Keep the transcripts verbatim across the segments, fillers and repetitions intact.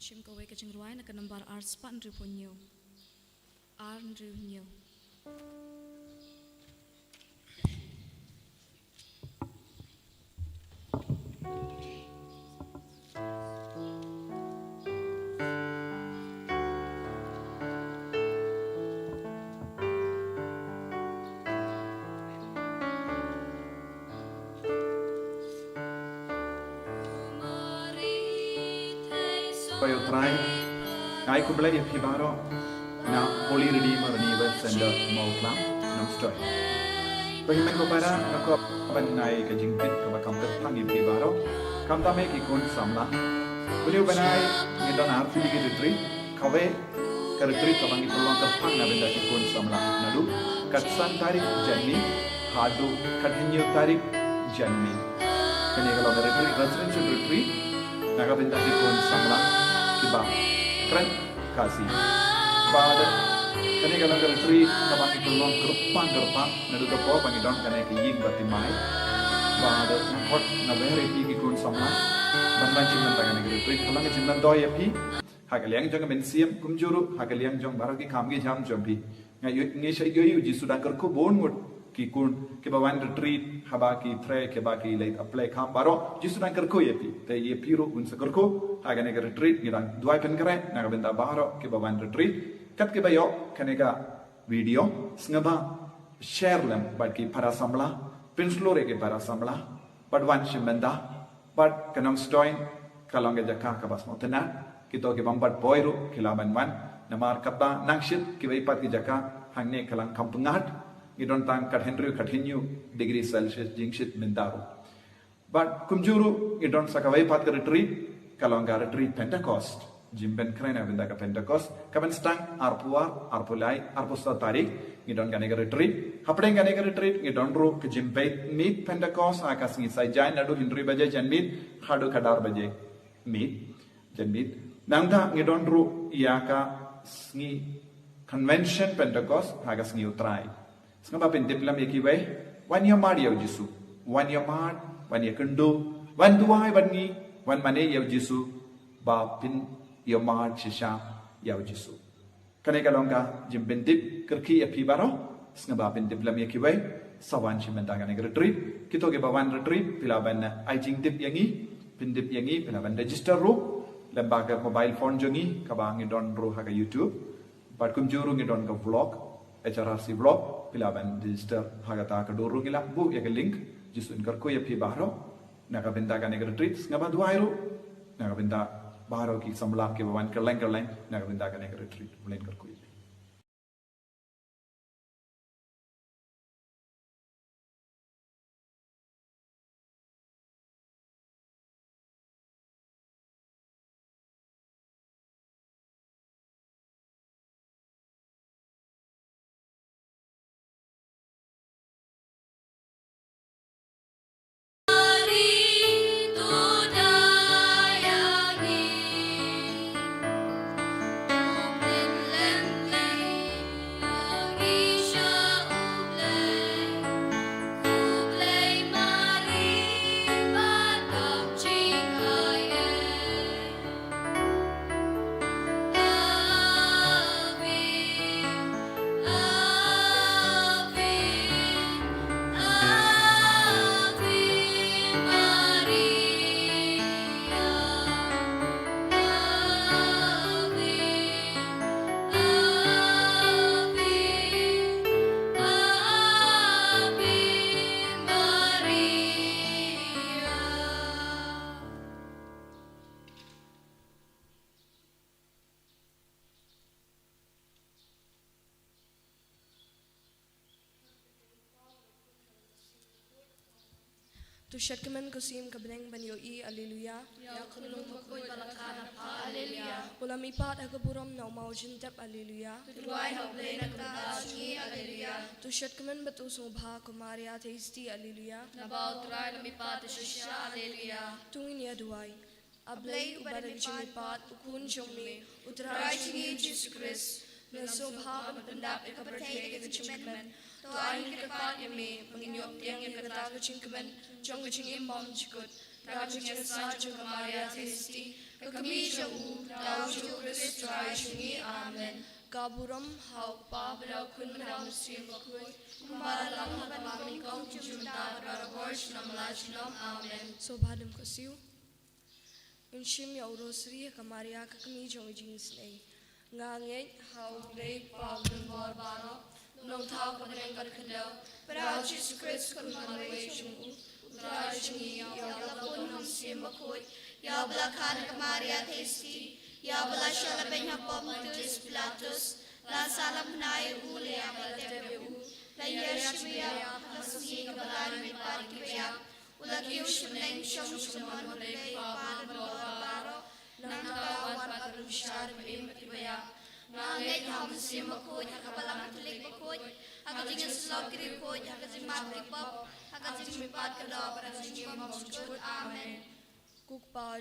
Shim kawei ka jingrwai na ka nambar ar spah hynriewphew hynñiew. Ar hynriewphew hynñiew. Ko ïa U Trai, nga ai khublei ïa phi baroh na Holy Redeemer Renewal Center Mawklam, Nongstoiñ. Ko hynmen ko para, nga kwah ban ai ka jingtip kaba kham kyrpang ïa phi baroh, khamtam ïa ki khun samla. Une u bnai ngi don ar tylli ki retreat, kawei ka retreat kaba ngi pynlong kyrpang na bynta ki khun samla, naduh ka san tarik Janmiet haduh ka hynñiew tarik Janmiet. Kane ka long ka retreat, residential retreat na ka bynta ki khun samla kiba kren Khasi. Bad kane ka long ka retreat kaba ngi pynlong kyrpang kyrpang, naduh ka por ba ngi don kane ka ïing ba thymmai. Bad nga khot, nga wer ïa phi ki khun samla ban wan shim bynta kane ka retreat. Ka long ka jingmyntoi ïa phi ha ka liang jong ka mynsiem, kumjuh ruh ha ka liang jong baroh ki kam ki jam jong phi. Nga ïoh, ngi shait ïohi U Jisu dang kyrkhu bun ngut ki khun kiba wan retreat, haba ki trei, kiba ki leit apply kam baroh, U Jisu dang kyrkhu ïa phi. Te ïa phi ruh un sa kyrkhu ha kane ka retreat. Ngi dang duwai pynkhreh na ka bynta baroh kiba wan retreat. Kat kiba ïoh kane ka video, sngewbha share lem bad ki para samla, pynshlur ïa ki para samla bad wan shim bynta. Bad ka Nongstoiñ ka long ka jaka kaba sngewtynnat. Kito ki bym pat poi ruh ki lah ban wan. Namar katba nang shit kiwei pat ki jaka hangne ka long kham pyngngad. Ngi don tang ka hynriew, ka hynñiew degree Celsius jingshit mynta ruh. Bad kumjuh ruh ngi don sa kawei pat ka retreat, ka long ka retreat Pentecost. Jingpynkhreh na bynta ka Pentecost, kaban sdang arphew ar, arphew lai, arphew saw tarik, ngi don kane ka retreat. Hapdeng kane ka retreat ngi don ruh ka jingpeit miet Pentecost ha ka sngi Saitjaiñ, naduh hynriew baje janmiet haduh khatar baje miet, janmiet. Nangta ngi don ruh ïa ka sngi convention Pentecost ha ka sngi U Trai. Sngewbha pyntip lem ïa kiwei, wan ïa mad ïa U Jisu. Wan ïa mad, wan ïa kynduh, wan duwai bad ngi, wan mane ïa U Jisu ba phin ïa mad shisha ïa U Jisu. Kane ka long ka jingpyntip kyrkieh ïa phi baroh, sngewbha pyntip lem ïa kiwei, sa wan shim bynta kane ka retreat. Kito kiba wan retreat, phi lah ban ai jingtip ïa ngi, pyntip ïa ngi, phi lah ban register ruh lem bad ka mobile phone jong ngi, kaba ngi don ruh ha ka YouTube. Bad kumjuh ruh ngi don ka vlog, H R R C vlog, phi lah ban register ha kata ka dur ruh, ngi lah buh ïa ka link. Jisu un kyrkhu ïa phi baroh na ka bynta kane ka retreat, sngewbha duwai ruh na ka bynta baroh ki samla kiba wan kylleng kylleng na ka bynta kane ka retreat. U Blei un kyrkhu ïa phi. To shad kmen ko sim ka bneng ban ïohi, Alleluia. Ïa u khunlung bakhuid ba la kha na pha, Alleluia. U la mihpat ha ka burom na u maw jintep, Alleluia. To duwai ha U Blei na ka bynta jong ngi, Alleluia. To shad kmen bad to sngewbha ko Maria Theisotti, Alleluia. Naba U Trai u la mihpat shisha, Alleluia. To ngin ïa duwai. A Blei uba da ka jingmihpat, u Khun jong me, U Trai jong ngi Jisu Khrist, me la sngewbha ban pyndap ïa ka pyrthei da ka jingkmen. To ai ngi kyrpad ïa me ba ngin ïoh pdiang ïa kata ka jingkmen jong ka jingim bymjukut. Ka jingïasaid jong ka Maria Theisotti, ka kmie jong u, da u Jisu Khrist Trai jong ngi. Amen. Ka burom ha u Kpa bad ha u Khun bad ha u Mynsiem Bakhuid, kumba la long ha kaba nyngkong, kumjuh mynta bad barabor, junom la junom. Amen. Sngewbha dum ka siew. Ngin shim ïa u Rosary ha ka Maria ka kmie jong ka jingisynei. Nga ngeit ha U Blei Kpa uba donbor baroh, Nongthaw ka bneng ka khyndew, bad ha U Jisu Khrist u Khun ba marwei jong u, U Trai jong ngi, ïa uba la bun ha u Mynsiem Bakhuid, ïa uba la kha na ka Maria Theisotti, ïa uba la shah la beiñ hapoh Pontius Pilatus, la sah lamphna ïa u, la ïap la tep ïa u, la ïaishim ïa ka sngi kaba lai na ka bynta ki baïap, u la kiew sha bneng, shong sha ka mon U Blei Kpa uba donbor baroh, nangta un wan pat ban bishar ïa ki im bad ki baïap. Nga ngeit ha u Mynsiem Bakhuid, ha ka Balang Katholik bakhuid, ha ka jingïasyllok ki riewkhuid, ha ka jingmap ki pop, ha ka jingmihpat ka doh, ha ka jingbymjukut. Amen. Ko Kpa,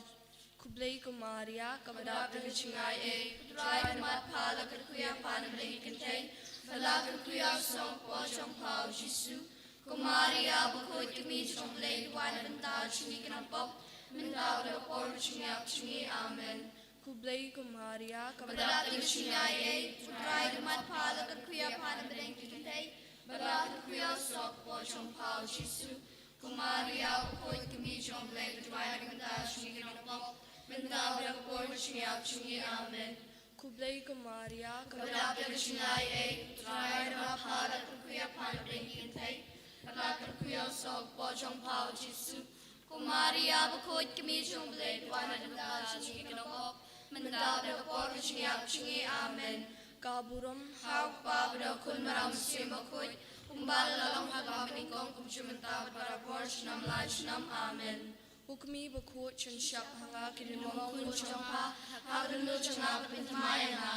khublei ko Maria, kaba dap da ka jingaiei, U Trai u don bad pha, la kyrkhu ïa pha na pdeng ki kynthei, bad la kyrkhu ïa u sawkun hapoh jong pha U Jisu. Ko Maria bakhuid, ka kmie jong U Blei, duwai na ka bynta jong ngi ki nongpop, mynta bad ha ka por ka jingïap jong ngi. Amen. Khublei ko Maria, kaba dap da ka jingaiei, U Trai u don bad pha, la kyrkhu ïa pha na pdeng ki kynthei, bad la kyrkhu ïa u sawkun hapoh jong pha U Jisu. Ko Maria bakhuid, ka kmie jong U Blei, duwai na ka bynta jong ngi ki nongpop, mynta bad ha ka por ka jingïap jong ngi. Amen. Khublei ko Maria, kaba dap da ka jingaiei, U Trai u don bad pha, la kyrkhu ïa pha na pdeng ki kynthei, bad la kyrkhu ïa u sawkun hapoh jong pha U Jisu. Ko Maria bakhuid, ka kmie jong U Blei, duwai na ka bynta jong ngi ki nongpop, mynta bad ha ka por ka jingïap jong ngi. Amen. Ka burom ha u Kpa bad ha u Khun bad ha u Mynsiem Bakhuid, kumba la long ha kaba nyngkong, kumjuh mynta bad barabor, junom la junom. Amen. Ko Kmie bakhuid, shon shyiap ha nga ki dei mo khun jong pha, ha ka dohnud jong nga bad pynthymmai ïa nga.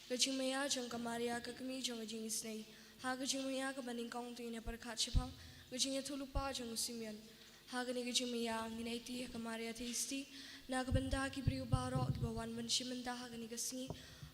Ka jingmaïa jong ka Maria ka kmie jong ka jingisynei. Ha ka jingmaïa kaba nyngkong to ngin ïa pyrkhat shaphang ka jingïathuhlypa jong u Simeon. Ha kane ka jingmaïa ngin aiti ha ka Maria Theisotti na ka bynta ki briew baroh kiba wan ban shim bynta ha kane ka sngi.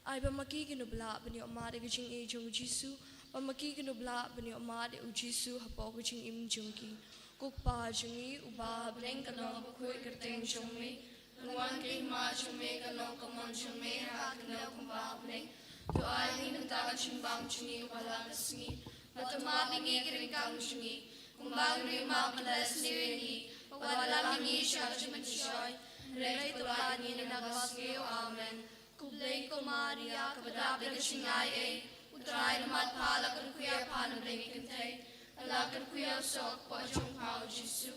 Ai ba ma ki kin ïoh blah ban ïoh mad ïa ka jingïeit jong u Jisu, ba ma ki kin ïoh blah ban ïoh mad ïa u Jisu hapoh ka jingim jong ki. Ko Kpa jong ngi uba ha bneng, kan long bakhuid ka kyrteng jong me. Kan wan ka hima jong me, kan long ka mon jong me ha ka khyndew kumba ha bneng. To ai ngi mynta ka jingbam jong ngi kaba ha la ka sngi. Bad to map ïa ngi ki ryngkang jong ngi, kumba ngi ruh ngi map ïa kiba la ïasniew ïa ngi. Bad wat lam ïa ngi sha ka jingpynshoi, hynrei to pynlait ïa ngi na kaba sniew. Amen. Khublei ko Maria, kaba dap da ka jingaiei, U Trai u don bad pha, la kyrkhu ïa pha na pdeng ki kynthei, bad la kyrkhu ïa u sawkun hapoh jong pha U Jisu.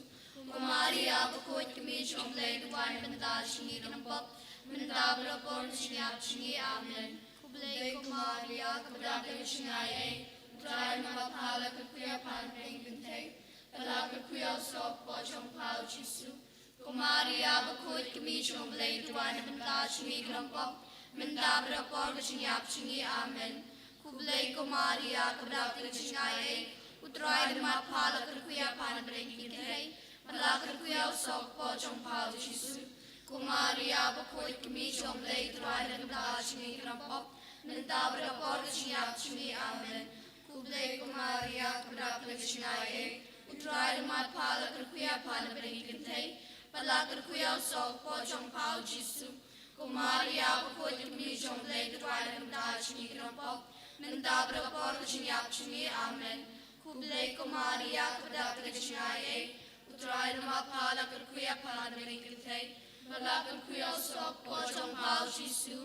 Ko Maria bakhuid, ka kmie jong U Blei, duwai na ka bynta jong ngi ki nongpop, mynta bad ha ka por ka jingïap jong ngi. Amen. Khublei ko Maria, kaba dap da ka jingaiei, U Trai u don bad pha, la kyrkhu ïa pha na pdeng ki kynthei, bad la kyrkhu ïa u sawkun hapoh jong pha U Jisu. Ko Maria bakhuid, ka kmie jong U Blei, duwai na ka bynta jong ngi ki nongpop, mynta bad ha ka por ka jingïap jong ngi. Amen. Khublei ko Maria, kaba dap da ka jingaiei, U Trai u don bad pha, la kyrkhu ïa pha na pdeng ki kynthei, bad la kyrkhu ïa u sawkun hapoh jong pha U Jisu. Ko Maria bakhuid, ka kmie jong U Blei, duwai na ka bynta jong ngi ki nongpop, mynta bad ha ka por ka jingïap jong ngi. Amen. Khublei ko Maria, kaba dap da ka jingaiei, U Trai u don bad pha, la kyrkhu ïa pha na pdeng ki kynthei, bad la kyrkhu ïa u sawkun hapoh jong pha U Jisu. Ko Maria bakhuid, ka kmie jong U Blei, duwai na ka bynta jong ngi ki nongpop, mynta bad ha ka por ka jingïap jong ngi. Amen. Khublei ko Maria, kaba dap da ka jingaiei, U Trai u don bad pha, la kyrkhu ïa pha na pdeng ki kynthei, bad la kyrkhu ïa u sawkun hapoh jong pha U Jisu.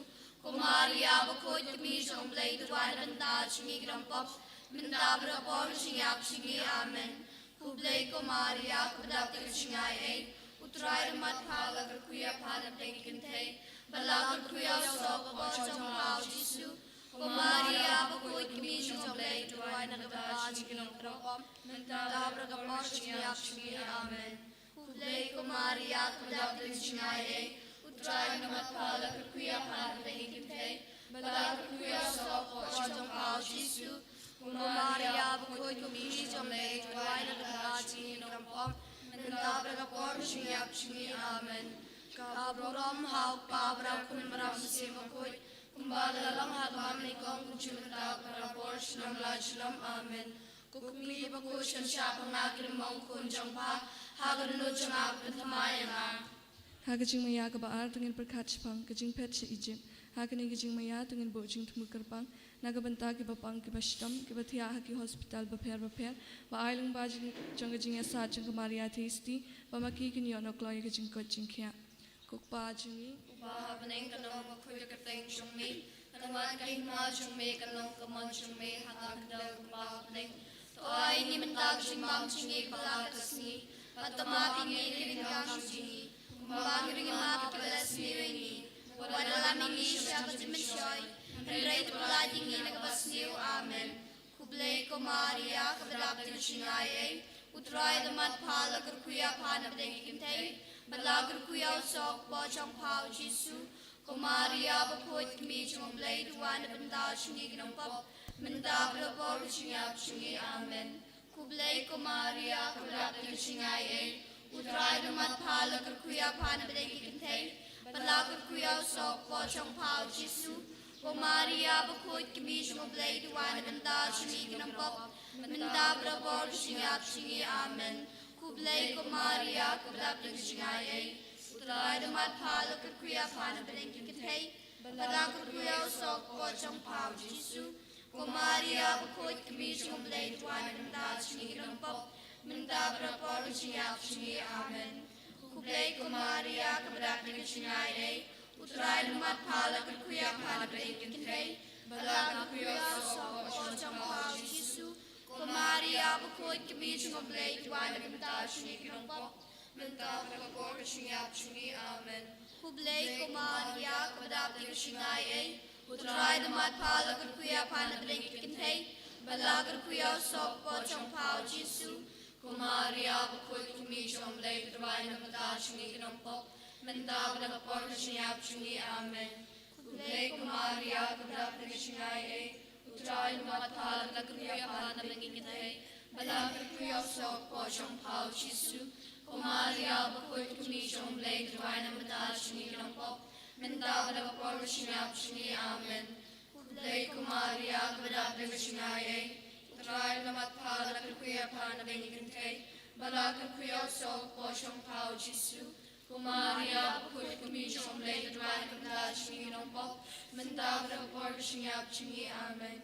Ko Maria bakhuid, ka kmie jong U Blei, duwai na ka bynta jong ngi ki nongpop, mynta bad ha ka por ka jingïap jong ngi. Amen. Khublei ko Maria, kaba dap da ka jingaiei, U Trai u don bad pha, la kyrkhu ïa pha na pdeng ki kynthei, bad la kyrkhu ïa u sawkun hapoh jong pha U Jisu. Ko Maria bakhuid, ka kmie jong U Blei, duwai na ka bynta jong ngi ki nongpop, mynta bad ha ka por ka jingïap jong ngi. Amen. Khublei ko Maria, kaba dap da ka jingaiei, U Trai u don bad pha, la kyrkhu ïa pha na pdeng ki kynthei, bad la kyrkhu ïa u sawkun hapoh jong pha U Jisu. Ko Maria bakhuid, ka kmie jong U Blei, duwai na ka bynta jong ngi ki nongpop, mynta bad ha ka por ka jingïap jong ngi. Amen. Ka burom ha u Kpa bad ha u Khun bad ha u Mynsiem Bakhuid, kumba la long ha kaba nyngkong, kumjuh mynta bad ha ka por, junom la junom. Amen. Ko kmie bakhuid, sngewsih ïa nga, ka dei ma u khun jong pha, ha ka dohnud jong nga, pynthymmai ïa nga. Ha ka jingmaïa kaba ar, to ngin pyrkhat shaphang ka jingphet sha Ijipt. Ha kane ka jingmaïa, to ngin buh jingthmu kyrpang na ka bynta kiba pang, kiba shitom, kiba thiah ha ki hospital bapher bapher, ba ai lyngba jong ka jingïasaid jong ka Maria Theisotti, ba ma ki kin ïoh noh kloi ïa ka jingkoit jingkhiah. Ko Kpa jong ngi uba ha bneng, kan long bakhuid ka kyrteng jong me, kan wan ka hima jong me, kan long ka mon jong me ha ka khyndew kumba ha bneng. To ai ngi mynta ka jingbam jong ngi kaba la ka sngi, bad to map ïa ngi ki ryngkang jong ngi, kumba ngi ruh ngi map ïa kiba la sniew ïa ngi. Wat ïalam ïa ngi sha ka jingmynshoi, hynrei to pyllait ïa ngi na kaba sniew. Amen. Khublei ko Maria, kaba dap da ka jingaiei, U Trai u don bad pha, la kyrkhu ïa pha na pdeng ki kynthei, bad la kyrkhu ïa u soh kpoh jong pha u Jisu. Ko Maria bakhuid, kmie jong U Blei, to duwai na ka bynta jong ngi ki nongpop, mynta bad ha ka por ka jingïap jong ngi. Amen. Khublei ko Maria, kaba dap da ka jingaiei, U Trai u don bad pha, la kyrkhu ïa pha na pdeng ki kynthei, bad la kyrkhu ïa u soh kpoh jong pha u Jisu. Ko Maria bakhuid, kmie jong U Blei, to duwai na ka bynta jong ngi ki nongpop, mynta bad ha ka por ka jingïap jong ngi. Amen. Khublei ko Maria, kaba dap da ka jingaiei, U Trai u don bad pha, la kyrkhu ïa pha na pdeng ki kynthei, bad la kyrkhu ïa u soh kpoh jong pha u Jisu. Ko Maria bakhuid, kmie jong U Blei, to duwai na ka bynta jong ngi ki nongpop, mynta bad ha ka por ka jingïap jong ngi. Amen. Khublei ko Maria, kaba dap da ka jingaiei, U Trai u don bad pha, la kyrkhu ïa pha na pdeng ki kynthei, bad la kyrkhu ïa u soh kpoh jong pha u Jisu. Ko Maria bakhuid, kmie jong U Blei, to duwai na ka bynta jong ngi ki nongpop, mynta bad ha ka por ka jingïap jong ngi. Amen. Khublei ko Maria, kaba dap da ka jingaiei, U Trai u don bad pha, la kyrkhu ïa pha na pdeng ki kynthei, bad la kyrkhu ïa u soh kpoh jong pha u Jisu. Ko Maria bakhuid, kmie jong U Blei, to duwai na ka bynta jong ngi ki nongpop, mynta bad ha ka por ka jingïap jong ngi. Amen. Khublei ko Maria, kaba dap da ka jingaiei, U Trai u don bad pha, la kyrkhu ïa pha na pdeng ki kynthei, bad la kyrkhu ïa u soh kpoh jong pha u Jisu. Ko Maria bakhuid, kmie jong U Blei, to duwai na ka bynta jong ngi ki nongpop, mynta bad ha ka por ka jingïap jong ngi. Amen. Khublei ko Maria, kaba dap da ka jingaiei, U Trai u don bad pha, la kyrkhu ïa pha na pdeng ki kynthei, bad la kyrkhu ïa u soh kpoh jong pha u Jisu. Ko Maria bakhuid, kmie jong U Blei, to duwai na ka bynta jong ngi ki nongpop, mynta bad ha ka por ka jingïap jong ngi. Amen.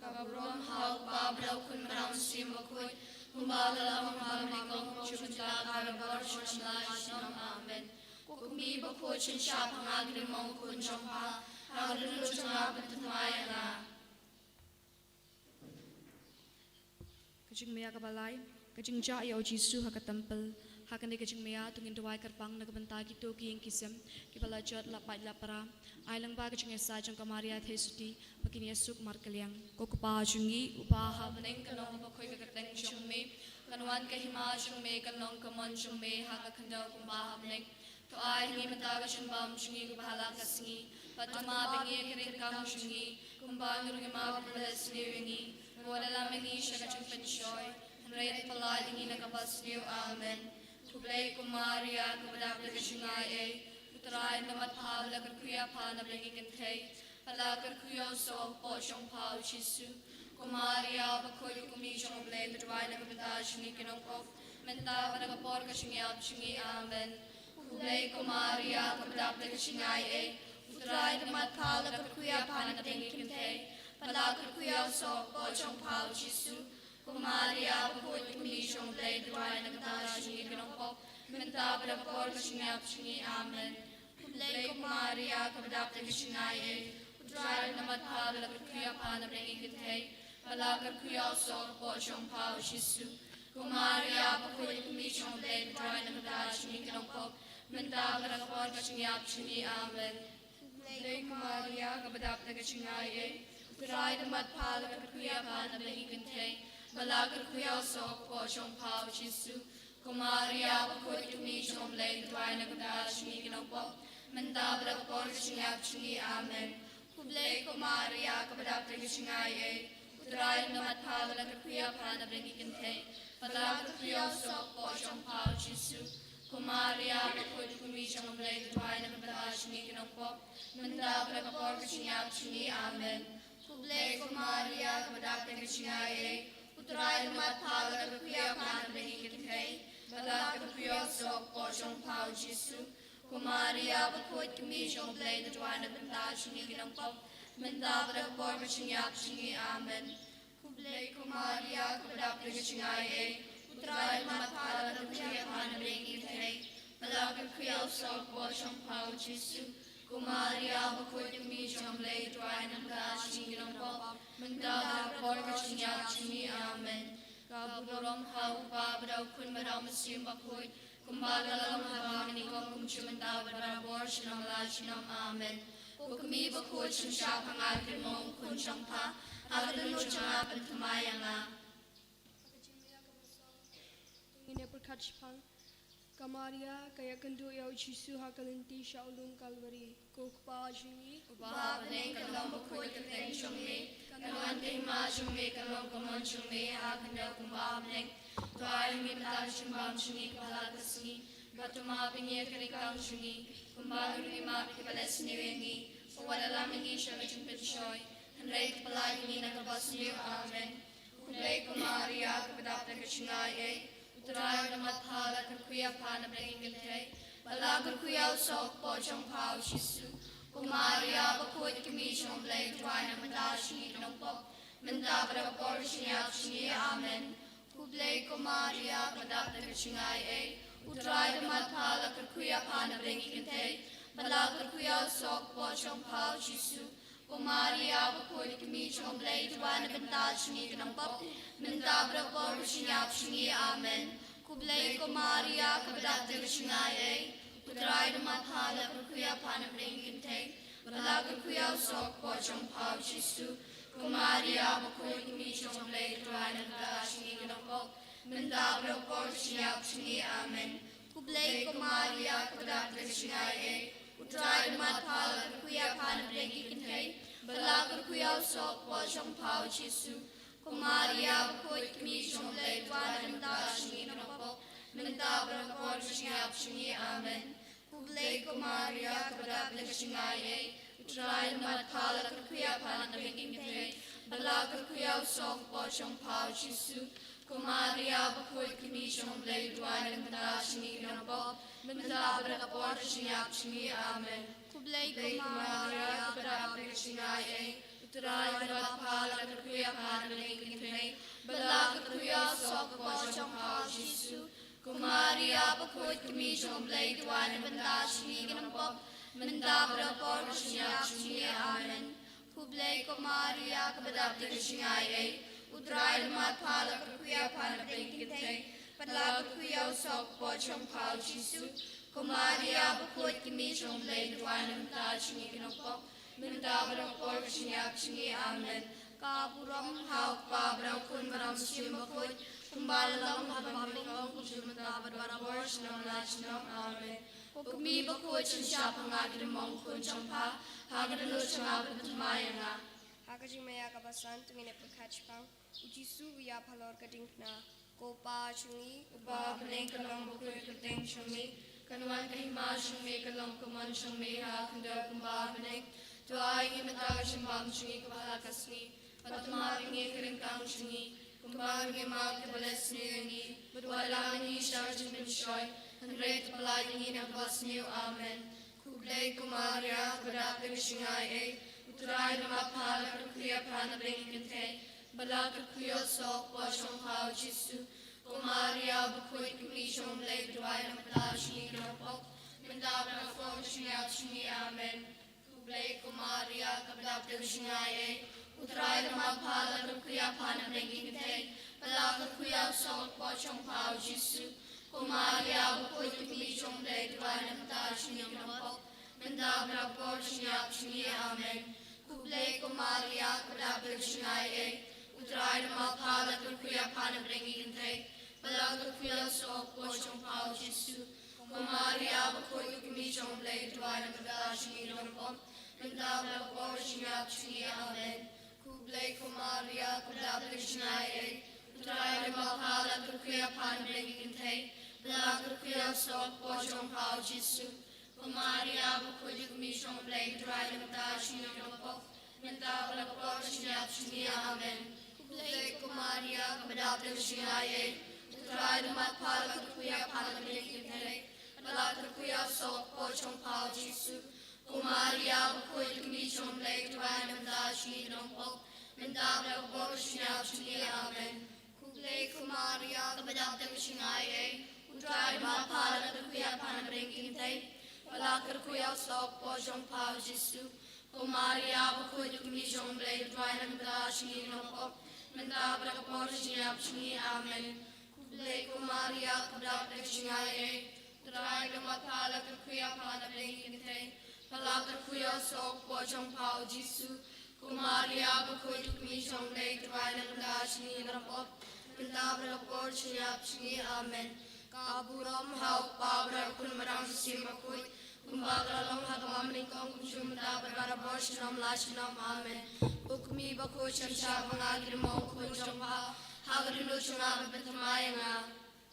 Ka burom ha U Kpa bad ha U Khun bad ha U Mynsiem Bakhuid, kumba ka la long ha bneng, kumjuh, kumjuh, ar bor, sha ymlai junom. Amen. Ko kmie bakhuid, sngewsih ïa nga, ka dei ma u khun jong pha, ha ka dohnud jong nga, pynthymmai ïa nga. Ka jingmaïa kaba lai, ka jingjah ïa u Jisu ha ka templ. Ha kane ka jingmaïa to ngin duwai kyrpang na ka bynta kito ki ïing ki sem kiba la jot, la pait, la pra, ai lyngba ka jingïasaid jong ka Maria Theisotti, ba kin ïasuk markylliang. Ko Kpa jong ngi uba ha bneng, kan long bakhuid ka kyrteng jong me, kan wan ka hima jong me, kan long ka mon jong me ha ka khyndew kumba ha bneng. To ai ha ngi mynta ka jingbam jong ngi kaba ha la ka sngi, bad to map ïa ngi ki ryngkang jong ngi, kumba ngi ruh ngi map ïa kiba la sniew ïa ngi. Wat ïalam ïa ngi sha ka jingpynshoi, hynrei to pyllait ïa ngi na kaba sniew. Amen. Khublei ko Maria, kaba dap da ka jingaiei, U Trai u don bad pha, la kyrkhu ïa pha na pdeng ki kynthei, bad la kyrkhu ïa u soh kpoh jong pha u Jisu. Ko Maria bakhuid, ko kmie jong U Blei, to duwai na ka bynta jong ngi ki nongpop, mynta bad ha ka por ka jingïap jong ngi. Amen. Khublei ko Maria, kaba dap da ka jingaiei, U Trai u don bad pha, la kyrkhu ïa pha na pdeng ki kynthei, bad la kyrkhu ïa u soh kpoh jong pha u Jisu. Ko Maria bakhuid, ko kmie jong U Blei, to duwai na ka bynta jong ngi ki nongpop, mynta bad ha ka por ka jingïap jong ngi. Amen. Khublei ko Maria, kaba dap da ka jingaiei, U Trai u don bad pha, la kyrkhu ïa pha na pdeng ki kynthei, bad la kyrkhu ïa u soh kpoh jong pha u Jisu. Ko Maria bakhuid, ko kmie jong U Blei, to duwai na ka bynta jong ngi ki nongpop, mynta bad ha ka por ka jingïap jong ngi. Amen. Khublei ko Maria, kaba dap da ka jingaiei, U Trai u don bad pha, la kyrkhu ïa pha na pdeng ki kynthei, bad la kyrkhu ïa u soh kpoh jong pha u Jisu. Ko Maria bakhuid, ko kmie jong U Blei, to duwai na ka bynta jong ngi ki nongpop, mynta bad ha ka por ka jingïap jong ngi. Amen. Khublei ko Maria, kaba dap da ka jingaiei, U Trai u don bad pha, la kyrkhu ïa pha na pdeng ki kynthei, bad la kyrkhu ïa u soh kpoh jong pha u Jisu. Ko Maria bakhuid, ko kmie jong U Blei, to duwai na ka bynta jong ngi ki nongpop, mynta bad ha ka por ka jingïap jong ngi. Amen. Khublei ko Maria, kaba dap da ka jingaiei, Trai da mat pha la kyrkhu ïa pha na bneng ki kynthei, bad la kyrkhu ïa u soh ka kpoh jong pha u Jisu. Ko Maria bakhuid, ka kmie jong u Blei, to duwai na ka bynta jong ngi ki nongpop, mynta bad ha ka por ka jingïap jong ngi. Amen. Khublei ko Maria, kaba dap da ka jingaiei, u Trai da mat pha la kyrkhu ïa pha na bneng ki kynthei, bad la kyrkhu ïa u soh ka kpoh jong pha u Jisu. Ko Maria bakhuid, ka kmie jong u Blei, to duwai na ka bynta jong ngi ki nongpop, mynta bad ha ka por ka jingïap jong ngi. Amen. Ka burom ha u Kpa bad ha u Khun bad ha u Mynsiem Bakhuid, kumba ka la long ha kaba nyngkong, kumjuh mynta bad barabor, junom la junom. Amen. Ko kmie bakhuid, shim shap ha nga ki rymmong u khun jong pha, ha ka dohnud jong nga pynthymmai ïa nga. Ngin ïa pyrkhat shaphang. Ka Maria ka ïakynduh ïa u Jisu ha ka lynti sha u lum Kalbari. Ko Kpa jong ngi uba ha bneng, ka long bakhuid ka kyrteng jong me, kan wan ka hima jong me, kan long ka mon jong me ha khyndew kumba ha bneng. To ai ha ngi mynta ka jingbam jong ngi kaba ha la ka sngi, bad to map ïa ngi ïa ka ryngkang jong ngi, kumba ngi ruh ngi map ïa kiba leh sniew ïa ngi. Wat la lam ïa ngi sha ka jingpynshoi, hynrei to pyllait ïa ngi na kaba sniew. Amen. Khublei ko Maria, kaba dap da ka jingaiei, u Trai u don bad pha, la kyrkhu ïa pha na bneng ki kynthei, bad la kyrkhu ïa u soh ka kpoh jong pha u Jisu. Ko Maria bakhuid, ka kmie jong u Blei, to duwai na ka bynta jong ngi ki nongpop, mynta bad ha ka por ka jingïap jong ngi. Amen. Khublei ko Maria, kaba dap da ka jingaiei, u Trai u don bad pha, la kyrkhu ïa pha na bneng ki kynthei, bad la kyrkhu ïa u soh ka kpoh jong pha u Jisu. Ko Maria bakhuid, ka kmie jong u Blei, to duwai na ka bynta jong ngi ki nongpop, mynta bad ha ka por ka jingïap jong ngi. Amen. Khublei ko Maria, kaba dap da ka jingaiei, u Trai u don bad pha, la kyrkhu ïa pha na bneng ki kynthei, bad la kyrkhu ïa u soh ka kpoh jong pha u Jisu. Ko Maria bakhuid, ka kmie jong u Blei, to duwai na ka bynta jong ngi ki nongpop, mynta bad ha ka por ka jingïap jong ngi. Amen. Khublei ko Maria, kaba dap da ka jingaiei, u Trai u don bad pha, la kyrkhu ïa pha na bneng ki kynthei, bad la kyrkhu ïa u soh ka kpoh jong pha u Jisu. Ko Maria bakhuid, ka kmie jong u Blei, to duwai na ka bynta jong ngi ki nongpop, mynta bad ha ka por ka jingïap jong ngi. Amen. Khublei ko Maria, kaba dap da ka jingaiei, u Trai u don bad pha, la kyrkhu ïa pha na bneng ki kynthei, bad la kyrkhu ïa u soh ka kpoh jong pha u Jisu. Ko Maria bakhuid, ka kmie jong u Blei, to duwai na ka bynta jong ngi ki nongpop, mynta bad ha ka por ka jingïap jong ngi. Amen. Khublei ko Maria, kaba dap da ka jingaiei, u Trai u don bad pha, la kyrkhu ïa pha na bneng ki kynthei, bad la kyrkhu ïa u soh ka kpoh jong pha u Jisu. Ko Maria bakhuid, ka kmie jong u Blei, to duwai na ka bynta jong ngi ki nongpop, mynta bad ha ka por ka jingïap jong ngi. Amen. Khublei ko Maria, kaba dap da ka jingaiei, u Trai u don bad pha, la kyrkhu ïa pha na bneng ki kynthei, bad la kyrkhu ïa u soh ka kpoh jong pha u Jisu. Ko Maria bakhuid, ka kmie jong u Blei, to duwai na ka bynta jong ngi ki nongpop, mynta bad ha ka por ka jingïap jong ngi. Amen. Ka burom ha u Kpa bad ha u Khun bad ha u Mynsiem Bakhuid, kumba la long ha kaba nyngkong, kumjuh mynta bad barabor, junom la junom. Amen. Ko kmie bakhuid, shim shap ha nga ki rymmong u khun jong pha, ha ka dohnud jong nga pynthymmai ïa nga. Ha ka jingmaïa kaba san to ngin ïa pyrkhat shaphang. U Jisu u ïap halor ka diengphna. Ko Pa jong ngi uba ha bneng, kan long bakhuid ka kyrteng jong me, kan wan ka hima jong me, kan long ka mon jong me ha khyndew kumba ha bneng. To ai ha ngi mynta ka jingbam jong ngi kaba ha la ka sngi, bad to map ïa ngi ïa ka ryngkang jong ngi, kumba ngi map ïa kiba leh sniew ïa ngi, bad wat la lam ïa ngi sha ka jingpynshoi, hynrei to pyllait ïa ngi na kaba sniew. Amen. Khublei ko Maria, kaba dap da ka jingaiei, u Trai u don bad pha, la kyrkhu ïa pha na bneng ki kynthei, bad la kyrkhu ïa u soh ka kpoh jong pha u Jisu. Ko Maria bakhuid, ka kmie jong u Blei, to duwai na ka bynta jong ngi ki nongpop, mynta bad ha ka por ka jingïap jong ngi. Amen. Khublei ko Maria, kaba dap da ka jingaiei, u Trai u don bad pha, la kyrkhu ïa pha na bneng ki kynthei, bad la kyrkhu ïa u soh ka kpoh jong pha u Jisu. Ko Maria bakhuid, ka kmie jong u Blei, to duwai na ka bynta jong ngi ki nongpop, mynta bad ha ka por ka jingïap jong ngi. Amen. Khublei ko Maria, kaba dap da ka jingaiei, u Trai u don bad pha, la kyrkhu ïa pha na bneng ki kynthei, bad la kyrkhu ïa u soh ka kpoh jong pha u Jisu. Ko Maria bakhuid, ka kmie jong u Blei, to duwai na ka bynta jong ngi ki nongpop, mynta bad ha ka por ka jingïap jong ngi. Amen. Khublei ko Maria, kaba dap da ka jingaiei, u Trai u don bad pha, la kyrkhu ïa pha na bneng ki kynthei, bad la kyrkhu ïa u soh ka kpoh jong pha u Jisu. Ko Maria bakhuid, ka kmie jong u Blei, to duwai na ka bynta jong ngi ki nongpop, mynta bad ha ka por ka jingïap jong ngi. Amen. Khublei ko Maria, kaba dap da ka jingaiei. U Trai u don bad pha, la kyrkhu ïa pha na bneng ki kynthei, bad la kyrkhu ïa u soh ka kpoh jong pha, u Jisu. Ko Maria bakhuid, ka Kmie jong U Blei, to ai na ka bynta jong ngi ki nongpop, mynta bad ha ka por ka jingïap jong ngi. Amen. Khublei ko Maria, kaba dap da ka jingaiei. U Trai u don bad pha, la kyrkhu ïa pha na bneng ki kynthei, bad la kyrkhu ïa u soh ka kpoh jong pha, u Jisu. Ko Maria bakhuid, ka Kmie jong U Blei, to ai na ka bynta jong ngi ki nongpop, mynta bad ha ka por ka jingïap jong ngi. Amen. Khublei ko Maria, kaba dap da ka jingaiei. U Trai u don bad pha, la kyrkhu ïa pha na bneng ki kynthei, bad la kyrkhu ïa u soh ka kpoh jong pha, u Jisu. Ko Maria bakhuid, ka Kmie jong U Blei, to ai na ka bynta jong ngi ki nongpop, mynta bad ha ka por ka jingïap jong ngi. Amen. Ka burom ha U Kpa bad ha U Khun bad ha U Mynsiem Bakhuid, kumba ka la long ha kaba nyngkong, kumjuh mynta bad barabor junom la junom. Amen. Ko Kmie bakhuid, sngewbha ba nga ki dei mo u khun jong pha, ha ka dohnud jong nga ban pynthymmai ïa nga.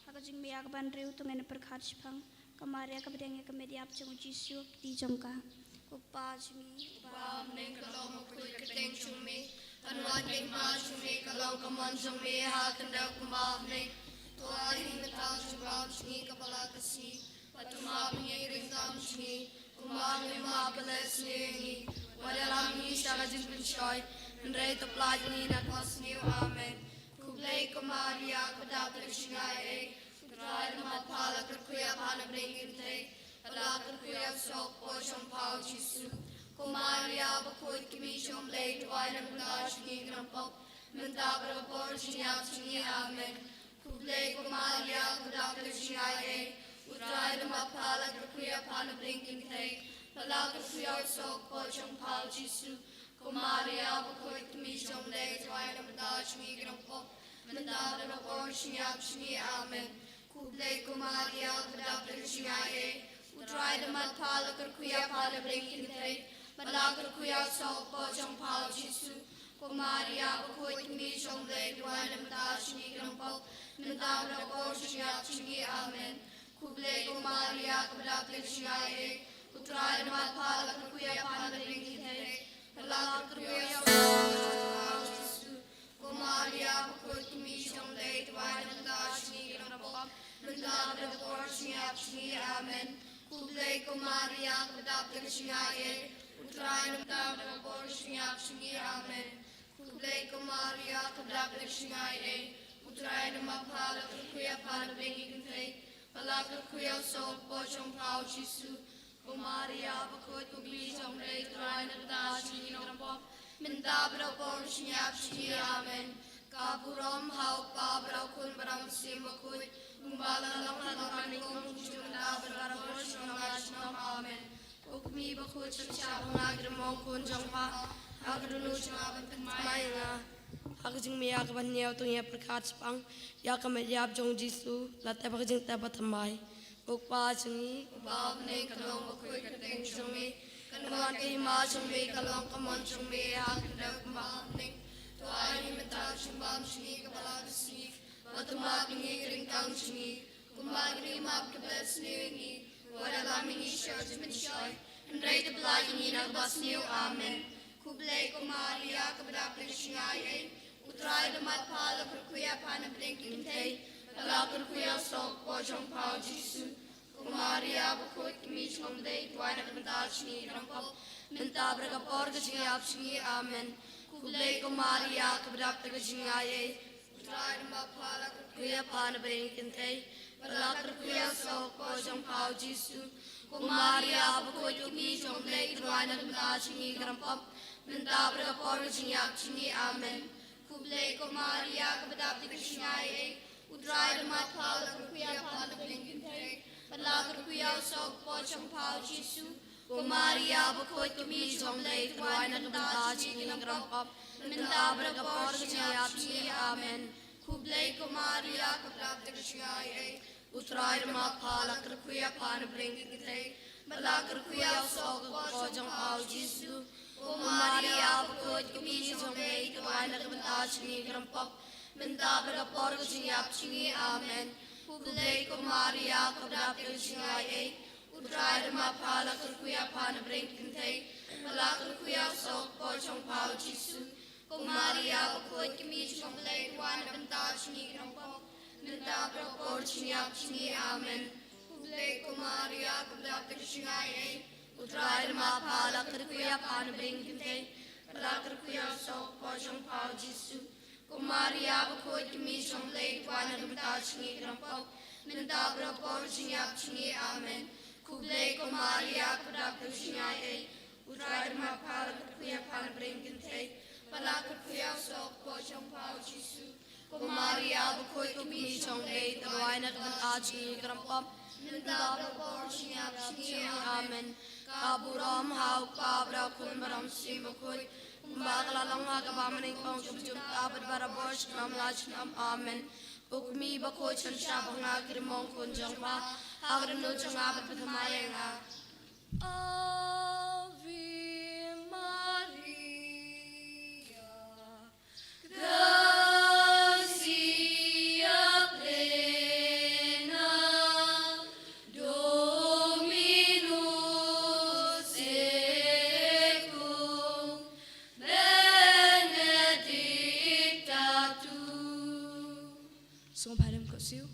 Ha ka jingmih ïa ka ban riew, to ngin pyrkhat shaphang ka Maria kaba deng ïa ka met ïap jong u Jisu ha ka kti jong ka. Ko Kpa jong ngi uba ha bneng, ka long bakhuid ka kyrteng jong me, kan wan ka hima jong me, ka long ka mon jong me ha ka khyndew kumba ha bneng. To ai ha ngi mynta u jingbam jong ngi kaba la ka sngi, bad to map ïa ngi ki ryngkang jong ngi, kumba ngi map ïa kiba la sniew ïa ngi. Wat ïalam ïa ngi sha ka jingpynshoi, hynrei to pyllait ïa ngi na kaba sniew. Amen. Khublei ko Maria, kaba dap da ka jingaiei. U Trai u don bad pha, la kyrkhu ïa pha na bneng ki kynthei, bad la kyrkhu ïa u soh ka kpoh jong pha, u Jisu. Ko Maria bakhuid, ka Kmie jong U Blei, to ai na ka bynta jong ngi ki nongpop, mynta bad ha ka por ka jingïap jong ngi. Amen. Khublei ko Maria, kaba dap da ka jingaiei. U Trai u don bad pha, la kyrkhu ïa pha na bneng ki kynthei, bad la kyrkhu ïa u soh ka kpoh jong pha, u Jisu. Ko Maria bakhuid, ka Kmie jong U Blei, to ai na ka bynta jong ngi ki nongpop, mynta bad ha ka por ka jingïap jong ngi. Amen. Khublei ko Maria, kaba dap da ka jingaiei. U Trai u don bad pha, la kyrkhu ïa pha na bneng ki kynthei, bad la kyrkhu ïa u soh ka kpoh jong pha, u Jisu. Ko Maria bakhuid, ka Kmie jong U Blei, to ai na ka bynta jong ngi ki nongpop, mynta bad ha ka por ka jingïap jong ngi. Amen. Khublei ko Maria, kaba dap da ka jingaiei. U Trai u don bad pha, la kyrkhu ïa pha na bneng ki kynthei, bad la kyrkhu ïa u soh ka kpoh jong pha, u Jisu. Ko Maria bakhuid, ka Kmie jong U Blei, to ai na ka bynta jong ngi ki nongpop, mynta bad ha ka por ka jingïap jong ngi. Amen. Khublei ko Maria, kaba dap da ka jingaiei. U Trai u don bad pha, mynta bad ha ka por ka jingïap jong ngi. Amen. Khublei ko Maria, kaba dap da ka jingaiei. U Trai u don bad pha, la kyrkhu ïa pha na bneng ki kynthei, bad la kyrkhu ïa u soh ka kpoh jong pha, u Jisu. Ko Maria bakhuid, ka Kmie jong U Blei, to ai na ka bynta jong ngi ki nongpop, mynta bad ha ka por ka jingïap jong ngi. Amen. Ka burom ha U Kpa bad ha U Khun bad ha U Mynsiem Bakhuid, kumba ka la long ha kaba nyngkong, kumjuh mynta bad barabor junom la junom. Amen. Ko Kmie bakhuid, sngewbha ba nga ki dei mo u khun jong pha, ha ka dohnud jong nga ban pynthymmai ïa nga. Ha ka jingmih ïa ka ban hynñiew, to ngin pyrkhat shaphang ïa ka met ïap jong u Jisu, la tep ha ka jingtep ba thymmai. Ko Kpa jong ngi uba ha bneng, ka long bakhuid ka kyrteng jong me, kan wan ka hima jong me, ka long ka mon jong me ha ka khyndew kumba ha bneng. To ai ha ngi mynta u jingbam jong ngi kaba la ka sngi, bad to map ïa ngi ki ryngkang jong ngi, kumba ngi map ïa kiba la sniew ïa ngi. Wat ïalam ïa ngi sha ka jingpynshoi, hynrei to pyllait ïa ngi na kaba sniew. Amen. Khublei ko Maria, kaba dap da ka jingaiei. U Trai u don bad pha, la kyrkhu ïa pha na bneng ki kynthei, bad la kyrkhu ïa u soh ka kpoh jong pha, u Jisu. Ko Maria bakhuid, ka Kmie jong U Blei, to ai na ka bynta jong ngi ki nongpop, mynta bad ha ka por ka jingïap jong ngi. Amen. Khublei ko Maria, kaba dap da ka jingaiei. U Trai u don bad pha, la kyrkhu ïa pha na bneng ki kynthei, bad la kyrkhu ïa u soh ka kpoh jong pha, u Jisu. Ko Maria bakhuid, ka Kmie jong U Blei, to ai na ka bynta jong ngi ki nongpop, mynta bad ha ka por ka jingïap jong ngi. Amen. Khublei ko Maria, kaba dap da ka jingaiei. U Trai u don bad pha, la kyrkhu ïa pha na bneng ki kynthei, bad la kyrkhu ïa u soh ka kpoh jong pha, u Jisu. Ko Maria bakhuid, ka Kmie jong U Blei, to ai na ka bynta jong ngi ki nongpop, mynta bad ha ka por ka jingïap jong ngi. Amen. Khublei ko Maria, kaba dap da ka jingaiei. U Trai u don bad pha, la kyrkhu ïa pha na bneng ki kynthei, bad la kyrkhu ïa u soh ka kpoh jong pha, u Jisu. Ko Maria bakhuid, ka Kmie jong U Blei, to ai na ka bynta jong ngi ki nongpop, mynta bad ha ka por ka jingïap jong ngi. Amen. Khublei ko Maria, kaba dap da ka jingaiei. U Trai u don bad pha, la kyrkhu ïa pha na bneng ki kynthei, bad la kyrkhu ïa u soh ka kpoh jong pha, u Jisu. Ko Maria bakhuid, ka kmie jong U Blei, to wai na ka bynta jong ngi ki nongpop, mynta bad ha ka por jingïap jong ngi. Amen. Khublei ko Maria, kaba dap da ka jingaiei, U Trai u don ma pha, la kyrkhu ïa pha na bneng ki kynthei, bad la kyrkhu ïa u soh u kpoh jong pha U Jisu. Ko Maria bakhuid, ka kmie jong U Blei, to wai na ka bynta jong ngi ki nongpop, mynta bad ha ka por jingïap jong ngi. Amen. Khublei ko Maria, kaba dap da ka jingaiei, U Trai u don ma pha, la kyrkhu ïa pha na bneng ki kynthei, bad la kyrkhu ïa u soh u kpoh jong pha U Jisu. Ko Maria bakhuid, ka kmie jong U Blei, to wai na ka bynta jong ngi ki nongpop, mynta bad ha ka por jingïap jong ngi. Amen. Ka burom ha U Kpa bad ha U Khun bad ha U Mynsiem Bakhuid, kumba ka la long ha kaba mynnyngkong, kumjuh mynta bad barabor junom la junom. Amen. Ko kmie bakhuid, shon shah ba nga kyrmong khun jong pha ha ka dohnud jong nga bad pynthymmai ïa nga. Ave Maria, gratia plena, Dominus tecum, benedicta tu. Sngewbha khublei.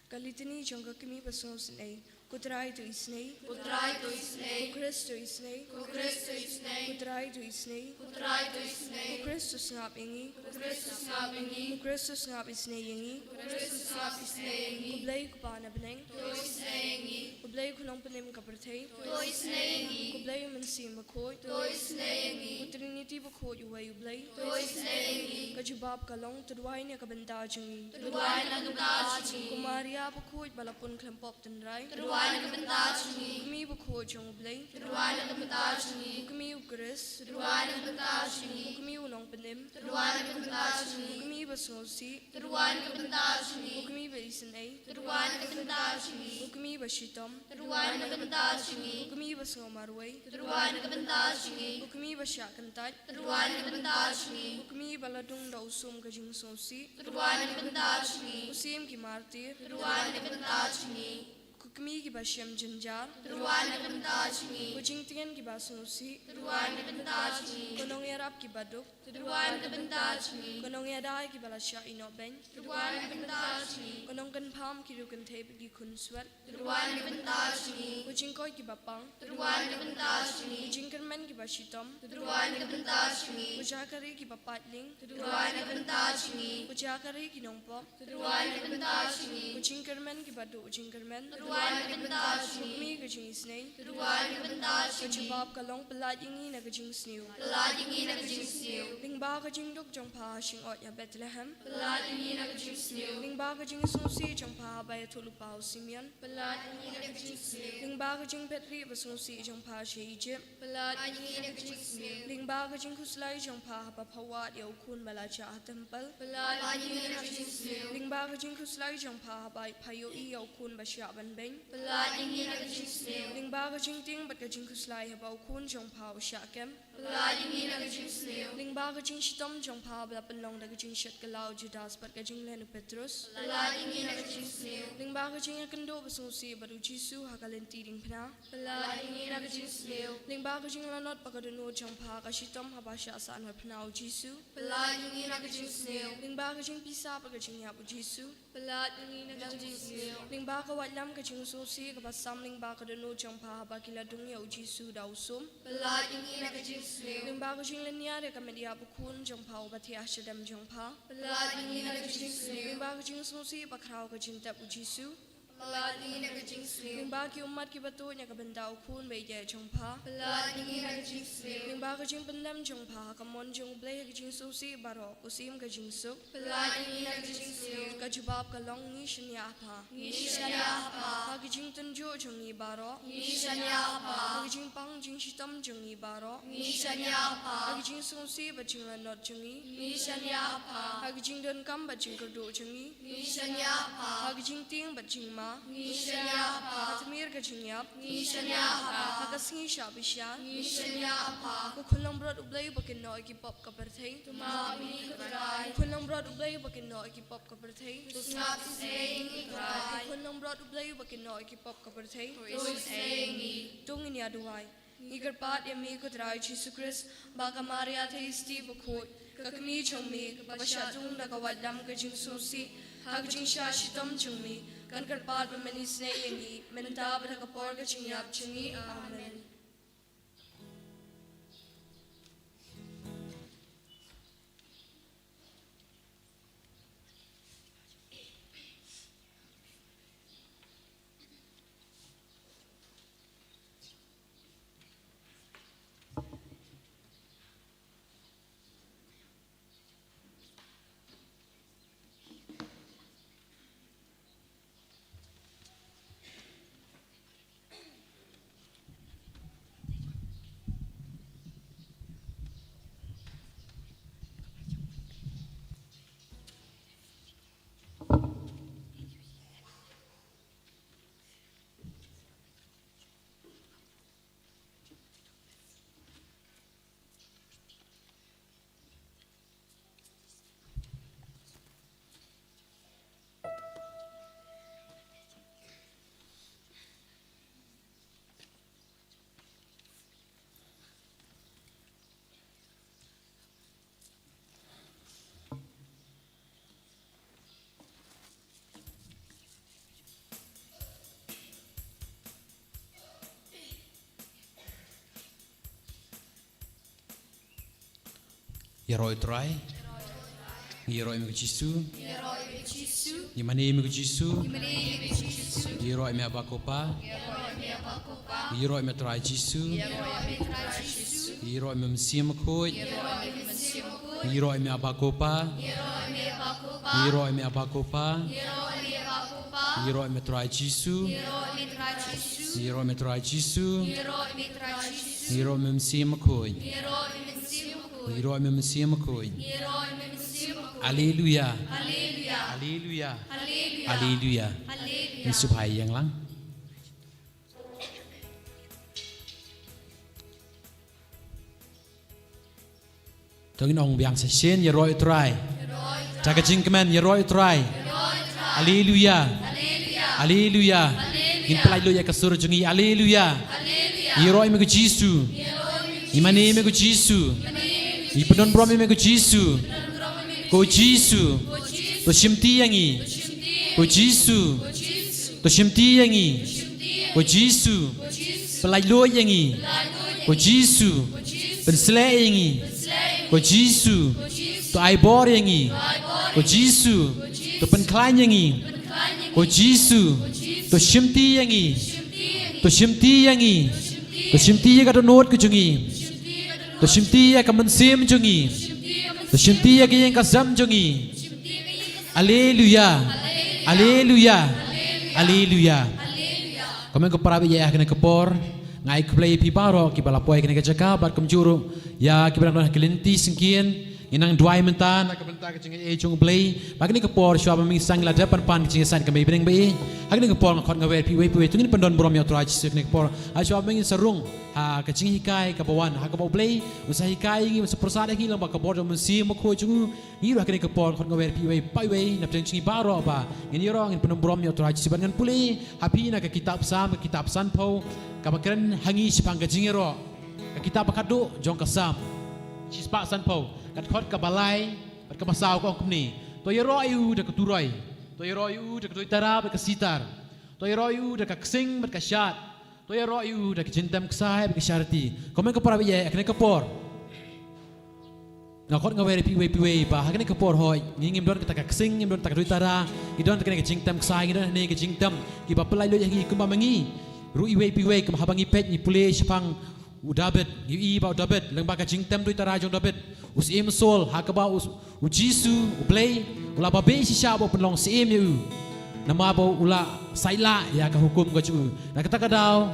Ka litany jong ka kmie basngew isynei. Ko Trai to isynei. Ko Trai to isynei. Ko Khrist to isynei. Ko Khrist to isynei. Ko Trai to isynei. Ko Trai to isynei. Ko Khrist to sngap ïa ngi. Ko Khrist to sngap ïa ngi. Ko Khrist to sngap isynei ïa ngi. Ko Khrist to sngap isynei ïa ngi. Ko Blei Kpa na bneng, to isynei ïa ngi. Ko Blei Khunlung pynim ka pyrthei, to isynei ïa ngi. Ko Blei Mynsiem Bakhuid, to isynei ïa ngi. Ko Trinity bakhuid uwei U Blei, to isynei ïa ngi. Ka jubab ka long, to duwai na ka bynta jong ngi. To duwai na ka bynta jong ngi. Ko Maria bakhuid ba la pun khlem pop tynrai, to duwai na ka bynta jong ngi. Ko kmie bakhuid jong U Blei, to duwai na ka bynta jong ngi. Ko kmie U Khrist, to duwai na ka bynta jong ngi. Ko kmie u nongpynim, to duwai na ka bynta jong ngi. Ko kmie basngewsih, to duwai na ka bynta jong ngi. Ko kmie ba isynei, to duwai na ka bynta jong ngi. Ko kmie bashitom, to duwai na ka bynta jong ngi. Ko kmie basngew marwei, to duwai na ka bynta jong ngi. Ko kmie bashah kyntait, to duwai na ka bynta jong ngi. Ko kmie ba la dung da u sum ka jingsngewsih, to duwai na ka bynta jong ngi. Ko Syiem ki Martir, to duwai na ka bynta jong ngi. Ko kmie kiba shem jynjar, to duwai na ka bynta jong ngi. Ko jingtngen kiba sngewsih, to duwai na ka bynta jong ngi. Ko nongïarap kiba duk, to duwai na ka bynta jong ngi. Ko nongïada ïa kiba la shah ïehnoh beiñ, to duwai na ka bynta jong ngi. Ko nongkynpham ki riewkynthei bad ki khunswet, to duwai na ka bynta jong ngi. Ko jingkoit kiba pang, to duwai na ka bynta jong ngi. Ko jingkyrmen kiba shitom, to duwai na ka bynta jong ngi. Ko jaka ri kiba paitling, to duwai na ka bynta jong ngi. Ko jaka ri ki nongpop, to duwai na ka bynta jong ngi. Ko jingkyrmen kiba duh jingkyrmen, to duwai na ka bynta jong ngi. Ko kmie ka jingisynei, to duwai na ka bynta jong ngi. Ka jubab ka long, pyllait ïa ngi na ka jingsniew. Pyllait ïa ngi na ka jingsniew. Lyngba ka jingduk jong pha ha shyngoid ha Bethlehem, pyllait ïa ngi na ka jingsniew. Lyngba ka jingsngewsih jong pha haba ïathuhlypa u Simeon, pyllait ïa ngi na ka jingsniew. Lyngba ka jingbit rieh basngewsih jong pha sha Egypt, pyllait ïa ngi na ka jingsniew. Lyngba ka jingkhuslai jong pha haba pha wad ïa u khun ba la jah ha templ, pyllait ïa ngi na ka jingsniew. Lyngba ka jingkhuslai jong pha haba pha ïohi ïa u khun ba shah ban beiñ, pyllait ïa ngi na ka jingsniew. Lyngba ka jingtieng bad ka jingkhuslai haba u khun jong pha u shah kem, pyllait ïa ngi na ka jingsniew. Lyngba ka jingshitom jong pha ba la pynlong da ka jingshet kylla u Judas bad ka jinglen u Petrus, pyllait ïa ngi na ka jingsniew. Lyngba ka jingïakynduh basngewsih bad u Jisu ha ka lynti diengphna, pyllait ïa ngi na ka jingsniew. Lyngba ka jinglanot bad ka dohnud jong pha ha ka shitom haba shah sahnarphna u Jisu, pyllait ïa ngi na ka jingsniew. Lyngba ka jingpisa bad ka jingïap u Jisu, pyllait ïa ngi na ka jingsniew. Lyngba ka waitlam ka jingsngewsih kaba sam lyngba ka dohnud jong pha haba ki la dung ïa u Jisu da u sum, pyllait ïa ngi na ka jingsniew. Lyngba ka jinglynñiar ïa ka met ïap u khun jong pha uba thiah shadem jong pha, pyllait ïa ngi na ka jingsniew. Lyngba ka jingsngewsih bakhraw ka jingtep u Jisu, pyllait ïa ngi na ka jingsniew. Lyngba ki ummat kiba tuid na ka bynta u khun ba ïeit jong pha, pyllait ïa ngi na ka jingsniew. Lyngba ka jingpyndem jong pha ha ka mon jong U Blei ha ka jingsngewsih baroh, ko Syiem ka jingsuk, pyllait ïa ngi na ka jingsniew. Ka jubab ka long, ngi shaniah ha pha. Ngi shaniah ha pha. Ha ka jingtynjuh jong ngi baroh, ngi shaniah ha pha. Ha ka jingpang jingshitom jong ngi baroh, ngi shaniah ha pha. Ha ka jingsngewsih bad jinglanot jong ngi, ngi shaniah ha pha. Ha ka jingdonkam bad jingkyrduh jong ngi, ngi shaniah ha pha. Ha ka jingtieng bad jingma, ngi shaniah ha pha. Ha tmier ka jingïap, ngi shaniah ha pha. Ha ka sngi shah bishar, ngi shaniah ha pha. Ko Khun langbrot U Blei uba kynnoh ïa ki pop ka pyrthei, to map ïa ngi ko Trai. Ko Khun langbrot U Blei uba kynnoh ïa ki pop ka pyrthei, to sngap isynei ïa ngi ko Trai. Ko Khun langbrot U Blei uba kynnoh ïa ki pop ka pyrthei, to isynei ïa ngi. To ngin ïa duwai. Ngi kyrpad ïa me ko Trai Jisu Khrist, ba ka Maria Theisotti bakhuid, ka kmie jong me, kaba shah dung da ka waitlam ka jingsngewsih ha ka jingshah shitom jong me, kan kyrpad ba men isynei ïa ngi mynta bad ha ka por ka jingïap jong ngi. Amen. Ïaroh ïa u Trai. Ngi ïaroh ïa me ko Jisu. Ngi mane ïa me ko Jisu. Ngi ïaroh ïa me Aba ko Pa. Ngi ïaroh ïa me Trai Jisu. Ngi ïaroh ïa me Mynsiem Bakhuid. Ngi ïaroh ïa me Aba ko Pa. Ngi ïaroh ïa me Aba ko Pa. Ngi ïaroh ïa me Trai Jisu. Ngi ïaroh ïa me Trai Jisu. Ngi ïaroh ïa me Mynsiem Bakhuid. Ngi ïaroh ïa me Mynsiem Bakhuid. Haleluya. Haleluya. Haleluya. Ngin sngewbha ïeng lang. To ngin ong biang sa shisien, ïaroh ïa u Trai. Da ka jingkmen, ïaroh ïa u Trai. Haleluya. Haleluya. Ngin pyllait luid ïa ka sur jong ngi. Haleluya. Ngi ïaroh ïa me ko Jisu. Ngi mane ïa me ko Jisu. Ngi pyndonburom ïa me ko Jisu. Ko Jisu, to shimti ïa ngi. Ko Jisu, to shimti ïa ngi. Ko Jisu, pyllait luid ïa ngi. Ko Jisu, pynshlei ïa ngi. Ko Jisu, to ai bor ïa ngi. Ko Jisu, to pynkhlaiñ ïa ngi. Ko Jisu, to shimti ïa ngi. To shimti ïa ngi. To shimti ïa ka dohnud ka jong ngi. To shimti ïa ka mynsiem jong ngi. To shimti ïa ka ïing ka sem jong ngi. Haleluya. Haleluya. Haleluya. Kumne ko para baieit, ha kane ka por nga ai khublei ïa phi baroh kiba la poi ha kane ka jaka bad kumjuh ruh ïa kiba dang don ha ka lynti syngkien. Ngin nang duwai mynta na ka bynta ka jingaiei jong U Blei. Bad ha kane ka por shuwa ba ngin sa ïa la dep ban pan ka jingïasaid ka mei bneng baieit, ha kane ka por nga khot nga wer ïa phi uwei pa uwei, to ngin pyndonburom ïa U Trai Jisu ha kane ka por. Ha shuwa ba ngin sa rung ha ka jinghikai kaba wan, ha kaba U Blei un sa hikai ïa ngi, un sa pyrsad ïa ngi lyngba ka bor jong U Mynsiem Bakhuid jong u. Ngi ruh ha kane ka por nga khot nga wer ïa phi uwei pa uwei na pdeng jong ngi baroh ba ngin ïaroh, ngin pyndonburom ïa U Trai Jisu bad ngan pule ha phi na ka kitab Salm, ka kitab sanphew, kaba kren ha ngi shaphang ka jingïaroh. Ka kitab ba khatduh jong ka Salm, shispah sanphew, ka dkhot kaba lai bad kaba saw ka ong kumne: To ïaroh ïa u da ka turoi, to ïaroh ïa u da ka duitara bad ka sitar, to ïaroh ïa u da ka ksing bad ka shad, to ïaroh ïa u da ka jingtem ksai bad ka sharti. Kumne ko para baieit, ha kane ka por nga khot nga wer ïa phi uwei pa uwei ba ha kane ka por hooid ngi ngim don kata ka ksing, ngim don kata ka duitara, ngi don kane ka jingtem ksai, ngi don kane ka jingtem kiba pyllait luid ïa ngi. Kumba ma ngi ruh uwei pa uwei, kumba haba ngi peit ngi pule shaphang u Dabid, ngi ïohi ba u Dabid, lyngba ka jingtem duitara jong u Dabid, u Syiem Saul, ha kaba u, u Jisu U Blei u la babei shisha ba u pynlong syiem ïa u, namar ba u la saitlah ïa ka hukum ka jong u. Na kata ka daw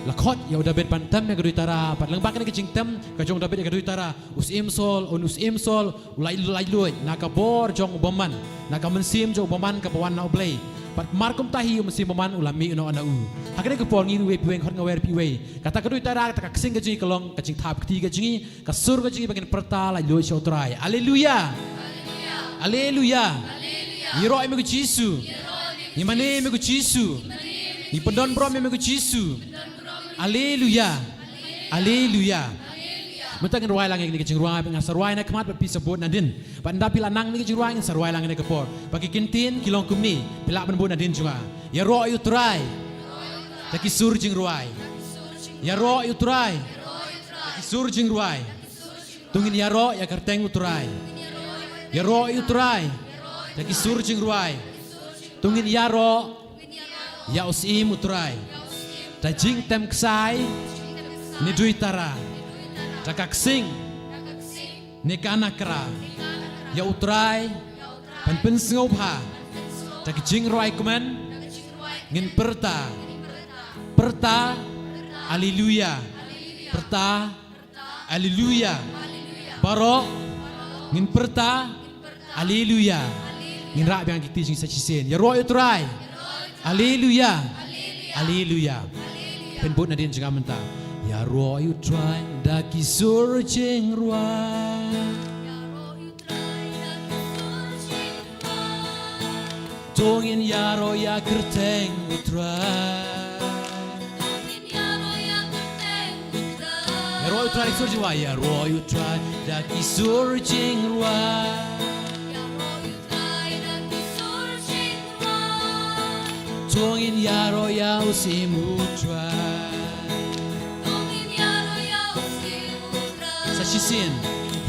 la khot ïa u Dabid ban tem ïa ka duitara, bad lyngba kane ka jingtem ka jong u Dabid ïa ka duitara, u Syiem Saul, un, u Syiem Saul u la lait luid na ka bor jong u bymman, na ka mynsiem jong u bymman kaba wan na U Blei. Bad markumta hi u mynsiem bymman u la mih noh na u. Ha kane ka por ngi ruh uwei pa uwei, nga khot nga wer ïa phi uwei, kata ka duitara, kata ka ksing ka jong ngi ka long ka jingthap kti ka jong ngi, ka sur ka jong ngi ba ngin pyrta lait luid sha U Trai. Haleluya. Haleluya. Ngi ïaroh ïa me ko Jisu. Ngi mane ïa me ko Jisu. Ngi pyndonburom ïa me ko Jisu. Haleluya. Haleluya. Mynta ngin rwai lang ïa kane ka jingrwai, ba nga sa rwai na khmat bad phi sa bud nadien. Bad ynda phi la nang ïa kane ka jingrwai, ngin sa rwai lang ïa kane ka por. Ba ki kyntien ki long kumne, phi lah ban bud nadien jong nga. Ïaroh ïa U Trai da ki sur jingrwai. Ïaroh ïa U Trai da ki sur jingrwai. To ngin ïaroh ïa ka kyrteng U Trai. Ïaroh ïa U Trai da ki sur jingrwai. To ngin ïaroh ïa u Syiem U Trai da jingtem ksai ne duitara, da ka ksing ne ka nakra. Ïa U Trai ban pynsngewbha da ka jingrwai kmen. Ngin pyrta, pyrta, Haleluya. Pyrta, Haleluya. Baroh ngin pyrta, Haleluya. Ngin rah biang ki kti jong ngi sa shisien. Ïaroh ïa U Trai. Haleluya. Haleluya. Phin bud nadien jong nga mynta. Ïaroh ïa U Trai da ki sur jingrwai. To ngin ïaroh ïa ka kyrteng U Trai. Ïaroh ïa U Trai da ki sur jingrwai. Ïaroh ïa U Trai da ki sur jingrwai. To ngin ïaroh ïa u Syiem U Trai. Sa shisien.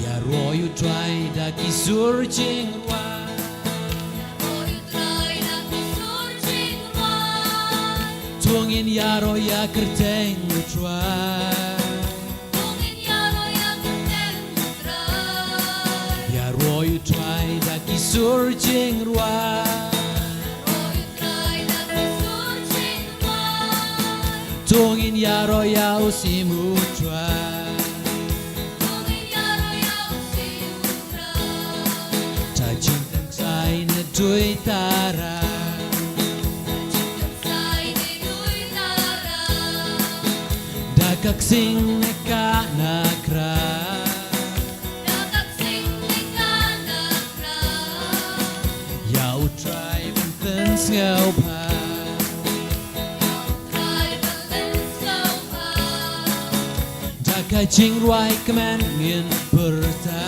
Ïaroh ïa U Trai da ki sur jingrwai. To ngin ïaroh ïa ka kyrteng U Trai. Ïaroh ïa U Trai da ki sur jingrwai. To ngin ïaroh ïa u Syiem U Trai. Da jingtem ksai ne duitara. Da ka ksing ne ka nakra. Ïa U Trai ban pynsngewbha. Da ka jingrwai kmen ngin pyrta.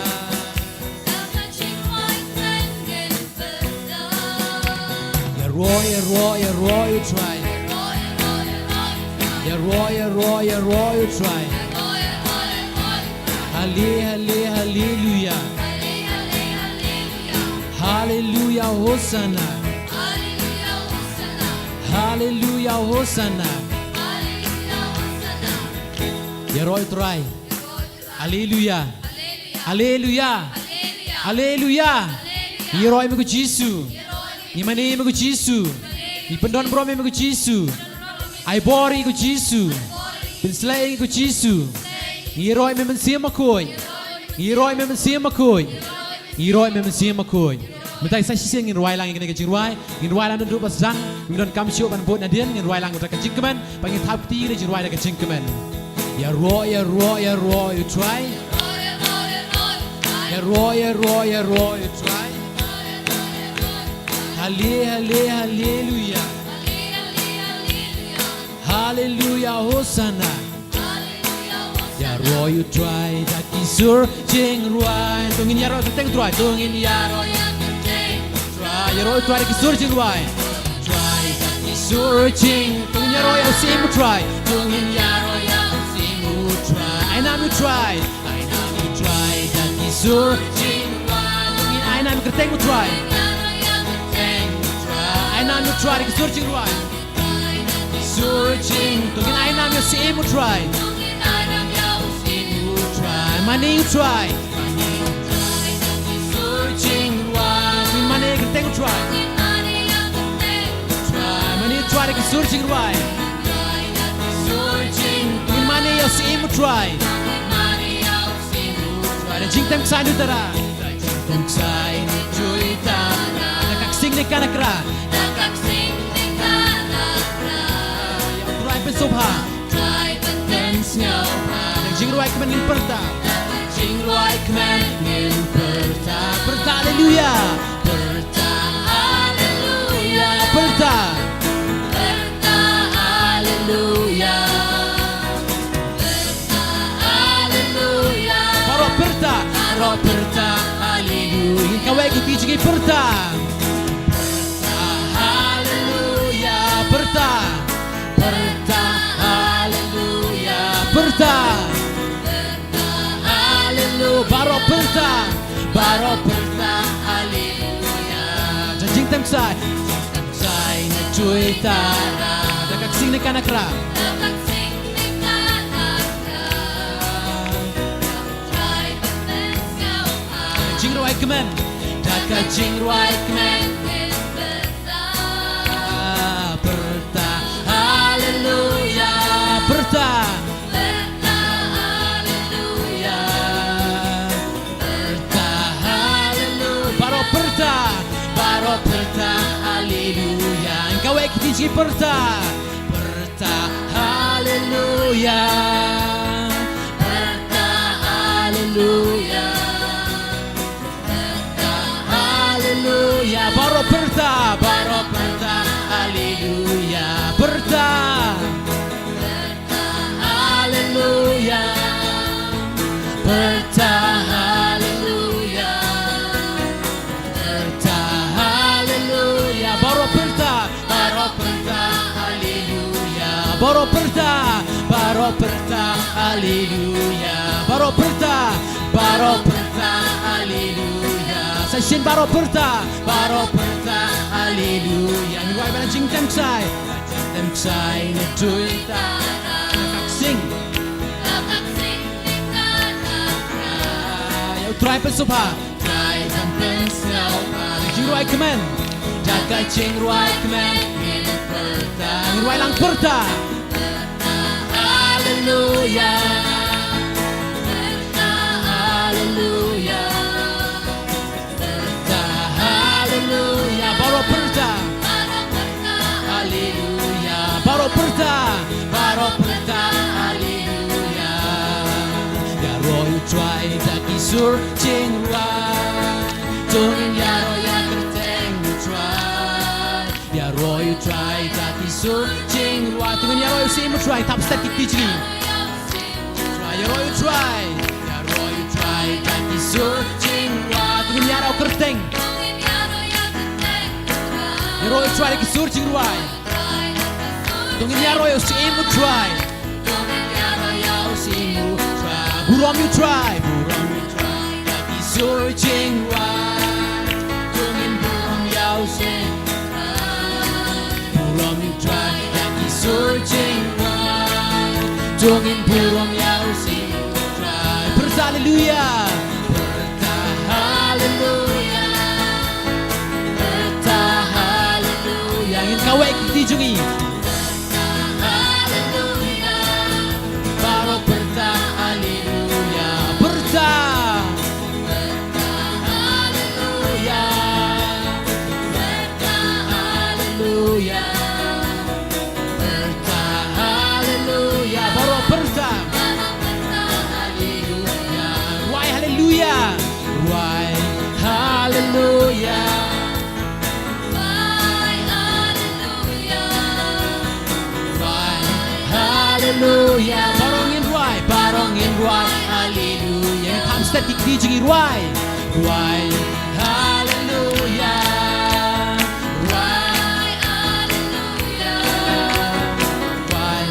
Ïaroh, ïaroh, ïaroh ïa U Trai. Ïaroh, ïaroh, ïaroh ïa U Trai. Hale, hale, haleluya. Haleluya, hosana. Haleluya, hosana. Ïaroh ïa U Trai. Haleluya. Haleluya. Haleluya. Ngi ïaroh ïa me ko Jisu. Ngi mane ïa me ko Jisu. Ngi pyndonburom ïa me ko Jisu. Ai bor ïa ngi ko Jisu. Pynshlei ïa ngi ko Jisu. Ngi ïaroh ïa me Mynsiem Bakhuid. Ngi ïaroh ïa me Mynsiem Bakhuid. Ngi ïaroh ïa me Mynsiem Bakhuid. Mynta sa shisien ngin rwai lang ïa kane ka jingrwai. Ngin rwai lang naduh ba sdang, ngim donkam shuh ban bud nadien, ngin rwai lang da ka jingkmen, ba ngin thap kti ïa ka jingrwai da ka jingkmen. Ïaroh, ïaroh, ïaroh ïa U Trai. Ïaroh, ïaroh, ïaroh ïa U Trai. Hale, hale, haleluya. Haleluya, hosana. Ïaroh ïa U Trai da ki sur jingrwai. To ngin ïaroh ïa ka kyrteng U Trai. To ngin ïaroh ïa ka kyrteng U Trai. Ïaroh ïa U Trai da ki sur jingrwai. Trai da ki sur jing. To ngin ïaroh ïa u Syiem U Trai. To ngin ïaroh ïa u Syiem U Trai. Ai nam ïa U Trai. Ai nam ïa U Trai da ki sur jingrwai. To ngin ai nam ïa ka kyrteng U Trai. Ai nam ïa U Trai da ki sur jingrwai. Sur jing, to ngin ai nam ïa u Syiem U Trai. Mane U Trai. Sur jing, to ngin mane ïa ka kyrteng U Trai. Mane U Trai da ki sur jingrwai. To ngin mane ïa u Syiem U Trai. Trai da jingtem ksai ne duitara. Trai jingtem ksai ne duitara. Da ka ksing ne ka nakra. Da ka ksing ne ka nakra. Ïa U Trai pynsngewbha. Trai pynsngewbha. Da ka jingrwai kmen ngin pyrta. Da ka jingrwai kmen ngin pyrta. Pyrta haleluya. Pyrta haleluya. Pyrta. Pyrta haleluya. Pyrta Pyrta. Pyrta, haleluya. Pyrta. Pyrta, haleluya. Pyrta. Haleluya. Baroh pyrta. Baroh pyrta, haleluya. Jingtem ksai. Jingtem ksai na jui tara. Da ka ksing ne ka nakra. Da ka ksing ne ka nakra. Jingrwai kmen. Da ka jingrwai kmen. Pyrta, haleluya. Pyrta. Pyrta, haleluya. Pyrta, haleluya. Baroh pyrta. Baroh pyrta, haleluya. Kawei kti chi pyrta. Pyrta, haleluya. Pyrta, haleluya. Pyrta, haleluya. Baroh pyrta, baroh pyrta, haleluya. Pyrta. Pyrta, haleluya. Pyrta, haleluya. Pyrta, haleluya. Baroh pyrta, baroh pyrta, haleluya. Baroh pyrta, baroh pyrta, haleluya. Baroh pyrta, baroh pyrta, haleluya. Sa shisien baroh pyrta, baroh pyrta, haleluya. Ngi rwai ban jingtem ksai. Jingtem ksai na jui tara. Ka ksing. Ïa U Trai pynsngewbha. Trai ban pynsngewbha. Jingrwai kmen. Da ka jingrwai kmen ngin pyrta. Ngin rwai lang, pyrta. Haleluya. Haleluya. Pyrta, haleluya. Baroh pyrta. Haleluya. Baroh pyrta. Baroh pyrta, haleluya. Ïaroh ïa U Trai da ki sur jingrwai. To ngin ïaroh ïa ka kyrteng U Trai. Ïaroh ïa U Trai da ki sur jingrwai. To ngin ïaroh ïa u syiem U Trai. Thap stet ki kti jong ngi. Ïaroh ïa U Trai. Ïaroh ïa U Trai da ki sur jingrwai. To ngin ïaroh ïa ka kyrteng. Ïaroh ïa U Trai da ki sur jingrwai. To ngin ïaroh ïa u syiem U Trai. To ngin ïaroh ïa u syiem U Trai. Burom ïa U Trai. Burom ïa U Trai da ki sur jingrwai. To ngin burom ïa u syiem U Trai. Burom ïa U Trai da ki sur jingrwai. To ngin burom ïa u syiem U Trai. Pyrta haleluya. Pyrta haleluya. Pyrta haleluya. Ngin kawei ki kti jong ngi. Pyrta haleluya. Baroh pyrta haleluya. Pyrta. Pyrta haleluya. Pyrta haleluya. Pyrta haleluya. Baroh pyrta. Baroh pyrta haleluya. Rwai haleluya. Rwai haleluya. Rwai haleluya. Rwai haleluya. Baroh ngin rwai, baroh ngin rwai haleluya. Ngin kham stet ki kti jong ngi, rwai. Rwai haleluya. Rwai haleluya. Rwai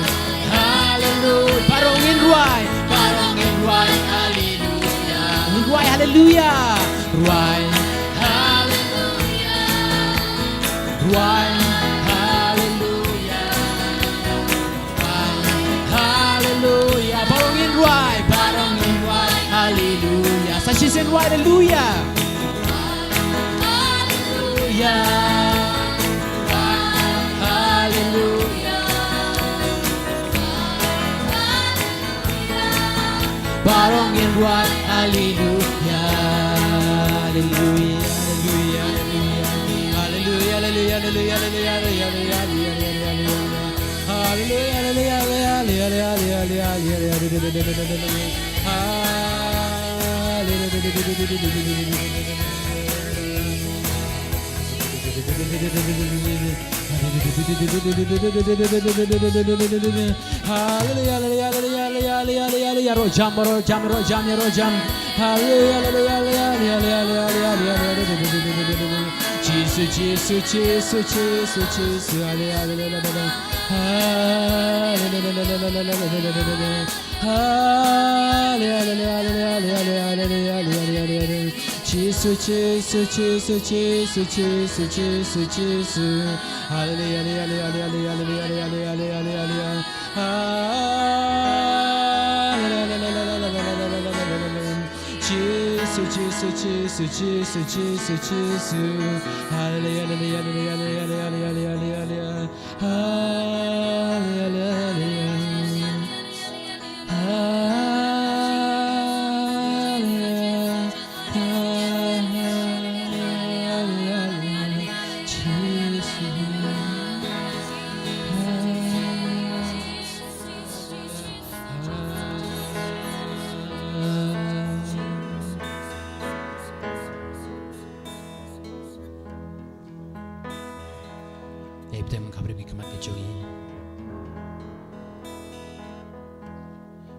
haleluya. Baroh ngin rwai, baroh ngin rwai haleluya. Ngin rwai haleluya. Rwai haleluya. Rwai haleluya. Haleluya. Baroh ngin rwai, baroh ngin rwai haleluya. Sa shisien rwai haleluya. Haleluya. Haleluya. Baroh ngin rwai haleluya. Haleluya, haleluya, haleluya. Haleluya, haleluya, haleluya. Haleluya, haleluya, haleluya. Roh jam, roh jam, roh jam, roh jam. Hallelujah, hallelujah, hallelujah, hallelujah, hallelujah. Jisu, Jisu, Jisu, Jisu, Jisu, hallelujah, hallelujah, hallelujah. Hallelujah, hallelujah, hallelujah, hallelujah. Jisu, Jisu, Jisu, Jisu, Jisu, Jisu. Hallelujah, hallelujah, hallelujah. Jisu, Jisu, Jisu, Jisu, Jisu. Hallelujah, hallelujah, hallelujah, hallelujah, hallelujah. Hallelujah, hallelujah. Hallelujah, hallelujah, Jisu. Ïa pdeng khapri ki khmat ki jong ngi.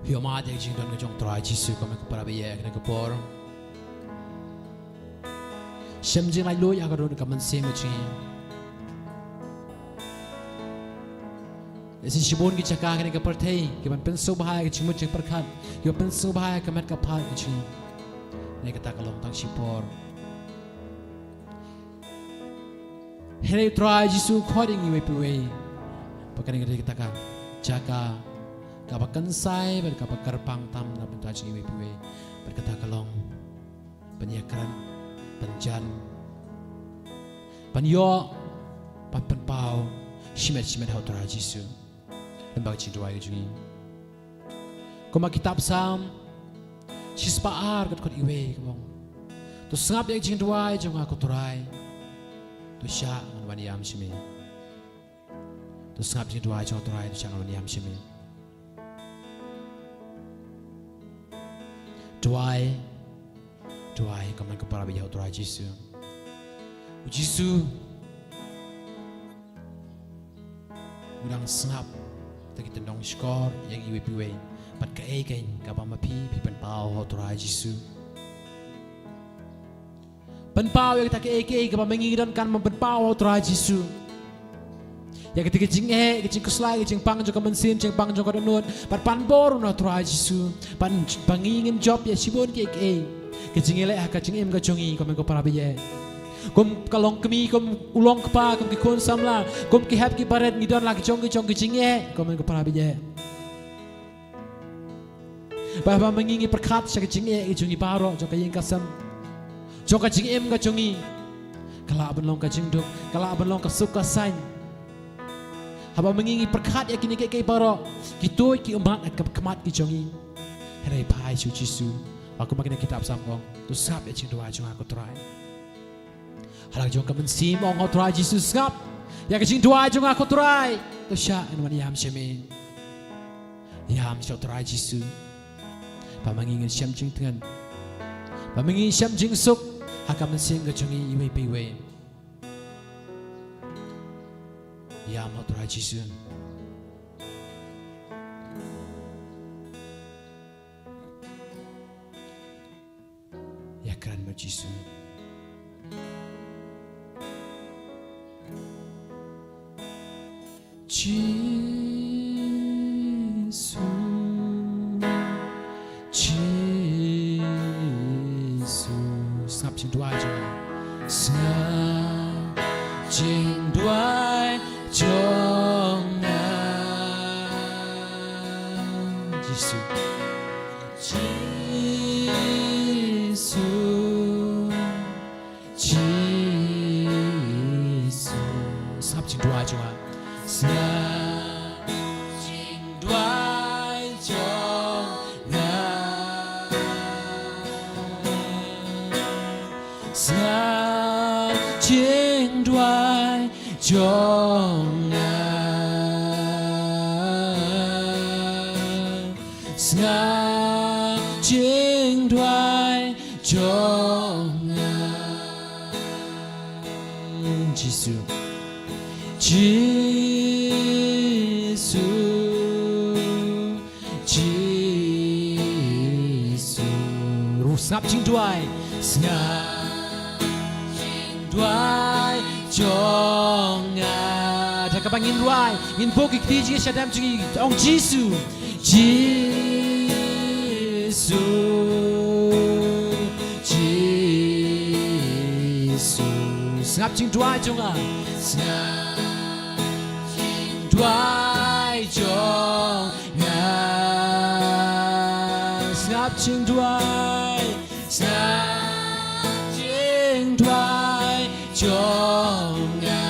Ïohmad ïa ka jingdon ka jong U Trai Jisu, kumne ko para baieit, ha kane ka por. Shem jinglaitluid ha ka rud ka mynsiem ka jong ngi. Ïa shibun ki jaka ha kane ka pyrthei kiban pynsngewbha ïa ka jingmut jingpyrkhat, kiban pynsngewbha ïa ka met ka phad ka jong ngi. Hynrei kata ka long tang shipor. Hynrei U Trai Jisu u khot ïa ngi iwei pa iwei ba kane ka dei kata ka jaka kaba kynsai bad kaba kyrpang tam na ka bynta jong ngi iwei pa iwei. Bad kata ka long ban ïakren, ban jan, ban ïoh, ban pynpaw shimet shimet ha U Trai Jisu. Lyngba ka jingduwai ka jong ngi. Kumba kitab Salm shispah ar, ka dkhot iwei ka ong: To sngap ïa ka jingduwai jong nga ko Trai, to shah ngan wan ïam sha me. To sngap ïa ka jingduwai jong nga ko Trai, to shah ngan wan ïam sha me. Duwai, duwai, kumne ko para baieit, ha U Trai Jisu. U Jisu u dang sngap ïa kita ki tyndong shkor, ïa ngi iwei pa iwei. Bad kaei kein kaba ma phi phi pynpaw ha U Trai Jisu? Pynpaw ïa kita kiei kiei kaba ma ngi ngi donkam ban pynpaw ha U Trai Jisu. Ïa kita ki jingeh, ki jingkhuslai, ki jingpang jong ka mynsiem, jingpang jong ka dohnud, bad pan bor na U Trai Jisu. Ban, ba ngi ngin jop ïa shibun kiei kiei ki jingïaleh ha ka jingim ka jong ngi, kumne ko para baieit. Kum ka long kmie, kum u long kpa, kum ki khun samla, kum ki hep ki barit, ngi don la ki jong ki jong ki jingeh, kumne ko para baieit. Ba haba ma ngi ngi pyrkhat sha ka jingeh ka jong ngi baroh, jong ka ïing ka sem, jong ka jingim ka jong ngi, ka lah ban long ka jingduk, ka lah ban long ka suk ka saiñ. Haba ma ngi ngi pyrkhat ïa kine kiei kiei baroh, ki tuid ki ummat ha ka khmat ka jong ngi. Hynrei phai sha U Jisu. Ba kumba kane ka kitab Salm ka ong, to sngap ïa ka jingduwai jong nga ko Trai. Ha la ka jong ka mynsiem ong ha U Trai Jisu, sngap ïa ka jingduwai jong nga ko Trai, to shah ngan wan ïam sha me. Ïam sha U Trai Jisu. Ba ma ngi ngin shem jingtngen, ba ma ngi ngin shem jingsuk ha ka mynsiem ka jong ngi iwei pa iwei. Ïam ha U Trai Jisu. Ïakren bad U Jisu. Jisu, Jisu. Sngap jingduwai jong nga. Sngap jingduwai jong nga. Jisu. Jisu, Jisu. Sngap jingduwai jong nga. Sngap jingduwai jong nga. Sngap jingduwai jong nga. Sngap jingduwai jong nga. Jisu. Jisu. Jisu. Sngap jingduwai. Sngap jingduwai jong nga. Da kaba ngin duwai, ngin buh ki kti jong ngi sha dem jong ngi, ong Jisu. Jisu. Jisu. Sngap jingduwai jong nga. Sngap jingduwai jong nga. Sngap jingduwai. Sngap jingduwai jong nga.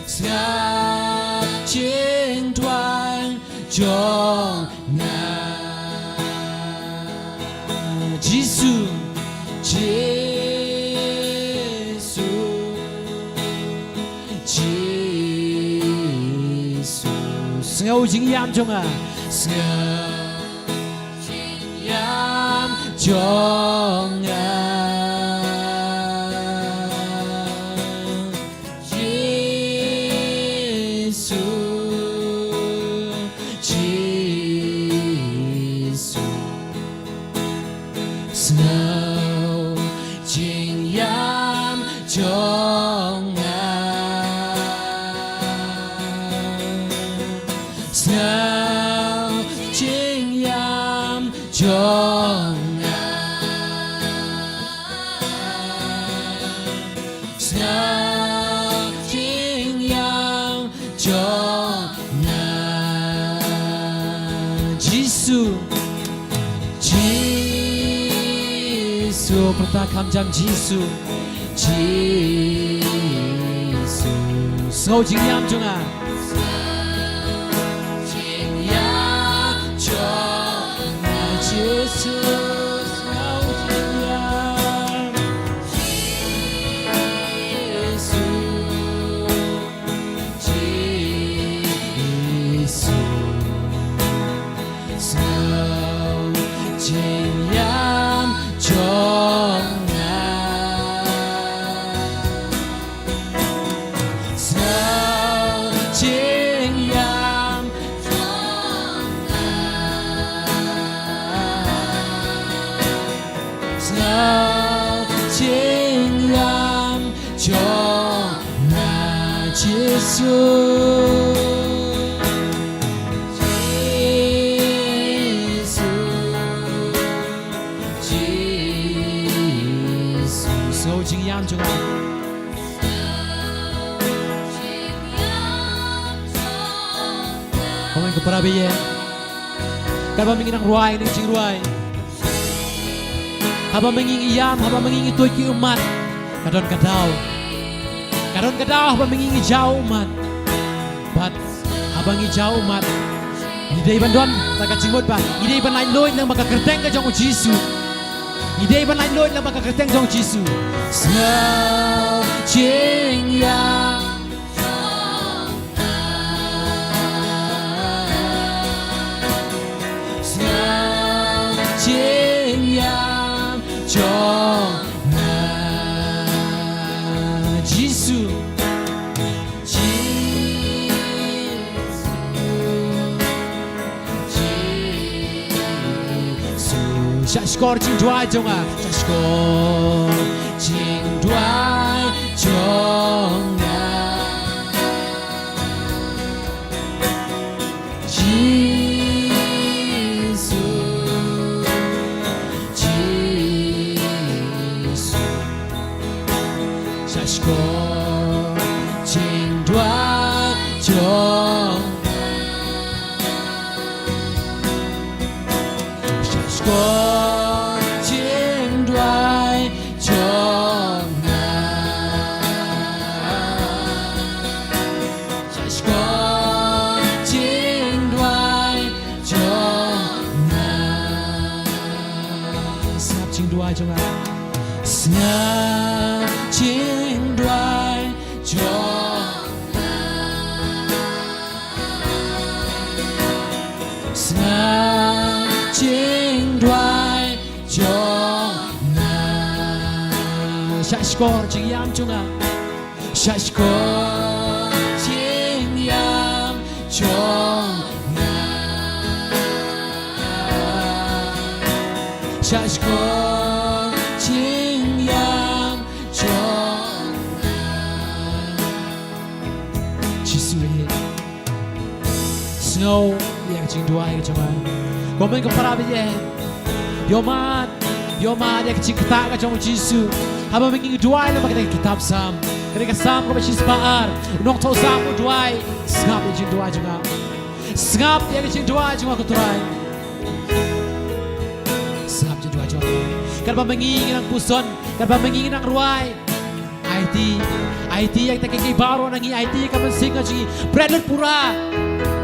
Sngap jingduwai jong nga. Jisu. Jisu. Jisu. Sngew jingïam jong nga. Sngew jingïam jong nga. Jisu. Jisu. Sngew jingïam jong nga. Sngew jingïam jong nga. Sngew jingïam jong nga. Jisu. Jisu. Pyrta kham jam Jisu. Jisu. Sngew jingïam jong nga. Sngew jingïam jong nga. Jisu. Sngew jingïam. Jisu. Jisu. Sngew jingïam jong nga. Sngew jingïam jong nga. Sngew jingïam jong nga, Jisu. Jisu. Jisu. Sngew jingïam jong nga. Haba ma ngi ïa para baieit, katba ma ngi nang rwai ïa ka jingrwai, haba ma ngi ngi ïam, haba ma ngi ngi tuid ki ummat, ka don ka daw, ka don ka daw haba ma ngi ngi jaw ummat. Bad haba ngi jaw ummat, ngi dei ban don da ka jingmut ba ngi dei ban laitluid lyngba ka kyrteng ka jong u Jisu. Ngi dei ban laitluid lyngba ka kyrteng jong u Jisu. Sngew jingïam. Sngew jingïam jong nga, Jisu. Jisu. Jisu. Shah shkor jingduwai jong nga. Shah shkor jingduwai jong nga. Jisu, Jisu. Shah shkor jingduwai jong nga. Shah shkor jingduwai jong nga. Shah shkor jingduwai jong nga. Sngap jingduwai jong nga. Sngap jingduwai jong nga. Sngap jingduwai jong nga. Shah shkor jingïam jong nga. Shah shkor jingïam jong nga. Shkor jingïam jong nga. Jisu eh. Sngew ïa ka jingduwai ka jong nga. Kumne ka para bad ïa. Ïohmad, ïohmad ïa ka jingktah ka jong u Jisu. Haba ma ngi duwai lyngba kane ka kitab Salm. Kane ka Salm kaba shispah ar. U nongthoh Salm u duwai. Sngap ïa ka jingduwai jong nga. Sngap ïa ka jingduwai jong nga ko Trai. Sngap jingduwai jong nga. Katba ma ngi ngi nang puson, katba ma ngi ngi nang rwai. Aiti, aiti ïa kita kiei kiei baroh na ngi, aiti ïa ka mynsiem ka jong ngi. Bret lut pura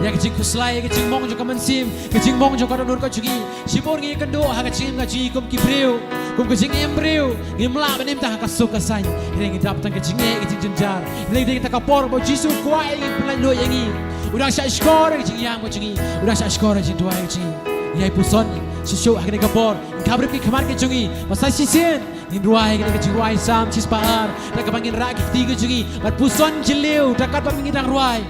ïa ka jingkhuslai, ïa ka jingmong jong ka mynsiem, ka jingmong jong ka dohnud ka jong ngi. Shibun ngi ïakynduh ha ka jingim ka jong ngi kum ki briew, kum ka jingim briew. Ngim lah ban im tang ha ka suk ka saiñ. Hynrei ngi dap tang ka jingeh, ka jingjynjar. Hynrei dei kata ka por ba u Jisu u kwah ïa ngi, pynlait luid ïa ngi. U dang shah shkor ïa ka jingïam ka jong ngi. U dang shah shkor ïa ka jingduwai ka jong ngi. Ïai puson shuh shuh ha kane ka por. Khapbrip ki khmat ki jong ngi. Ba sa shisien ngin rwai kane ka jingrwai Salm shispah ar. Da kaba ngin rah ki kti ki jong ngi bad puson jylliew da katba ngi dang rwai.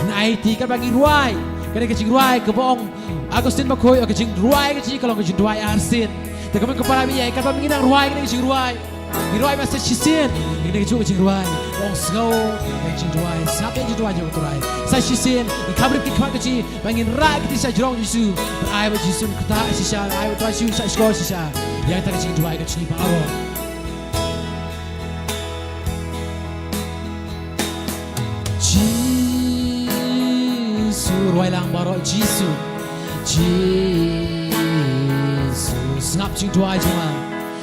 Ngin aiti katba ngi rwai kane ka jingrwai kaba ong Augustine Bakhuid, ka jingrwai ka jong ngi ka long ka jingduwai arsien. Da kumne ko para bad ïa, katba ngi dang rwai kane ka jingrwai, ngi rwai ba sa shisien kane ka jong ka jingrwai. Ong sngew ïa ka jingduwai, sngap ïa ka jingduwai jong u Trai. Sa shisien ngi khapbrip ki khmat ka jong ngi. Ba ngin rah kti sha jrong Jisu. Ai ba Jisu un ktah shisha, ai ba u Trai Jisu un shah shkor shisha ïa kata ka jingduwai ka jong ngi baroh. Jisu, rwai lang baroh Jisu. Jisu, sngap jingduwai jong nga.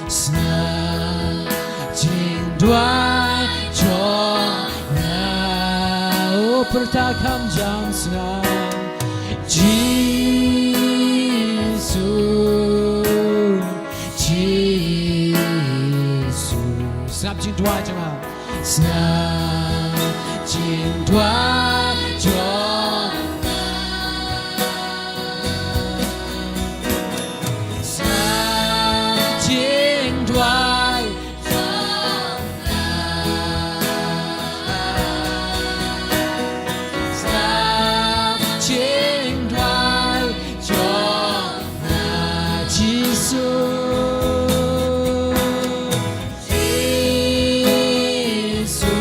Sngap jingduwai jong nga, oh pyrta kham jam sngap. Jisu, Jisu, sngap jingduwai jong nga. Sngap jingduwai jong nga. Sngap jingduwai jong nga. Sngap jingduwai jong nga, Jisu. Jisu,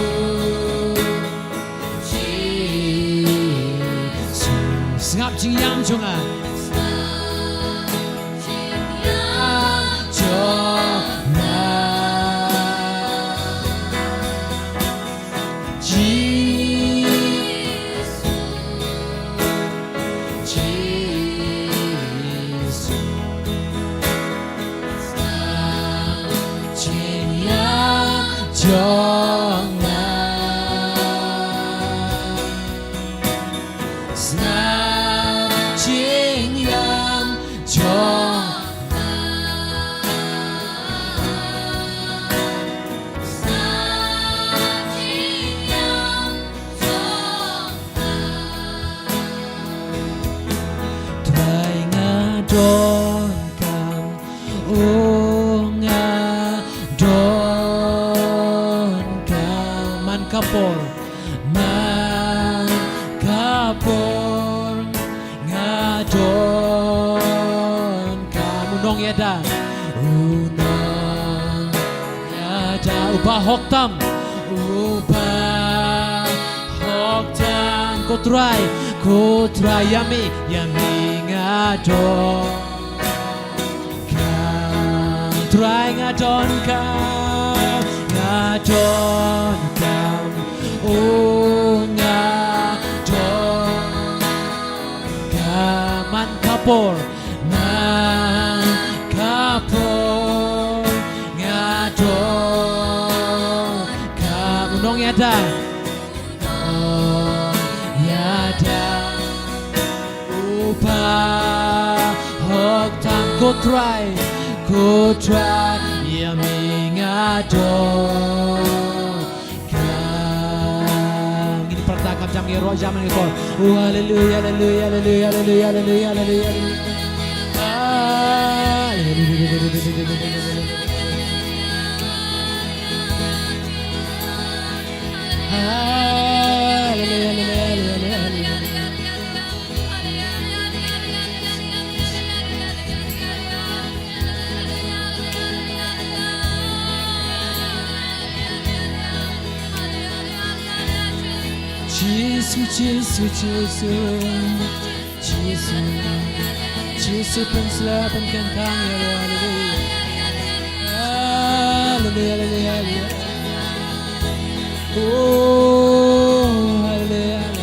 Jisu. Sngap jingïam jong nga. Sngap jingïam jong nga. Jisu, Jisu. Sngap jingïam jong nga. Sngap jingïam jong nga. Sngap jingïam jong nga. Trai nga donkam, oh nga donkam. Man ka por, man ka por nga donkam. U nongïada, u nongïada, u bahok tam, u bahok tam. Ko Trai, ko Trai, ïa me, ïa me nga donkam. Trai nga donkam, nga donkam, oh nga donkam. Man ka por, man ka por nga donkam. U nongïada, u nongïada, u bahok tam. Ko Trai, ko Trai, ïa me nga donkam. Ngin pyrta kham jam, ïaroh jam ha kane ka por. Oh, haleluya, haleluya, haleluya. Jisu, Jisu, Jisu, Jisu, pynsleh, pynkyntang ïa u. Haleluya. Haleluya, haleluya, haleluya. Oh, haleluya, haleluya.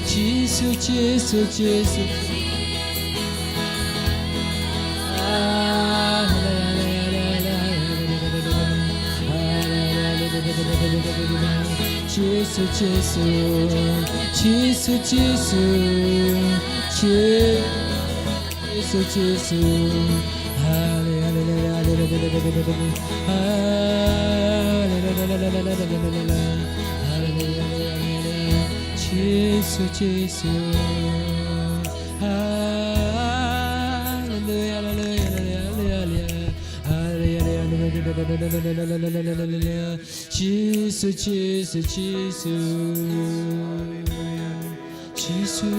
Jisu, Jisu, Jisu. Jisu, Jisu, Jisu, Jisu, Jisu. Haleluya, haleluya, haleluya, haleluya. Haleluya, haleluya, haleluya. Jisu, Jisu. Haleluya, haleluya, haleluya, haleluya. Haleluya, haleluya, haleluya. Jisu, Jisu, Jisu. Jisu.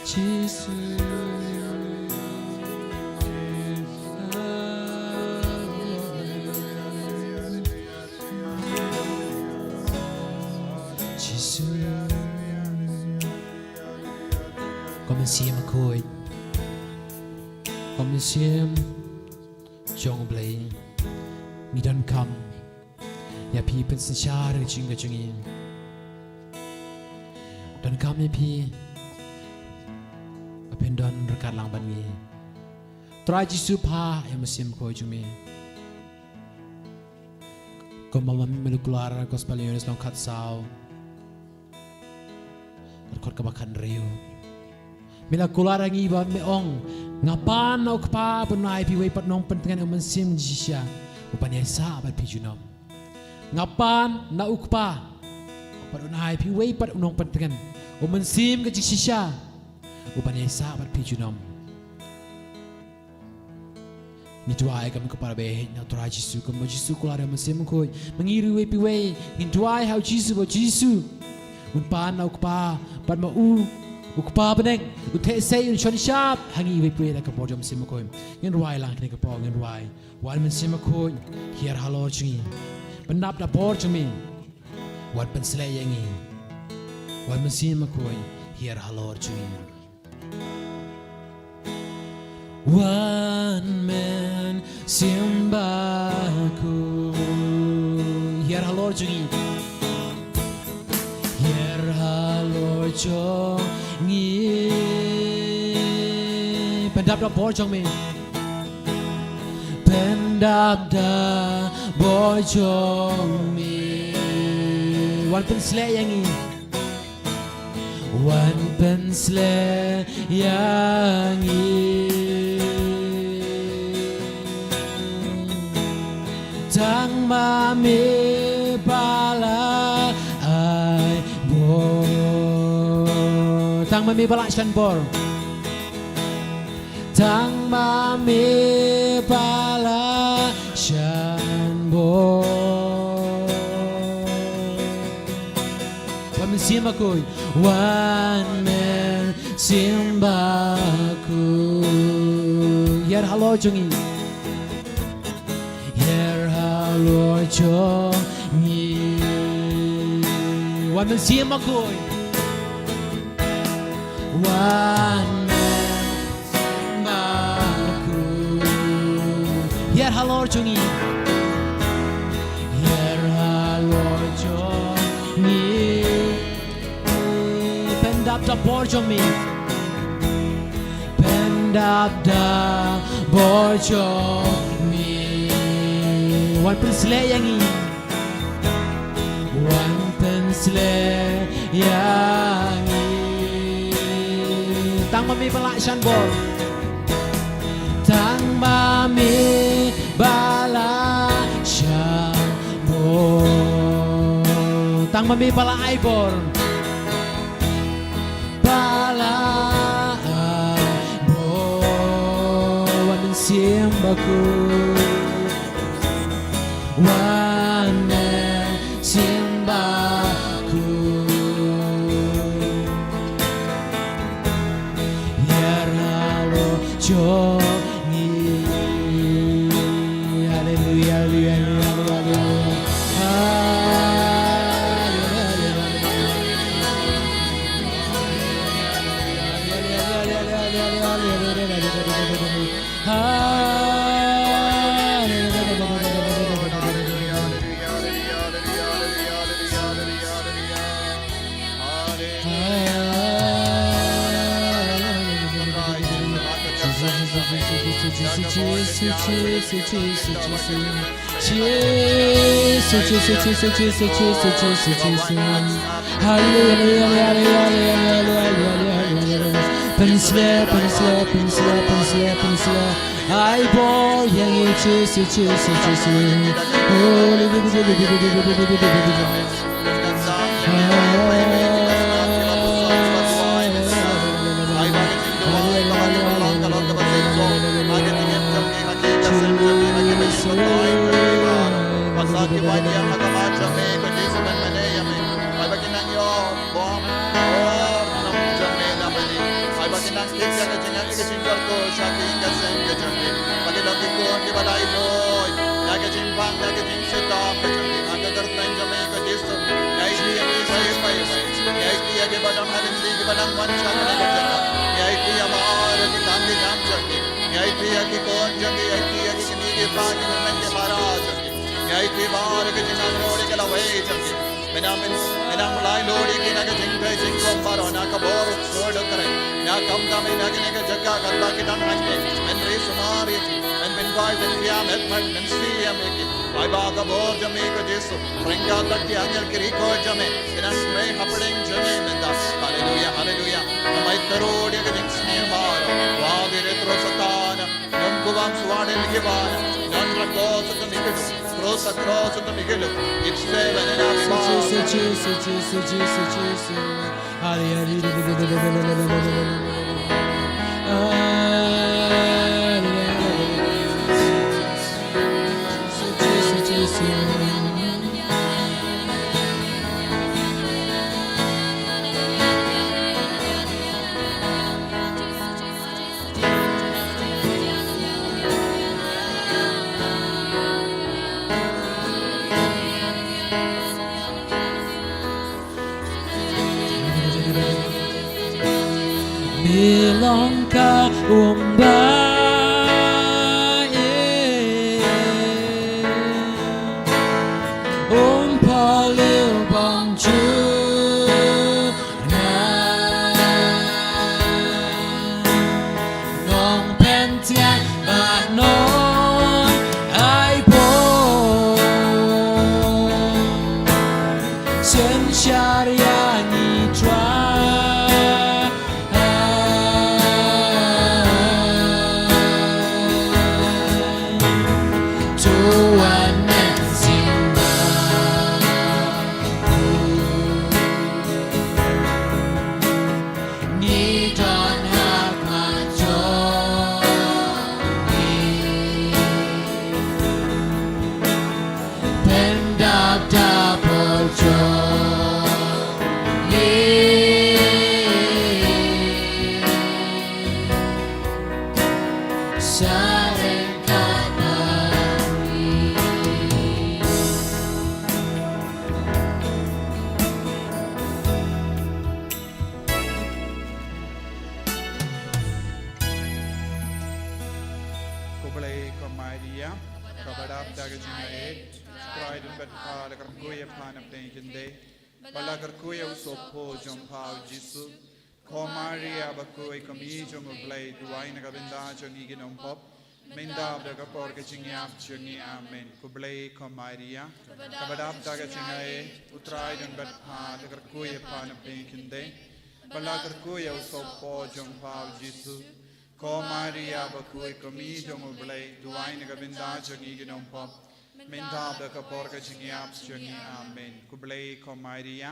Jisu. Jisu. Ko Mynsiem Bakhuid, ko Mynsiem jong U Blei, ngi donkam ïa phi pynsynshar ïa ka jingim ka jong ngi. Donkam ïa phi ba phin don ryngkat lang bad ngi. Trai Jisu, phah ïa u Mynsiem Bakhuid jong me. Kumba me la kular ha ka Gospel u Ïoannis lynnong khatsaw, dkhot kaba khathynriew. Me la kular ha ngi bad me ong, nga pan na u Kpa bad un ai ïa phi uwei pat u nongpyntngen, u Mynsiem Jingshisha, uban ïaisah bad phi junom. Nga pan na u Kpa bad un ai ïa phi uwei pat u nongpyntngen, u Mynsiem ka Jingshisha, uban ïaisah bad phi junom. Ngi duwai kum ka para bangeit na u Trai Jisu, kumba u Jisu u kular ïa u Mynsiem Bakhuid, ma ngi ruh iwei pa iwei ngin duwai ha u Jisu, ba u Jisu un pan na u Kpa bad ma u, u Kpa bneng, un theh sei, un shon shap ha ngi iwei pa iwei da ka bor jong u Mynsiem Bakhuid. Ngin duwai lang kane ka por, ngin duwai. Wan Mynsiem Bakhuid, hiar halor jong ngi. Pyndap da bor jong me. Wan pynsleh ïa ngi. Wan Mynsiem Bakhuid, hiar halor jong ngi. Wan Mynsiem Bakhuid, hiar halor jong ngi. Hiar halor jong ngi. Pyndap da bor jong me. Pyndap da bor jong me. Wan pynsleh ïa ngi. Wan pynsleh ïa ngi. Tang ma me ba la ai bor. Tang ma me ba la shan bor. Tang ma me ba la shan bor. Wan Mynsiem Bakhuid, Wan Mynsiem Bakhuid. Hiar halor jong ngi. Hiar halor jong ngi. Wan Mynsiem Bakhuid. Wan Mynsiem Bakhuid. Hiar halor jong ngi. Hiar halor jong ngi. Pyndap da bor jong me. Pyndap da bor jong me. Wan pynsleh ïa ngi. Wan pynsleh ïa ngi. Tang ma me ba la shan bor. Tang ma me ba la shan bor. Tang ma me ba la ai bor. Ba la ai bor. Wan Mynsiem Wan ne simba ku. Yaralo chongi. Hallelujah, hallelujah, hallelujah, hallelujah. Hallelujah. Hallelujah, hallelujah, hallelujah, hallelujah, hallelujah, hallelujah. Pynsla, pynsla, pynsla, pynsla, pynsla. Ai bor ïa ngi Jisu, Jisu, Jisu. Hallelujah. Ïa ki ba dang ha lynti, ki ba dang wan sha kane ka jaka. Ïa ïa ki ïa baroh ki kam ki jam jong ki. Ïa ïa ki khun jong ki, ïa ïa ki kmie ki kpa ki kyrmen ki para jong ki. Ïa ïa baroh ki jingangnud ki lawei jong ki. Men ym, men ym lai lor ïa ki na ka jingtrei jingkhum baroh, na ka bor u Kpa U Khrist. Ïa khamtam ïa kane ka jaka katba ki dang hangtei. Men ri sumar ïa ki, men pynbai pynbiang, men pynmynsiam ïa ki. Ai ba ka bor jong me ko Jisu, ryngkat bad ki angel ki riewkhuid jong me, ki nang trei hapdeng jong me mynta. Haleluia, haleluia. Namar ka rud ïa ka jingsniew baroh. Wat ïa ka rud Satan. Ym kumba shuwa de me ki ban. Don ka cross to me ki duk. Cross, cross to me ki duk. Ip se ban ina ba. Jisu, Jisu, Jisu, Jisu, Jisu. Bilong ka umba e, um paliu bang ju na. Nong pyntiat bad nong ai bor. Synshar ïa ngi Trai. To wan mynsiem ba. Ngi don ha khmat jong ngi. Pyndap da bor jong ngi. Sa ryngkat bad ngi. Ko Blei ko Maria, kaba dap da ka jingaiei, Trai don bad pha, la kyrkhu ïa pha na pdeng khyndiat, bad la kyrkhu ïa u sohphoh jong pha u Jisu. Ko Maria bakhuid, ko kmie jong u Blei, duwai na ka bynta jong ngi ki nongpop, mynta bad ha ka por ka jingïap jong ngi. Amen. Ko Blei ko Maria, kaba dap da ka jingaiei, u Trai don bad pha, la kyrkhu ïa pha na pdeng khyndiat, bad la kyrkhu ïa u sohphoh jong pha u Jisu. Ko Maria bakhuid, ko kmie jong u Blei, duwai na ka bynta jong ngi ki nongpop, mynta bad ha ka por ka jingïap jong ngi. Amen. Ko Blei ko Maria,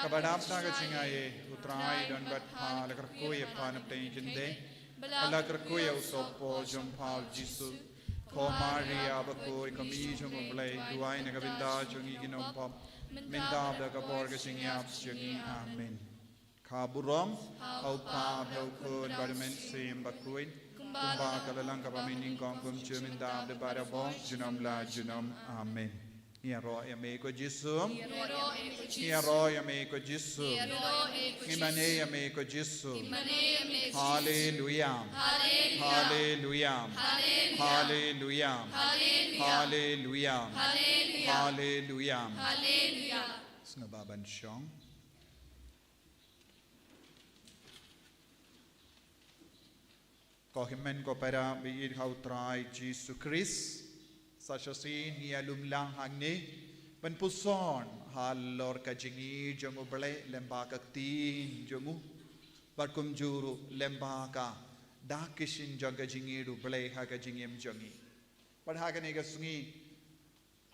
kaba dap da ka jingaiei, u Trai don bad pha, la kyrkhu ïa pha na pdeng khyndiat, bad la kyrkhu ïa u sohphoh jong pha u Jisu. Ko Maria bakhuid, ka kmie jong U Blei, duwai na ka bynta jong ngi ki nongpop, mynta bad ha ka por ka jingïap jong ngi. Amen. Ka burom ha U Kpa bad ha U Khun bad ha U Mynsiem Bakhuid, kumba ka la long, ka bym nyngkong, kumjuh, mynta bad barabor, junom la junom. Amen. Ïaroh ïa me ko Jisu. Ïaroh ïa me ko Jisu. Ngim mane ïa me ko Jisu. Haleluya. Haleluya. Haleluya. Haleluya. Haleluya. Sngewbha ban shong. Ko hynmen ko para ba ïeit ha U Trai Jisu Khrist, sa shisien ngi ïalum lang hangne ban puson halor ka jingïeit jong U Blei lyngba ka ktien jong u, bad kumjuh ruh lyngba ka dak ki shin jong ka jingïeit U Blei ha ka jingim jong ngi. Bad ha kane ka sngi,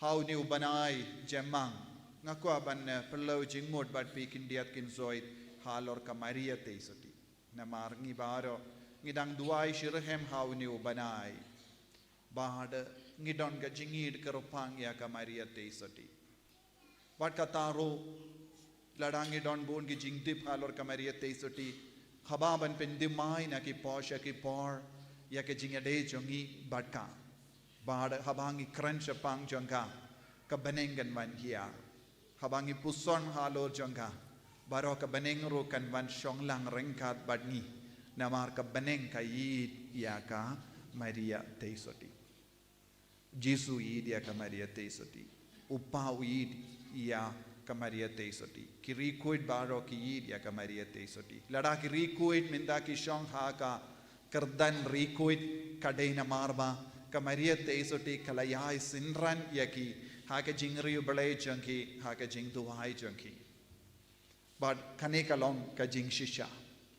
ha une u bnai Jymmang, nga kwah ban, eh, pynlong jingmut bad phi khyndiat khynsoit halor ka Maria Theisotti. Namar ngi baroh ngi dang duwai shitrhem ha une u bnai, bad ngi don ka jingïeit kyrpang ïa ka Maria Theisotti. Bad kata ruh, lada ngi don bun ki jingtip halor ka Maria Theisotti, haba ban pynthymmai na ki por sha ki por ïa ka jingïadei jong ngi bad ka, bad haba ngi kren shaphang jong ka, ka bneng kan wan hiar. Haba ngi puson halor jong ka, baroh ka bneng ruh kan wan shong lang ryngkat bad ngi, namar ka bneng ka ïeit ïa ka Maria Theisotti. Jisu u ïeit ïa ka Maria Theisotti. U Kpa u ïeit ïa ka Maria Theisotti. Ki riewkhuid baroh ki ïeit ïa ka Maria Theisotti. Lada ki riewkhuid mynta ki shong ha ka kyrdan riewkhuid, ka dei namar ba ka Maria Theisotti ka la ïai synran ïa ki ha ka jingriewblei jong ki, ha ka jingduwai jong ki. Bad kane ka long ka jingshisha.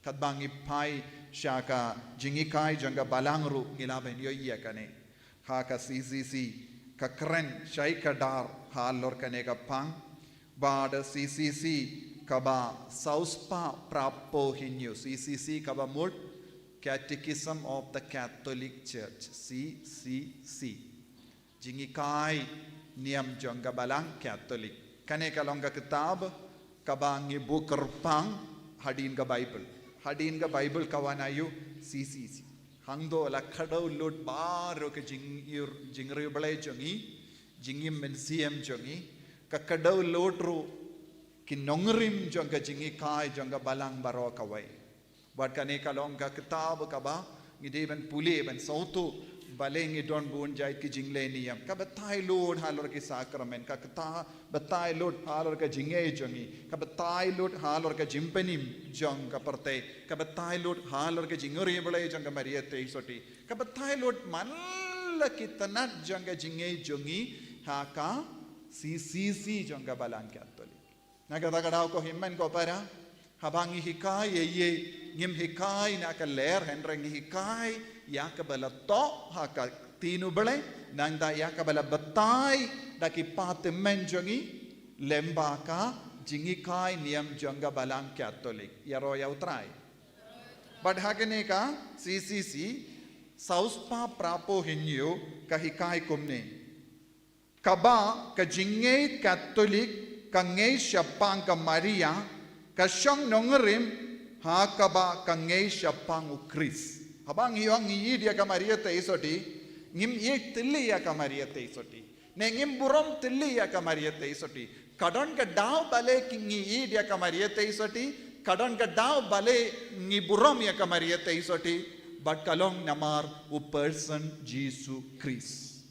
Katba ngi phai sha ka jinghikai jong ka Balang ruh ngi lah ban ïohi ïa kane. Ha ka C C C ka kren shai kdar halor kane ka phang. Bad C C C kaba saw spah phra phew hynñiew, C C C kaba mut Catechism of the Catholic Church, C C C. Jinghikai niam jong ka Balang Katholik. Kane ka long ka kitab kaba ngi buh kyrpang hadien ka Baibl. Hadien ka Baibl ka wan aïu? C C C. Hangto la kdew lut baroh ka jingïeit, jingriewblei jong ngi, jingim mynsiem jong ngi, ka kdew lut ruh ki nongrim jong ka jinghikai jong ka Balang baroh kawei. Bad kane ka long ka kitab kaba ngi dei ban pule, ban sngewthuh, balei ngi don bun jait ki jingleh niam. Ka batai lut halor ki sakramen, ka kata batai lut halor ka jingngeit jong ngi, ka batai lut halor ka jingpynim jong ka pyrthei, ka batai lut halor ka jingriewblei jong ka Maria Theisotti, ka batai lut man la ki tnat jong ka jingngeit jong ngi ha ka C C C jong ka Balang Katholik. Na kata ka daw ko hynmen ko para, haba ngi hikai ïa ei, ngim hikai na ka lyer, hynrei ngi hikai ïa kaba la thoh ha ka Ktien U Blei, nangta ïa kaba la batai da ki patymmen jong ngi lyngba ka jinghikai niam jong ka Balang Katholik. Ïaroh ïa U Trai. Bad ha kane ka C C C saw spah phra phew hynñiew ka hikai kumne. Kaba ka jingngeit Katholik ka ngeit shaphang ka Maria, ka shong nongrim ha kaba ka ngeit shaphang U Khrist. Haba ngi ong ngi ïeit ïa ka Maria Theisotti, ngim ïeit tylli ïa ka Maria Theisotti, ne ngim burom tylli ïa ka Maria Theisotti. Ka don ka daw balei ngi ïeit ïa ka Maria Theisotti, ka don ka daw balei ngi burom ïa ka Maria Theisotti, bad ka long namar u person Jisu Khrist.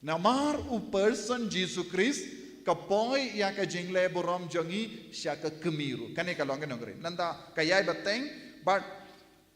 Namar u person Jisu Khrist ka poi ïa ka jingleh burom jong ngi sha ka kmie ruh. Kane ka long ka nongrim. Nangta ka ïai bteng, bad,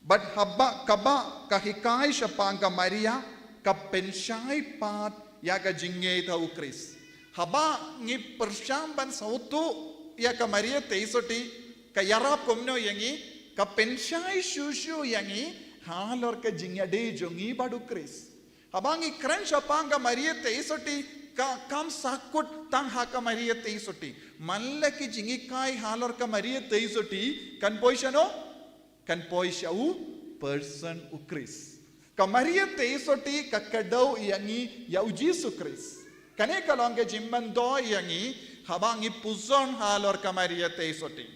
bad haba kaba ka hikai shaphang ka Maria ka pynshai pat ïa ka jingngeit ha U Khrist. Haba ngi pyrshang ban sngewthuh ïa ka Maria Theisotti, ka ïarap kumno ïa ngi? Ka pynshai shuh shuh ïa ngi halor ka jingïadei jong ngi bad U Khrist. Haba ngi kren shaphang ka Maria Theisotti, ka kam sahkut tang ha ka Maria Theisotti. Man la ki jinghikai halor ka Maria Theisotti kan poi shano? Kan poi sha u person U Khrist. Ka Maria Theisotti ka kdew ïa ngi ïa u Jisu Khrist. Kane ka long ka jingmyntoi ïa ngi, haba ngi puson halor ka Maria Theisotti.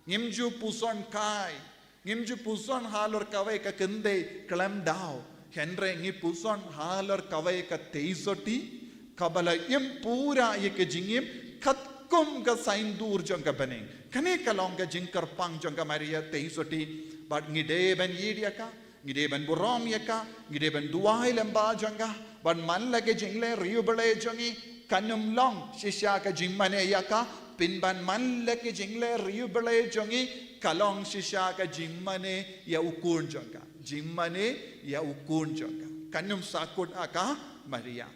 Ngim ju puson kai, ngim ju puson halor kawei ka kynthei khlem daw. Hynrei ngi puson halor kawei ka Theisotti, kaba la im pura ïa ka jingim, katkum ka saiñdur jong ka bneng. Kane ka long ka jingkyrpang jong ka Maria Theisotti, bad ngi dei ban ïeit ïa ka, ngi dei ban burom ïa ka, ngi dei ban duwai lyngba jong ka, ban man la ka jingleh riewblei jong ngi, kan ym long shisha ka jingmane ïa ka, pynban man la ka jingleh riewblei jong ngi, ka long shisha ka jingmane ïa u khun jong ka, jingmane ïa u khun jong ka. Kan ym sahkut ha ka Maria.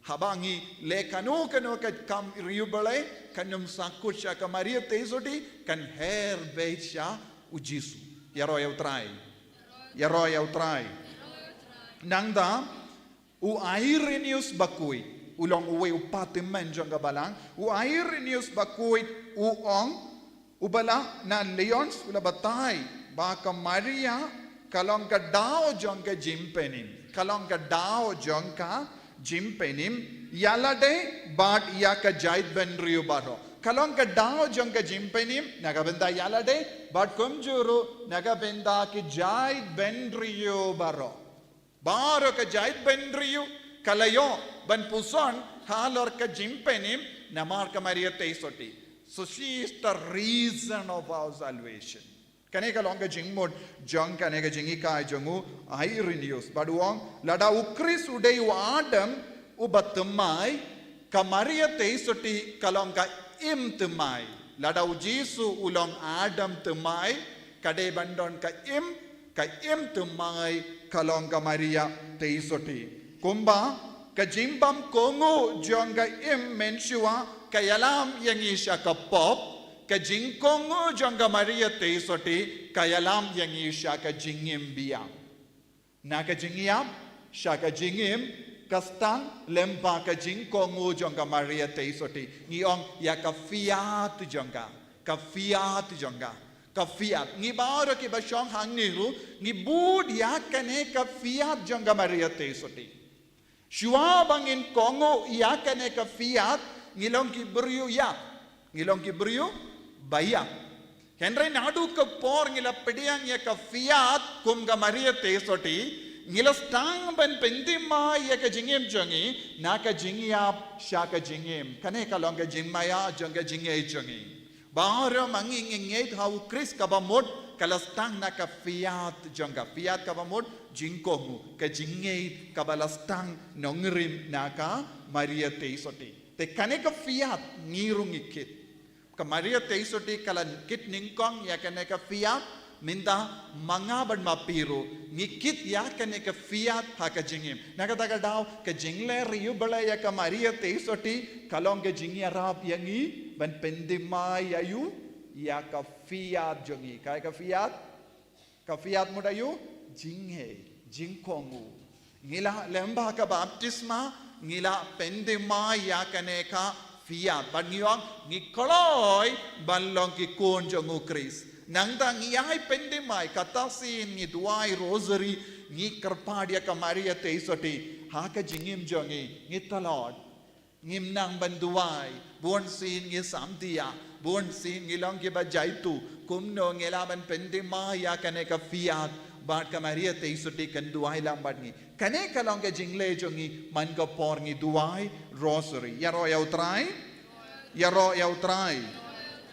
Haba ngi leh kano kano ka kam riewblei, kan ym sahkut sha ka Maria Theisotti, kan her beit sha u Jisu. Ïaroh ïa u Trai. Ïaroh ïa u Trai. Nangta, u Irenaeus bakhuid, u long uwei u patient jong ka Balang, u Irenaeus bakhuid, u ong, uba la na Lyons u la batai ba ka Maria ka long ka daw jong ka jingpynim, ka long ka daw jong ka jingpynim ïa lade bad ïa ka jaitbynriew baroh. Ka long ka daw jong ka jingpynim na ka bynta ïa lade bad kumjuh ruh na ka bynta ki jaitbynriew baroh. Baroh ka jaitbynriew ka la ïoh ban puson halor ka jingpynim namar ka Maria Theisotti. So she is the reason of our salvation. Kane ka long ka jingmut jong kane ka jinghikai jong u Irenaeus. Bad u ong, lada u Khrist u dei u Adam uba thymmai, ka Maria Theisotti ka long ka im thymmai. Lada u Jisu u long Adam thymmai, ka dei ban don ka im, ka im thymmai ka long ka Maria Theisotti. Kumba ka jingbam kohnguh jong ka im mynshuwa ka ïalam ïa ngi sha ka pop, ka jingkohnguh jong ka Maria Theisotti ka ïalam ïa ngi sha ka jingim biang. Na ka jingïap sha ka jingim ka sdang lyngba ka jingkohnguh jong ka Maria Theisotti. Ngi ong ïa ka fiat jong ka, ka fiat jong ka, ka fiat. Ngi baroh kiba shong hangne ruh ngi bud ïa kane ka fiat jong ka Maria Theisotti. Shuwa ba ngin kohnguh ïa kane ka fiat, ngi long ki briew ïap, ngi long ki briew ba ïap. Hynrei naduh ka por ngi la pdiang ïa ka fiat kum ka Maria Theisotti, ngi la sdang ban pynthymmai ïa ka jingim jong ngi na ka jingïap sha ka jingim. Kane ka long ka jingmaïa jong ka jingngeit jong ngi. Baroh ma ngi ngi ngeit ha u Khrist, kaba mut ka la sdang na ka fiat jong ka, fiat kaba mut jingkohnguh, ka jingngeit kaba la sdang nongrim na ka Maria Theisotti. Te kane ka fiat ngi ruh ngi kit. Ka Maria Theisotti ka la kit nyngkong ïa kane ka fiat, mynta ma nga bad ma phi ruh ngi kit ïa kane ka fiat ha ka jingim. Na kata ka daw ka jingleh riewblei ïa ka Maria Theisotti ka long ka jingïarap ïa ngi ban pynthymmai ïa u, ïa ka fiat jong ngi. Kaei ka fiat? Ka fiat mut aïu? Jingngeit, jingkohnguh. Ngi la lyngba ka baptisma ngi la pynthymmai ïa kane ka fiat. Bad ngi ong ngi kloi ban long ki khun jong u Khrist. Nangta ngi ai pynthymmai, kata sien ngi duwai rosary, ngi kyrpad ïa ka Maria Theisotti ha ka jingim jong ngi, ngi tlot. Ngim nang ban duwai, bun sien ngi samtia, bun sien ngi long kiba jaituh, kumno ngi lah ban pynthymmai ïa kane ka fiat, bad ka Maria Theisotti kan duwai lang bad ngi. Kane ka long ka jingleh jong ngi man ka por ngi duwai rosary. Ïaroh ïa u Trai, ïaroh ïa u Trai.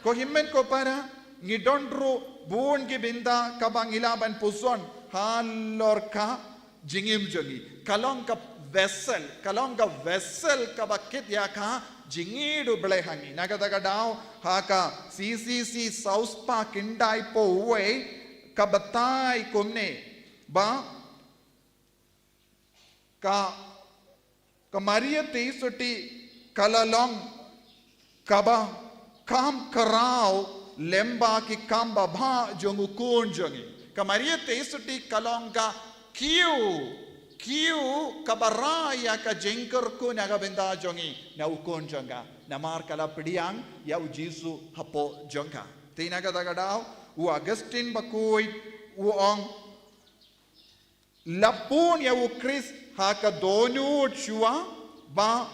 Ko hynmen ko para, ngi don ruh bun ki bynta kaba ngi lah ban puson halor ka jingim jong ngi. Ka long ka vessel, ka long ka vessel kaba kit ïa ka jingïeit u Blei ha ngi. Na kata ka daw ha ka C C C saw spah khyndai phew wei ka batai kumne ba ka, ka Maria Theisotti ka la long kaba kham khraw lyngba ki kam babha jong u Khun jong ngi. Ka Maria Theisotti ka long ka kiew, kiew kaba rai ïa ka jingkyrkhu na ka bynta jong ngi na u Khun jong ka. Namar ka la pdiang ïa u Jisu hapoh jong ka. Te na kata ka daw u Augustine bakhuid u ong La pun ïa u Khrist ha ka dohnud shuwa ba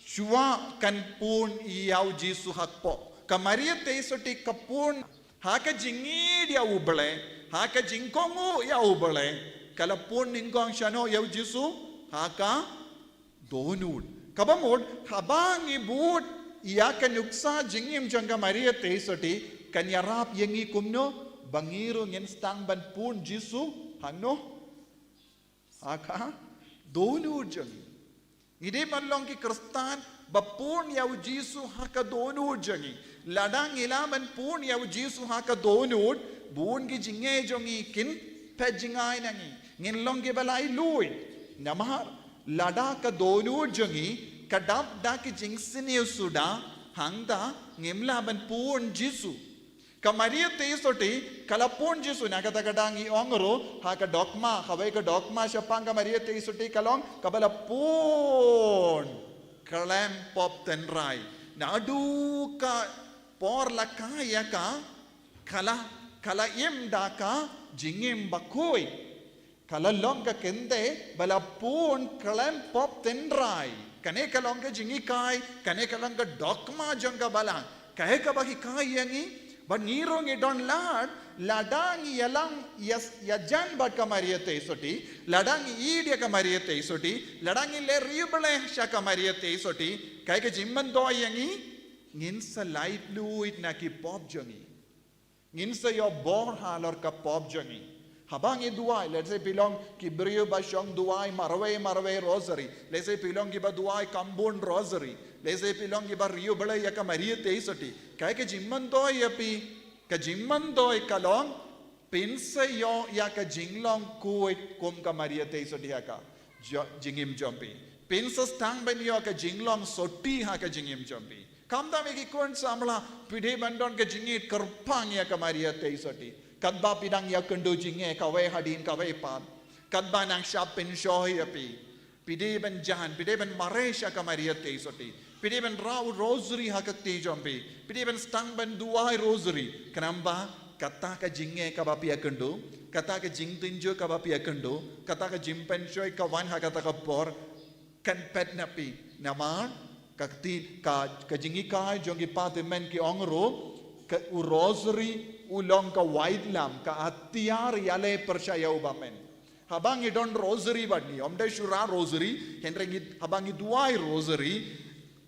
shuwa kan pun ïa u Jisu ha ka pop. Ka Maria Theisotti ka pun ha ka jingïeid ïa u Blei, ha ka jingkohnguh ïa u Blei. Ka la pun nyngkong shano ïa u Jisu? Ha ka dohnud. Kaba mut, haba ngi bud ïa ka nuksa jingim jong ka Maria Theisotti, kan ïarap ïa ngi kumno ba ngi ruh ngin sdang ban pun Jisu hangno? Ha ka dohnud jong ngi. Ngi dei ban long ki Khristan ba pun ïa u Jisu ha ka dohnud jong ngi. Lada ngi lah ban pun ïa u Jisu ha ka dohnud, bun ki jingeh jong ngi kin phet jngai na ngi. Ngin long kiba laitluid. Namar lada ka dohnud jong ngi ka dap da ki jingsniew suda, hangta ngim lah ban pun Jisu. Ka Maria Theisotti ka la pun Jisu, na kata ka daw ngi ong ruh ha ka dogma, kawei ka dogma shaphang ka Maria Theisotti ka long kaba la pun khlem pop tynrai. Naduh ka por la kai ïa ka, ka la, ka la im da ka jingim bakhuid. Ka la long ka kynthei ba la pun khlem pop tynrai. Kane ka long ka jinghikai, kane ka long ka dogma jong ka balang. Kaei kaba hikai ïa ngi, ba ngi ruh ngi don lad, lada ngi ïalang ïa, ïajan bad ka Maria Theisotti, lada ngi ïeid ïa ka Maria Theisotti, lada ngi leh riewblei sha ka Maria Theisotti, kaei ka jingmyntoi ïa ngi? Ngin sa laitluid na ki pop jong ngi. Ngin sa ïoh bor halor ka pop jong ngi. Haba ngi duwai, let's say phi long ki briew ba shong duwai marwei marwei rosary. Let's say phi long kiba duwai khambun rosary. Let's say phi long kiba riewblei ïa ka Maria Theisotti. Kaei ka jingmyntoi ïa phi, ka jingmyntoi ka long, phin sa ïoh ïa ka jinglong khuid kum ka Maria Theisotti ha ka jo-, jingim jong phi. Phin sa sdang ban ïoh ka jinglong sotti ha ka jingim jong phi. Khamtam ïa ki khun samla, phi dei ban don ka jingïeid kyrpang ïa ka Maria Theisotti. Katba phi dang ïakynduh jingeh kawei hadien kawei pat. Katba nang shah pynshoi ïa phi. Phi dei ban jan, phi dei ban mareh sha ka Maria Theisotti. Phi dei ban rah u rosary ha ka kti jong phi. Phi dei ban sdang ban duwai rosary. Khnang ba kata ka jingeh kaba phi ïakynduh, kata ka jingtynjuh kaba phi ïakynduh, kata ka jingpynshoi ka wan ha kata ka por, kan phet na phi. Namar ka kti, ka, ka jinghikai jong ki pathymmeng ki ong ruh, ka, u rosary u long ka waitlam, ka atiar ïaleh pyrshah ïa u bymmen. Haba ngi don rosary bad ngi, ym dei shu rah rosary, hynrei ngi, haba ngi duwai rosary,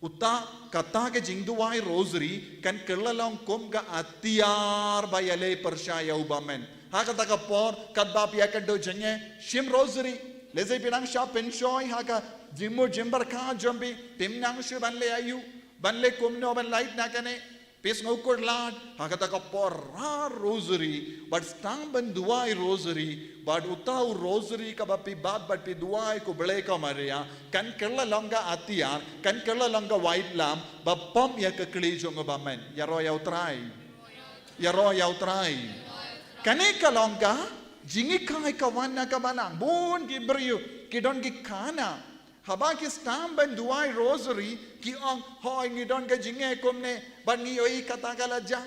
uta, kata ka jingduwai rosary kan kylla long kum ka atiar ba ïaleh pyrshah ïa u bymmen. Ha kata ka por, katba phi ïakynduh jingeh, shim rosary. Lehse phi nang shah pynshoi ha ka jingmut jingpyrkhat jong phi, phim nang shuh ban leh aïu, ban leh kumno, ban lait na kane. Phi sngewkhuslai, ha kata ka por rah rosary, bad sdang ban duwai rosary, bad uta u rosary kaba phi bat bad phi duwai ïa u Blei ka Maria, kan kylla long ka atiar, kan kylla long ka waitlam, ba pom ïa ka kli jong u bymmen. Ïaroh ïa u Trai. Ïaroh ïa u Trai. Kane ka long ka jinghikai ka wan na ka balang. Bun ki briew ki don ki khana. Haba ki sdang ban duwai rosary, ki ong, hooid ngi don ka jingeh kumne, bad ngi ïohi kata ka la jia.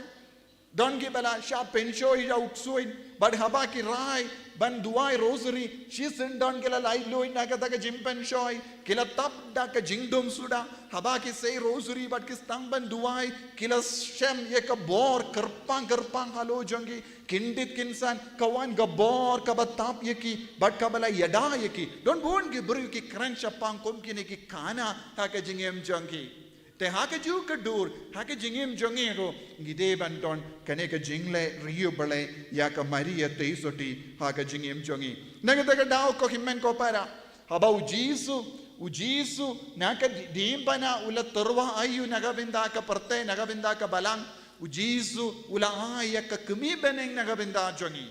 Don kiba la shah pynshoi ïa u ksuid, bad haba ki rai ban duwai rosary, shisien don ki la laitluid na kata ka jingpynshoi, ki la tap da ka jingdum suda. Haba ki sei rosary bad ki sdang ban duwai, ki la shem ïa ka bor kyrpang kyrpang halor jong ki, kyndit kynsan, ka wan ka bor kaba tap ïa ki, bad kaba la ïada ïa ki. Don bun ki briew ki kren shaphang kum kine ki khana ha ka jingim jong ki. Te ha kajuh ka dur, ha ka jingim jong ngi ruh, ngi dei ban don kane ka jingleh riewblei ïa ka Maria Theisotti ha ka jingim jong ngi. Na kata ka daw ko hynmen ko para, haba u Jisu, u Jisu, na ka di-, diengphna u la tyrwa aïu na ka bynta ka pyrthei, na ka bynta ka balang, u Jisu u la ai ïa ka kmie bneng na ka bynta jong ngi.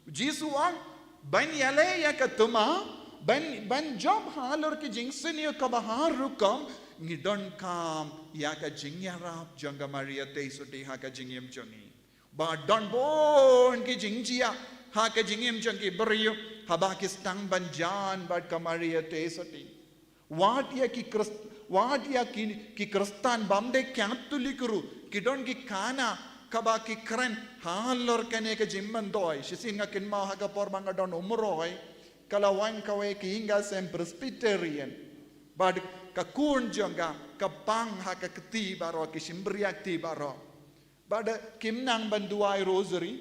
U Jisu u ong, ban ïaleh ïa ka thma, ban, ban jop halor ka jingsniew kaba har rukom, ngi donkam ïa ka jingïarap jong ka Maria Theisotti ha ka jingim jong ngi. Ba don bun ki jingjia ha ka jingim jong ki briew, haba ki sdang ban jan bad ka Maria Theisotti. Wat ïa ki Khrist-, wat ïa ki, ki Khristan bym dei Katholik ruh, ki don ki khana kaba ki kren halor kane ka jingmyntoi. Shisien nga kynmaw ha ka por ba nga don umroi, Ka la wan kawei ka ïing ka sem Presbyterian. Bad ka khun jong ka, ka pang ha ka kti baroh, ki shympriahti baroh. Bad kim nang ban duwai rosary.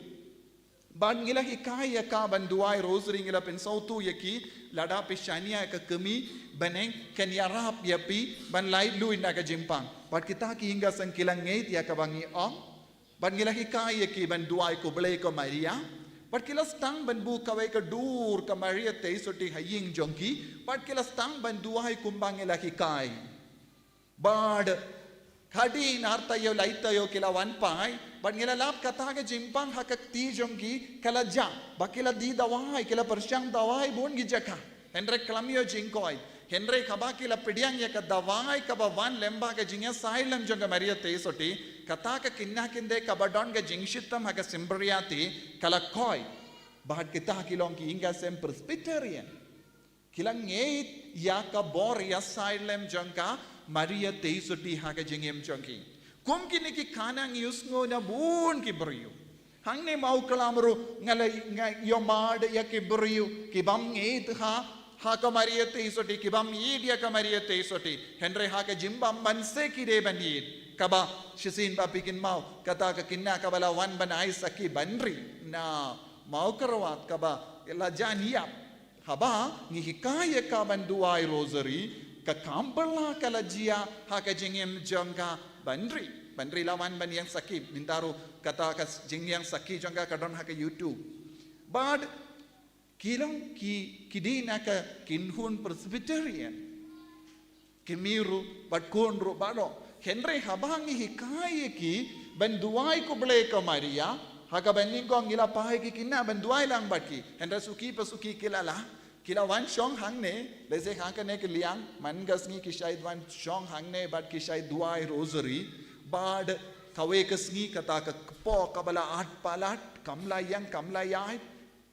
Bad ngi la hikai ïa ka ban duwai rosary, ngi la pynsngewthuh ïa ki, lada phi shaniah ïa ka kmie bneng, kan ïarap ïa phi ban laitluid na ka jingpang. Bad kita ki ïing ka sem ki la ngeit ïa kaba ngi ong. Bad ngi la hikai ïa ki ban duwai khublei ko Maria. Bad ki la sdang ban buh kawei ka dur ka Maria Theisotti ha ïing jong ki. Bad ki la sdang ban duwai kumba ngi la hikai. Bad hadien ar taïew lai taïew ki la wan phai. Bad ngi la lap kata ka jingpang ha ka kti jong ki ka la jah. Bad ki la die dawai, ki la pyrshang dawai bun ki jaka. Hynrei khlem ïoh jingkoit. Hynrei haba ki la pdiang ïa ka dawai kaba wan lyngba ka jingïasai lem jong ka Maria Theisotti, kata ka khynnah khyndai kaba don ka jingshitom ha ka shympriahti ka la koit. Bad kita ki long ki ïing ka sem Presbyterian. Ki la ngeit ïa ka bor ïasai lem jong ka Maria Theisotti ha ka jingim jong ki. Kum kine ki khana ngi ïohsngew na bun ki briew. Hangne Mawklam ruh nga la, nga ïohmad ïa ki briew ki bym ngeit ha, ha ka Maria Theisotti, ki bym ïeit ïa ka Maria Theisotti. Hynrei ha ka jingbymman se ki dei ban ïeit. Kaba shisien ba phi kynmaw, kata ka khynnah kaba la wan ban ai sakhi ban ri na Mawkyrwat kaba la jan ïap. Haba ngi hikai ïa ka ban duwai rosary, ka kam bylla ka la jia ha ka jingim jong ka ban ri. Ban ri la wan ban ïeng sakhi, mynta ruh kata ka jingïeng sakhi jong ka ka don ha ka YouTube. Bad ki long ki, ki dei na ka kynhun Presbyterian. Kmie ruh bad khun ruh baroh. Hynrei haba ngi hikai ïa ki ban duwai khublei ko Maria, ha kaba nyngkong ngi la phai ki khynnah ban duwai lang bad ki. Hynrei suki pa suki ki la lah, ki la wan shong hangne, lehse ha kane ka liang, man ka sngi ki shait wan shong hangne bad ki shait duwai rosary, bad kawei ka sngi kata ka kpoh kaba la at palat, kam la ïeng kam la ïaid,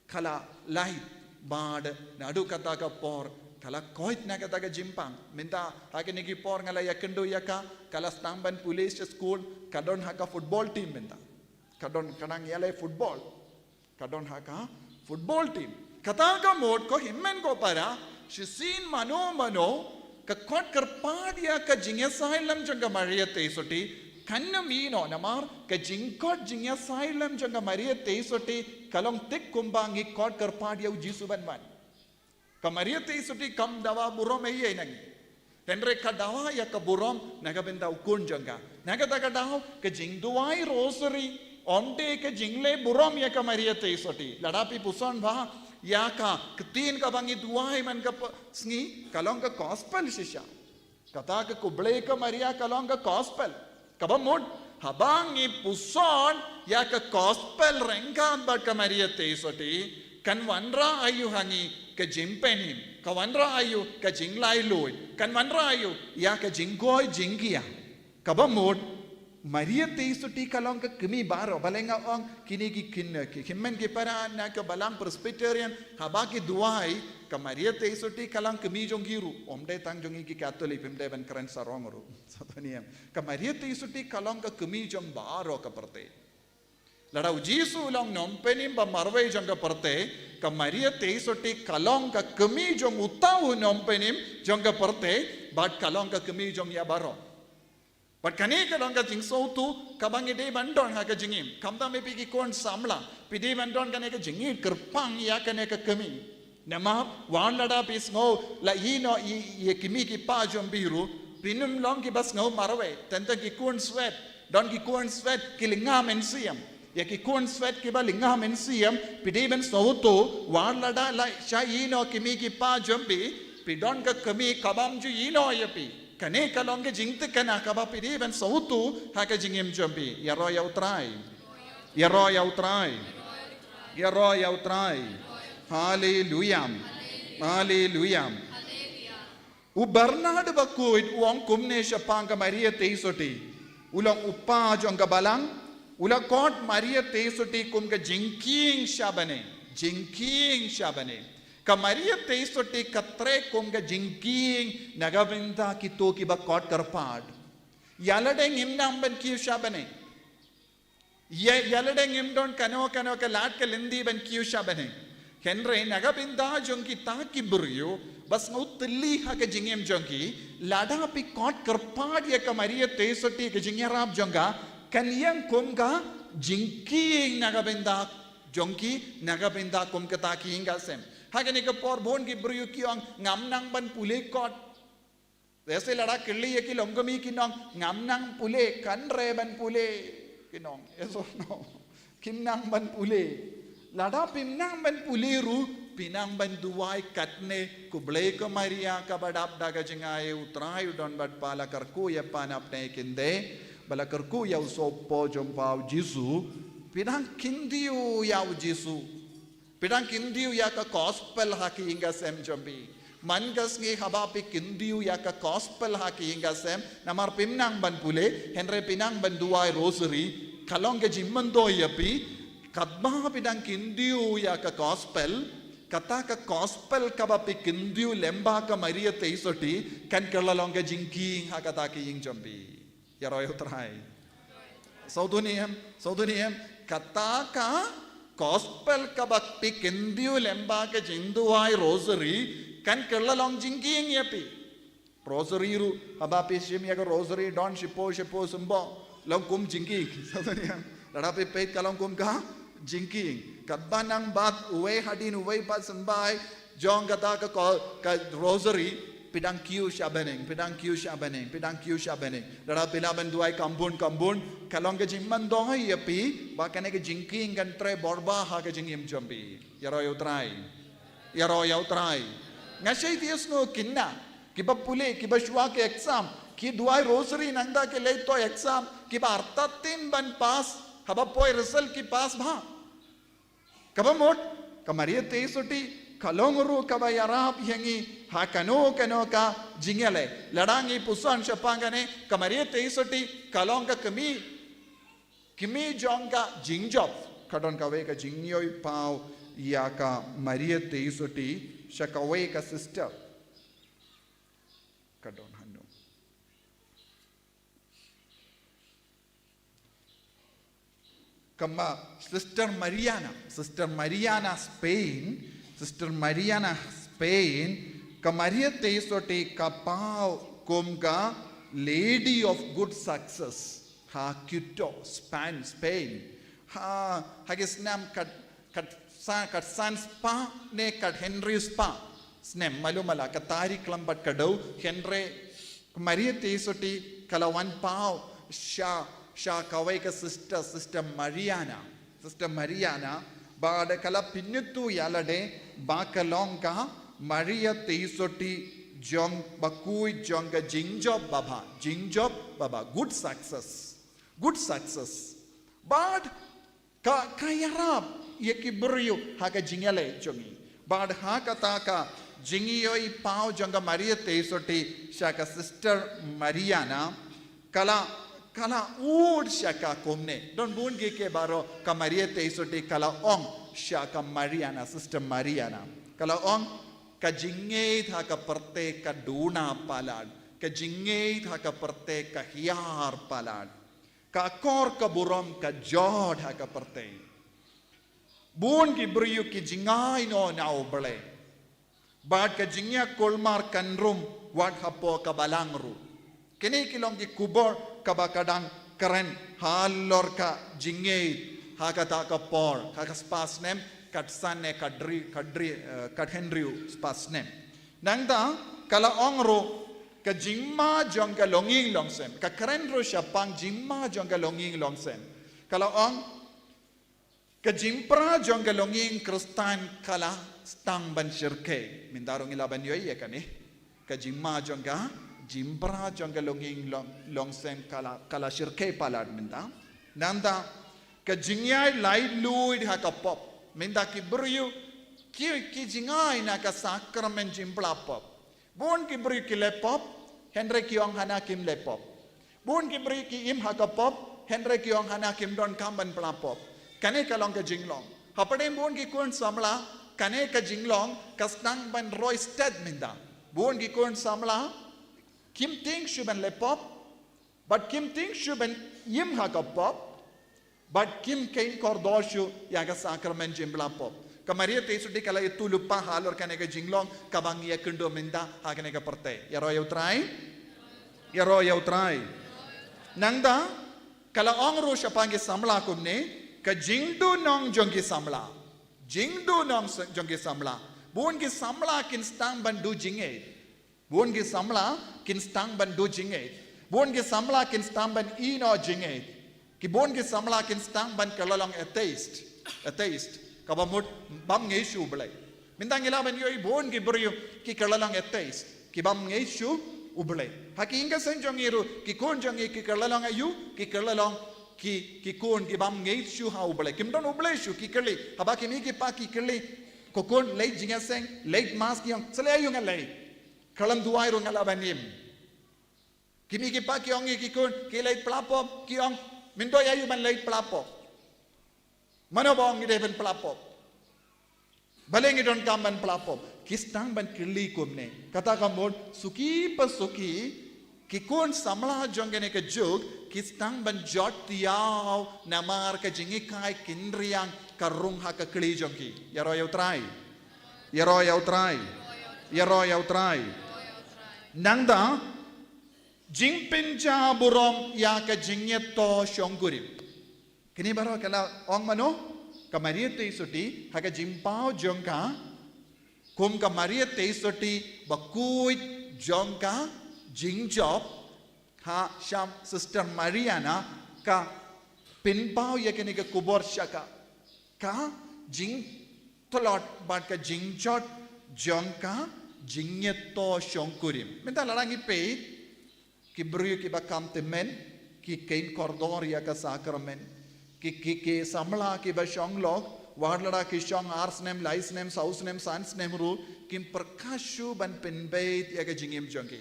ka la lait, bad naduh kata ka por ka la koit na kata ka jingpang. Mynta ha kine ki por nga la ïakynduh ïa ka, ka la sdang ban pule sha skul, ka don ha ka football team mynta. Ka don, ka nang ïaleh football. Ka don ha ka football team. Kata ka mut ko hynmen ko para, shisien mano mano ka kot kyrpad ïa ka jingïasai lem jong ka Maria Theisotti, kan ym ïehnoh namar ka jingkot jingïasai lem jong ka Maria Theisotti ka long thik kumba ngi kot kyrpad ïa u Jisu ban wan. Ka Maria Theisotti kam dawa burom eiei na ngi. Hynrei ka dawa ïa ka burom na ka bynta u khun jong ka. Na kata ka daw ka jingduwai rosary ym dei ka jingleh burom ïa ka Maria Theisotti. Lada phi puson bha ïa ka ktien kaba ngi duwai man ka pa-, sngi ka long ka gospel shisha. Kata ka khublei ko Maria ka long ka gospel. Kaba mut, haba ngi puson ïa ka gospel ryngkat bad ka Maria Theisotti, kan wanrah aïu ha ngi ka jingpynim, ka wanrah aïu ka jinglaitluid, kan wanrah aïu ïa ka jingkoit jingkhiah. Kaba mut, Maria Theisotti ka long ka kmie baroh, balei nga ong kine ki khynnah ki, hynmen ki para na ka balang Presbyterian, haba ki duwai, ka Maria Theisotti ka long kmie jong ki ruh, ym dei tang jong ngi ki Katholik, phim dei ban kren sarong ruh. Sngewthuh ne em. Ka Maria Theisotti ka long ka kmie jong baroh ka pyrthei. Lada u Jisu u long nongpynim ba marwei jong ka pyrthei, ka Maria Theisotti ka long ka kmie jong uta u nongpynim jong ka pyrthei, bad ka long ka kmie jong ïa baroh. Bad kane ka long ka jingsngewthuh kaba ngi dei ban don ha ka jingim. Khamtam me phi ki khun samla, phi dei ban don kane ka jingïeit kyrpang ïa kane ka kmie. Namar wat lada phi sngew la ïehnoh ïa, ïa ki kmie ki kpa jong phi ruh, phin ym long kiba sngew marwei. Tang tang ki khun swet, don ki khun swet ki lynga mynsiem. Ïa ki khun swet kiba lynga mynsiem, phi dei ban sngewthuh, wat lada la shah ïehnoh ki kmie ki kpa jong phi, phi don ka kmie kabym ju ïehnoh ïa phi. Kane ka long ka jingthikna kaba phi dei ban sngewthuh ha ka jingim jong phi. Ïaroh ïa u Trai. Ïaroh ïa u Trai. Ïaroh ïa u Trai. Haleluya. Haleluya. U Bernard Bakhuid u ong kumne shaphang ka Maria Theisotti. U long u kpa jong ka balang, u la khot Maria Theisotti kum ka jingkieng sha bneng, jingkieng sha bneng. Ka Maria Theisotti ka treh kum ka jingkieng na ka bynta kito kiba khot kyrpad. Ïa lade ngim nang ban kiew sha bneng. Ïa, ïa lade ngim don kano kano ka lad ka lynti ban kiew sha bneng. Hynrei na ka bynta jong kita ki briew, ba sngewtylli ha ka jingim jong ki, lada phi khot kyrpad ïa ka Maria Theisotti ka jingïarap jong ka, kan ïeng kum ka jingkieng na ka bynta jong ki, na ka bynta kum kata ki ïing ka sem. Ha kane ka por bun ki briew ki ong ngam nang ban pule kot. Te sa lada kylli ïa ki longkmie kin ong ngam nang pule, kan re ban pule. Kin ong, yes or no? Kim nang ban pule. Lada phim nang ban pule ruh, phi nang ban duwai katne, Khublei ko Maria, kaba dap da ka jingai, U Trai u don bad pha, la kyrkhu ïa pha na pdeng ki kynthei, bad la kyrkhu ïa u sohpop jong pha u Jisu. Phi dang kyntiew ïa u Jisu. Phi dang kyntiew ïa ka gospel ha ki ïing ka sem jong phi. Man ka sngi haba phi kyntiew ïa ka gospel ha ki ïing ka sem, namar phim nang ban pule, hynrei phi nang ban duwai rosary, ka long ka jingmyntoi ïa phi, katba phi dang kyntiew ïa ka gospel, kata ka gospel kaba phi kyntiew lyngba ka Maria Theisotti, kan kylla long ka jingkieng ha kata ki ïing jong phi. Ïaroh ïa U Trai. Sngewthuh ne em, sngewthuh ne em, kata ka gospel kaba phi kyntiew lyngba ka jingduwai rosary, kan kylla long jingkieng ïa phi. Rosary ruh, haba phi shim ïa ka rosary don shiphew shiphew symboh, long kum jingkieng. Sngewthuh ne em, lada phi peit ka long kum ka jingkieng. Katba nang bat uwei hadien uwei pat symbai, jong kata ka ko-, ka rosary, phi dang kiew sha bneng, phi dang kiew sha bneng, phi dang kiew sha bneng. Lada phi lah ban duwai kham bun kham bun, ka long ka jingmyntoi ïa phi, ba kane ka jingkieng kan trei bor bha ha ka jingim jong phi. Ïaroh ïa U Trai. Ïaroh ïa U Trai. Nga shait ïa sngew kine kiba pule, kiba shuwa ki exam, ki duwai rosary nangta ki leit to exam, kiba artatien ban pass, haba poi result ki pass bha. Kaba mut, ka Maria Theisotti ka long ruh kaba ïarap ïa ngi ha kano kano ka jingïaleh. Lada ngi pyrshang shaphang kane, ka Maria Theisotti ka long ka kmie, kmie jong ka jingjop. Ka don kawei ka jingïohi paw ïa ka Maria Theisotti sha kawei ka sister. Ka don hano. Ka ma-, Sister Mariana, Sister Mariana Spain, Sister Mariana Spain, ka Maria Theisotti ka paw kum ka Lady of Good Success, ha Quito, Spain, Spain. Ha, ha ki snem kat, kat sa, kat san spah ne kat hynriew spah snem, malu mala, ka tarik klam bad ka dei, hynrei Maria Theisotti ka la wan paw sha, sha kawei ka sister, Sister Mariana. Sister Mariana, bad ka la pynithuh ïa lade ba ka long ka Maria Theisotti jong bakhuid jong ka jingjop babha, jingjop babha, good success, good success. Bad ka, ka ïarap ïa ki briew ha ka jingïaleh jong ngi. Bad ha kata ka jingïohi paw jong ka Maria Theisotti sha ka Sister Mariana, ka la, ka la ud sha ka kumne. Don bun ki, ki baroh, ka Maria Theisotti ka la ong sha ka Mariana, Sister Mariana. Ka la ong, ka jingngeit ha ka pyrthei ka duna palat. Ka jingngeit ha ka pyrthei ka hiar palat. Ka akor ka burom ka jot ha ka pyrthei. Bun ki briew ki jingai noh na U Blei. Bad ka jingïakulmar kan rum wat hapoh ka balang ruh. Kine ki long ki khubor kaba ka dang kren halor ka jingngeit ha kata ka por, ha ka spah snem kat san ne kat hynriew, kat hynriew, eh, kat hynriew spah snem. Nangta ka la ong ruh ka jingma jong ka longïing longsem. Ka kren ruh shaphang jingma jong ka longïing longsem. Ka la ong ka jingpra jong ka longïing Khristan ka la sdang ban shyrkhei. Mynta ruh ngi lah ban ïohi ïa kane. Ka jingma jong ka, jingpra jong ka longïing long, longsem ka la, ka la shyrkhei palat mynta. Nangta ka jingïaid laitluid ha ka pop. Mynta ki briew ki, ki jingai na ka sakramen jingpla pop. Bun ki briew ki leh pop, hynrei ki ong hana kim leh pop. Bun ki briew ki im ha ka pop, hynrei ki ong hana kim donkam ban pla pop. Kane ka long ka jinglong. Hapdeng bun ki khun samla, kane ka jinglong ka sdang ban roi stet mynta. Bun ki khun samla kim tieng shuh ban leh pop, bad kim tieng shuh ban im ha ka pop, bad kim kheiñ kordor shuh ïa ka sakramen jingpla pop. Ka Maria Theisotti ka la ïathuh lypa halor kane ka jinglong kaba ngi ïakynduh mynta ha kane ka pyrthei. Ïaroh ïa U Trai. Ïaroh ïa U Trai. Nangta ka la ong ruh shaphang ki samla kumne, ka jingduhnong jong ki samla. Jingduhnong jong ki samla. Bun ki samla kin sdang ban duh jingngeit. Bun ki samla kin sdang ban duh jingngeit. Bun ki samla kin sdang ban ïehnoh jingngeit. Ki bun ki samla kin sdang ban kylla long atheist. Atheist. Kaba mut bym ngeit shuh U Blei. Mynta ngi lah ban ïohi bun ki briew ki kylla long atheist. Ki bym ngeit shuh U Blei. Ha ki ïing ki sem jong ngi ruh, ki khun jong ngi ki kylla long aïu, ki kylla long ki, ki khun ki bym ngeit shuh ha U Blei. Kim don U Blei shuh, ki kylli. Haba ki mei ki pa ki kylli, ko khun, leit jingïaseng, leit mass, ki ong, salia aïu ngan leit. Khlem duwai ruh nga lah ban im. Ki mei ki pa ki ong ïa ki khun, ki leit pla pop, ki ong, myntoi aïu ban leit pla pop. Mano ba ong ngi dei ban pla pop. Balei ngi donkam ban pla pop. Ki sdang ban kylli kumne. Kata ka mut, suki pa suki, ki khun samla jong kane ka juk, ki sdang ban jot ïa u namar ka jinghikai kynriang ka rung ha ka kli jong ki. Ïaroh ïa U Trai. Ïaroh ïa U Trai. Ïaroh ïa U Trai. Nangta, jingpynjah burom ïa ka jingïathoh shongkurim. Kine baroh ka la ong mano, ka Maria Theisotti, ha ka jingpaw jong ka, kum ka Maria Theisotti bakhuid jong ka jingjop, ha sham Sister Mariana, ka pynpaw ïa kane ka khubor sha ka. Ka jingtlot bad ka jingjot jong ka jingïathoh shongkurim. Mynta lada ngi peit, ki briew kiba kham tymmen, ki kheiñ kordor ïa ka sakramen. Ki, ki, ki samla kiba shong lok, wat lada ki shong ar snem, lai snem, saw snem, san snem ruh, kim pyrkhat shuh ban pynbeit ïa ka jingim jong ki.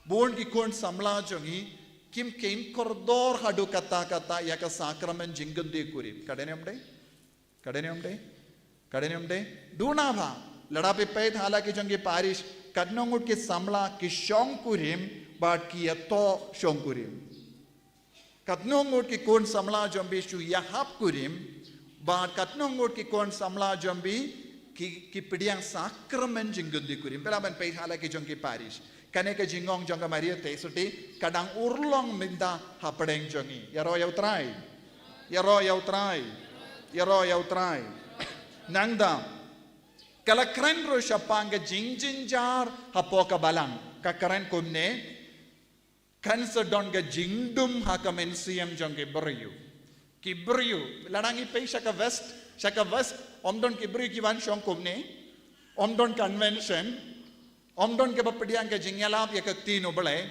Bun ki khun samla jong ngi, kim kheiñ kordor haduh katta katta ïa ka sakramen jingkynthei kurim. Ka dei ne ym dei? Ka dei ne ym dei? Ka dei ne ym dei? Duna bha. Lada phi peit ha la ki jong ki parish, katno ngut ki samla ki shongkurim, bad ki ïathoh shongkurim. Katno ngut ki khun samla jong phi shu ïahap kurim, bad katno ngut ki khun samla jong phi ki, ki pdiang sakramen jingkynthei kurim. Phi lah ban peit ha la ki jong ki parish. Kane ka jingong jong ka Maria Theisotti, ka dang urlong mynta hapdeng jong ngi. Ïaroh ïa U Trai. Ïaroh ïa U Trai. Ïaroh ïa U Trai. Nangta, ka la kren ruh shaphang ka jingjynjar hapoh ka balang. Ka kren kumne, kan sa don ka jingdum ha ka mynsiem jong ki briew. Ki briew, lada ngi peit sha ka West, sha ka West, ym don ki briew ki wan shong kumne, ym don convention, ym don kaba pdiang ka jingïalap ïa ka ktien U Blei,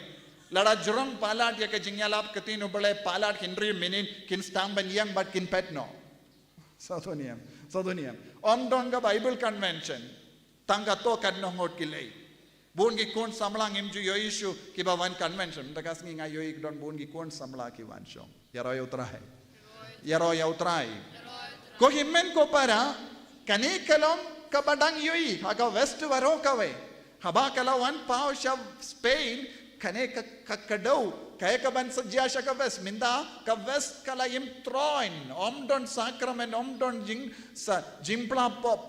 lada jrong palat ïa ka jingïalap ka ktien U Blei, palat hynriew minit, kin sdang ban ïeng bad kin phet noh. Sa to niam, sa to niam. Ym don ka Bible convention, tang katto katno ngut ki leit. Bun ki khun samla ngim ju ïohi shuh kiba wan convention. Mynta ka sngi nga ïohi don bun ki khun samla ki wan shong. Ïaroh ïa U Trai. Ïaroh ïa U Trai. Ko hynmen ko para, kane ka long kaba dang ïohi ha ka West baroh kawei. Haba ka la wan paw sha Spain, kane ka, ka kdew, kaei kaban sa jia sha ka West. Mynta ka West ka la im troiñ, ym don sakramen, ym don jing, sa, jingpla pop.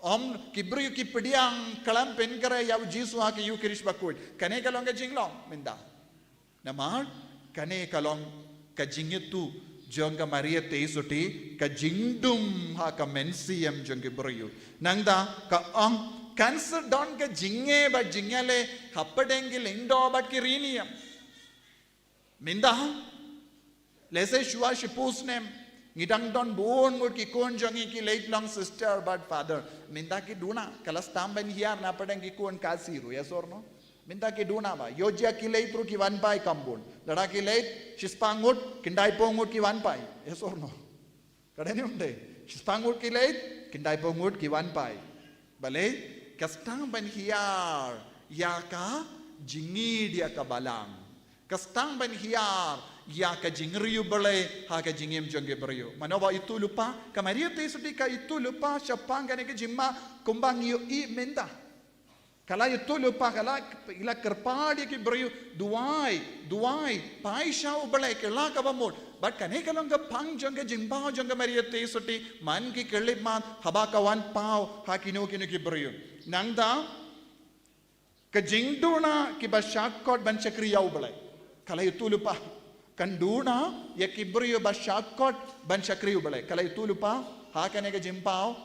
Ym, ki briew ki pdiang khlem pynkhreh ïa U Jisu ha ka Eucharist bakhuid. Kane ka long ka jinglong mynta. Namar kane ka long ka jingïathuh jong ka Maria Theisotti, ka jingdum ha ka mynsiem jong ki briew. Nangta ka ong kan sa don ka jingeh bad jingïaleh hapdeng ki lyngdoh bad ki riewniam. Mynta, lehse shuwa shiphew snem, ngi dang don bun ngut ki khun jong ngi ki leit long sister bad father. Mynta ki duna, ka la sdang ban hiar na pdeng ki khun Khasi ruh, yes or no? Mynta ki duna ba, ïoh jia ki leit ruh ki wan phai kam bun. Lada ki leit shispah ngut, khyndaiphew ngut ki wan phai, yes or no? Ka dei ne ym dei? Shispah ngut ki leit, khyndaiphew ngut ki wan phai. Balei, ka sdang ban hiar ïa ka jingïeit ïa ka balang. Ka sdang ban hiar ïa ka jingriewblei ha ka jingim jong ki briew. Mano ba ithuh lypa, ka Maria Theisotti ka ithuh lypa shaphang kane ka jingma kumba ngi ïohi mynta. Ka la ïathuhlypa, ka la, ka la kyrpad ïa ki briew, duwai, duwai, phai sha U Blei, kylla kaba mut. Bad kane ka long ka phang jong ka jingbaw jong ka Maria Theisotti, man ki khyllipmat, haba ka wan paw ha kino kino ki briew. Nangta, ka jingduna kiba shah khot ban shakri ïa U Blei. Ka la ïathuhlypa. Kan duna ïa ki briew ba shah khot ban shakri U Blei. Ka la ïathuhlypa ha kane ka jingpaw,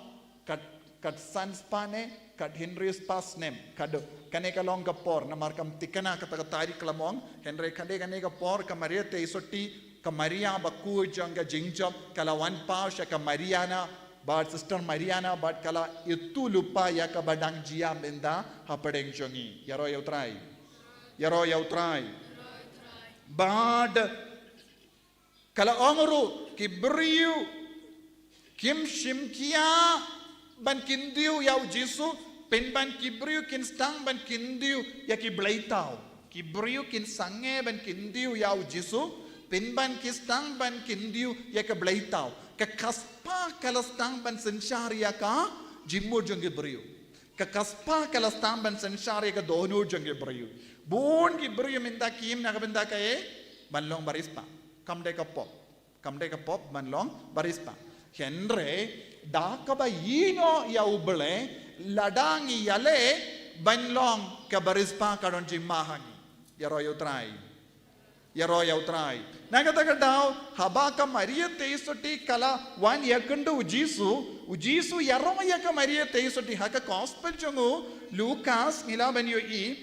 kat, kat san spah ne kat hynriew spah snem. Ka dei, kane ka long ka por, namar kam thikna kata ka tarik ka la mong. Hynrei ka dei kane ka por ka Maria Theisotti, ka Maria bakhuid jong ka jingjop, ka la wan paw sha ka Mariana, bad Sister Mariana, bad ka la ïathuhlypa ïa kaba dang jia mynta hapdeng jong ngi. Ïaroh ïa U Trai. Ïaroh ïa U Trai. Bad ka la ong ruh, ki briew kim shim khia ban kyntiew ïa U Jisu, pynban ki briew kin sdang ban kyntiew ïa ki bleitaw. Ki briew kin sangeh ban kyntiew ïa U Jisu, pynban ki sdang ban kyntiew ïa ki bleitaw. Ka khatphang ka la sdang ban synshar ïa ka jingmut jong ki briew. Ka khatphang ka la sdang ban synshar ïa ka dohnud jong ki briew. Bun ki briew mynta kim na ka bynta kaei, ban long barispah. Kam dei ka pop. Kam dei ka pop ban long barispah. Hynrei da kaba ïehnoh ïa U Blei, lada ngi ïaleh ban long ka barispah ka don jingma ha ngi. Ïaroh ïa U Trai. Ïaroh ïa U Trai. Na kata ka daw, haba ka Maria Theisotti ka la wan ïakynduh U Jisu, U Jisu ïaroh ïa ka Maria Theisotti ha ka gospel jong u Lukas, ngi lah ban ïohi,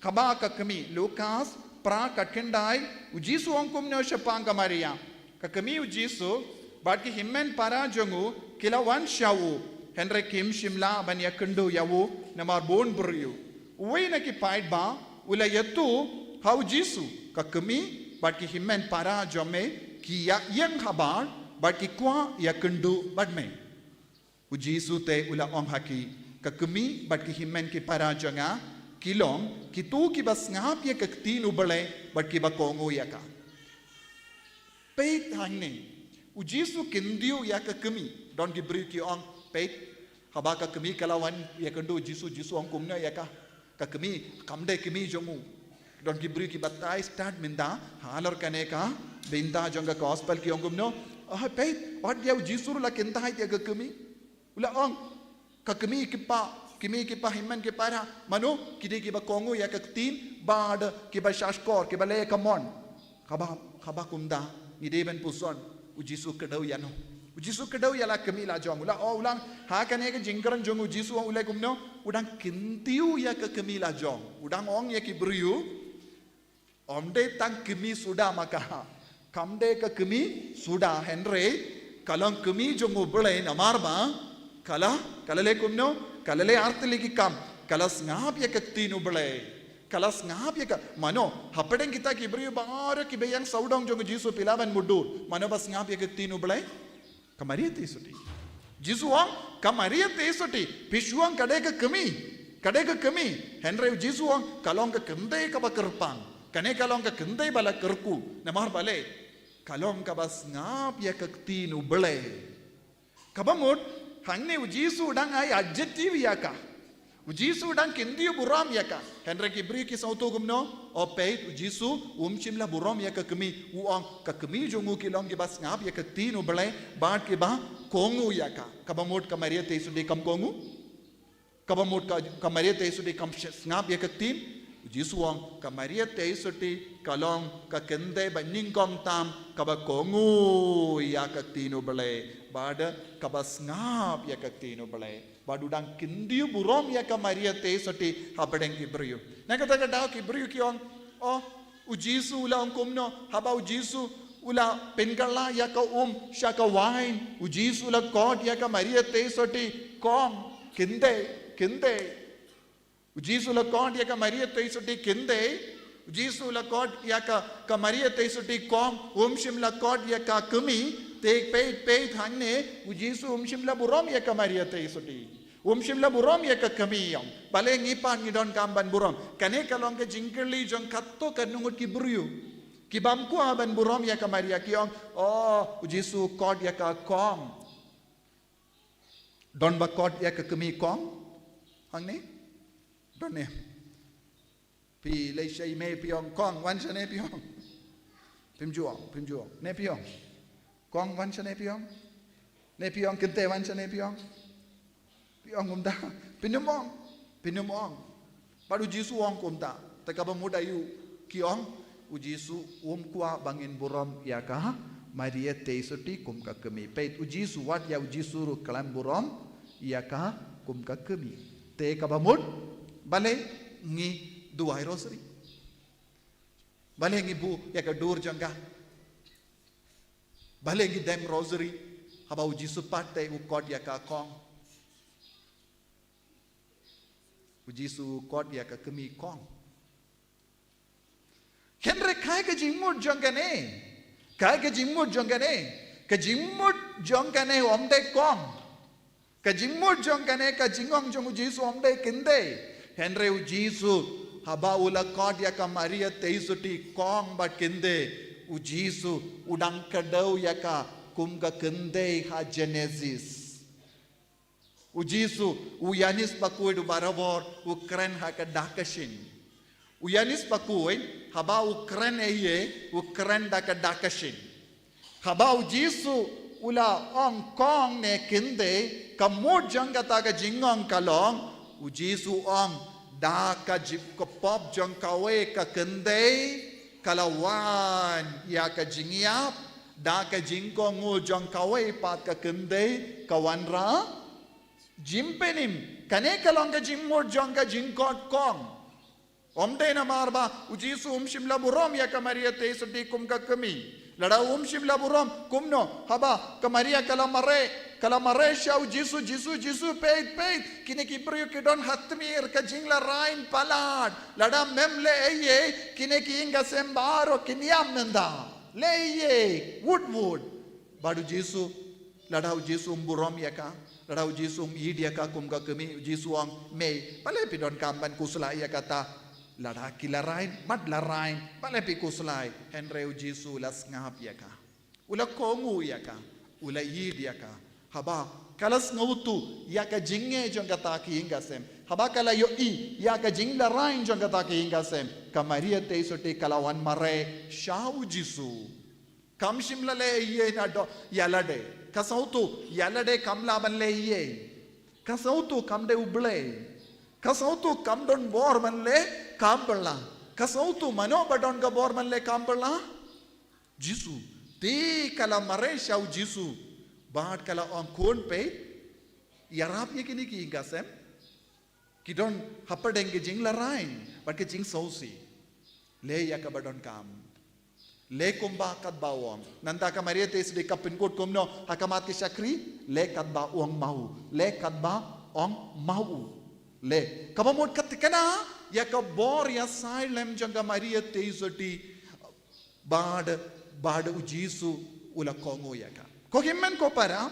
haba ka kmie, Lukas phra, kat khyndai, U Jisu ong kumno shaphang ka Maria. Ka kmie U Jisu, bad ki hynmen para jong u, ki la wan sha u, hynrei kim shym lah ban ïakynduh ïa u, namar bun briew. Uwei na ki paidbah u la ïathuh ha U Jisu, ka kmie bad ki hynmen para jong me ki ïa ïeng habar, bad ki kwah ïakynduh bad me. U Jisu te u la ong ha ki, ka kmie bad ki hynmen ki para jong nga ki long kito kiba sngap ïa ka ktien U Blei bad kiba kohnguh ïa ka. Peit hangne, U Jisu kyntiew ïa ka kmie. Don ki briew ki ong, peit, haba ka kmie ka la wan ïakynduh U Jisu, U Jisu ong kumno ïa ka. Ka kmie kam dei kmie jong u. Don ki briew ki batai stad mynta halor kane ka bynta jong ka gospel, ki ong kumno, ah, peit, wat ïa U Jisu ruh la kyntait ïa ka kmie. U la ong, ka kmie ki pa, kmie ki pa, hynmen ki para, mano, ki dei kiba kohnguh ïa ka ktien, bad kiba shahshkor, kiba leh ïa ka mon. Haba, haba kumta, ngi dei ban puson, U Jisu kdew ïano. U Jisu kdew ïa la kmie la jong, u la, oh, u la, ha kane ka jingkren jong U Jisu, u leh kumno, u dang kyntiew ïa ka kmie la jong. U dang ong ïa ki briew, ym dei tang kmie suda ma ka. Kam dei ka kmie suda, hynrei ka long kmie jong U Blei namar ba ka la, ka la leh kumno, ka la leh artylli ki kam, ka la sngap ïa ka ktien U Blei. Ka la sngap ïa ka, mano, hapdeng kita ki briew baroh kiba ïeng sawdong jong U Jisu, phi lah ban mutdur, mano ba sngap ïa ka ktien U Blei? Ka Maria Theisotti. Jisu ong, ka Maria Theisotti, phi shu ong ka dei ka kmie, ka dei ka kmie. Hynrei U Jisu ong, ka long ka kynthei kaba kyrpang. Kane ka long ka kynthei ba la kyrkhu. Namar balei? Ka long kaba sngap ïa ka ktien U Blei. Kaba mut, hangne U Jisu u dang ai adjective ïa ka. U Jisu u dang kyntiew burom ïa ka. Hynrei ki briew ki sngewthuh kumno, oh peit, U Jisu um shym la burom ïa ka kmie, u ong ka kmie jong u ki long kiba sngap ïa ka ktien U Blei, bad kiba kohnguh ïa ka. Kaba mut ka Maria Theisotti kam kohnguh? Kaba mut ka, ka Maria Theisotti kam sh-, sngap ïa ka ktien? U Jisu u ong ka Maria Theisotti ka long ka kynthei ba nyngkong tam kaba kohnguh ïa ka ktien U Blei, bad kaba sngap ïa ka ktien U Blei. Bad u dang kyntiew burom ïa ka Maria Theisotti hapdeng ki briew. Na kata ka daw ki briew ki ong, oh, U Jisu u la ong kumno, haba U Jisu u la pynkylla ïa ka um sha ka wain, U Jisu u la khot ïa ka Maria Theisotti, khong, kynthei, kynthei. U Jisu u la khot ïa ka Maria Theisotti, kynthei. U Jisu u la khot ïa ka, ka Maria Theisotti, khong, um shym la khot ïa ka kmie. Te peit, peit hangne, U Jisu um shym la burom ïa ka Maria Theisotti. Um shym la burom ïa ka kmie, ïa. Balei ngi pat ngi donkam ban burom? Kane ka long ka jingkylli jong katto katne ngut ki briew kibym kwah ban burom ïa ka Maria, ki ong, oh, U Jisu u khot ïa ka khong. Don ba khot ïa ka kmie khong hangne? ne. Phi leit sha i mei phi ong, "Kong, wan shane," phi ong. Phim ju ong, phim ju ong. Ne phi ong, "Kong, wan shane," phi ong. Ne phi ong, "Kynthei, wan shane," phi ong. Phi ong kumta. Phim ong, phim ong. Bad u Jisu u ong kumta. Te kaba mut aïu ki ong, u Jisu um kwah ba ngin burom ïa ka Maria Theisotti kum ka kmie. Peit, u Jisu, wat ïa u Jisu ruh khlem burom ïa ka kum ka kmie. Te kaba mut, balei ngi duwai rosary? Balei ngi buh ïa ka dur jong ka? Balei ngi dem rosary? Haba u Jisu pat te u khot ïa ka kong. U Jisu u khot ïa ka kmie kong. Hynrei kaei ka jingmut jong kane? Kaei ka jingmut jong kane? Ka jingmut jong kane ym dei kong. Ka jingmut jong kane, ka jingong jong u Jisu ym dei kynthei. Hynrei u Jisu, haba u la khot ïa ka Maria Theisotti kong bad kynthei, u Jisu u dang kdew ïa ka kum ka kynthei ha Genesis. U Jisu u ïanis bakhuid, u barabor u kren ha ka dak ka shin. U ïanis bakhuid, haba u kren ei ei, u kren da ka dak ka shin. Haba u Jisu u la ong kong ne kynthei, ka mut jong kata ka jingong ka long, u Jisu u ong, da ka ji-, ka pop jong kawei ka kynthei ka la wan ïa ka jingïap, da ka jingkohnguh jong kawei pat ka kynthei ka wanrah jingpynim. Kane ka long ka jingmut jong ka jingkhot kong. Ym dei namar ba u Jisu um shym la burom ïa ka Maria Theisotti kum ka kmie. Lada um shym la burom, kumno haba ka Maria ka la mareh, ka la mareh sha u Jisu, "Jisu, Jisu, peit, peit, kine ki briew ki don ha tmier, ka jinglehrain palat. Lada mem leh ei ei, kine ki ïing ki sem baroh kin ïam mynta. Leh ei ei, wut wut." Bad u Jisu, lada u Jisu um burom ïa ka, lada u Jisu um ïeit ïa ka kum ka kmie, u Jisu u ong, "Mei, balei phi donkam ban khuslai ïa kata? Lada ki lehrain, mad lehrain, balei phi khuslai?" Hynrei u Jisu u la sngap ïa ka. U la kohnguh ïa ka, u la ïeit ïa ka. Haba ka la sngewthuh ïa ka jingeh jong kata ka ïing ka sem, haba ka la ïohi ïa ka jinglehrain jong kata ka ïing ka sem, ka Maria Theisotti ka la wan mareh sha u Jisu. Kam shym la leh ei ei na do ïa lade. Ka sngewthuh ïa lade kam lah ban leh ei ei. Ka sngewthuh kam dei U Blei. Ka sngewthuh kam don bor ban leh kam bylla. Ka sngewthuh mano ba don ka bor ban leh kam bylla? Jisu. Te ka la mareh sha u Jisu bad ka la ong, "Khun, peit, ïarap ïa kine ki ïing ki sem. Ki don hapdeng ki jinglehrain bad ki jingsngewsih. Leh ïa kaba donkam. Leh kumba katba u ong." Nangta ka Maria Theisotti ka pynkut kumno ha khmat ki shakri? "Leh katba u ong ma u. Leh katba u ong ma u." Leh. Kaba mut ka thikna ïa ka bor ïasaid lem jong ka Maria Theisotti bad, bad u Jisu u la kohnguh ïa ka. Ko hynmen ko para,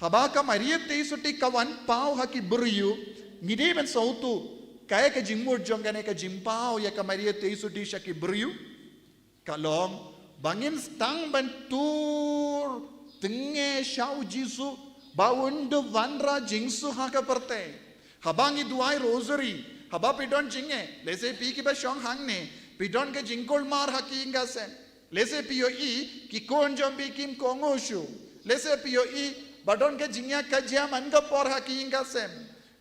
haba ka Maria Theisotti ka wan paw ha ki briew, ngi dei ban sngewthuh kaei ka jingmut jong kane ka jingpaw ïa ka Maria Theisotti sha ki briew? Ka long ba ngin sdang ban tur tnga sha u Jisu ba un da wanrah jingsuk ha ka pyrthei. Haba ngi duwai rosary, haba phi don jingeh, lehse phi kiba shong hangne, phi don ka jingkulmar ha ki ïing ki sem. Lehse phi ïohi ki khun jong phi kim kohnguh shuh. Lehse phi ïohi ba don ka jingïakajia man ka por ha ki ïing ki sem.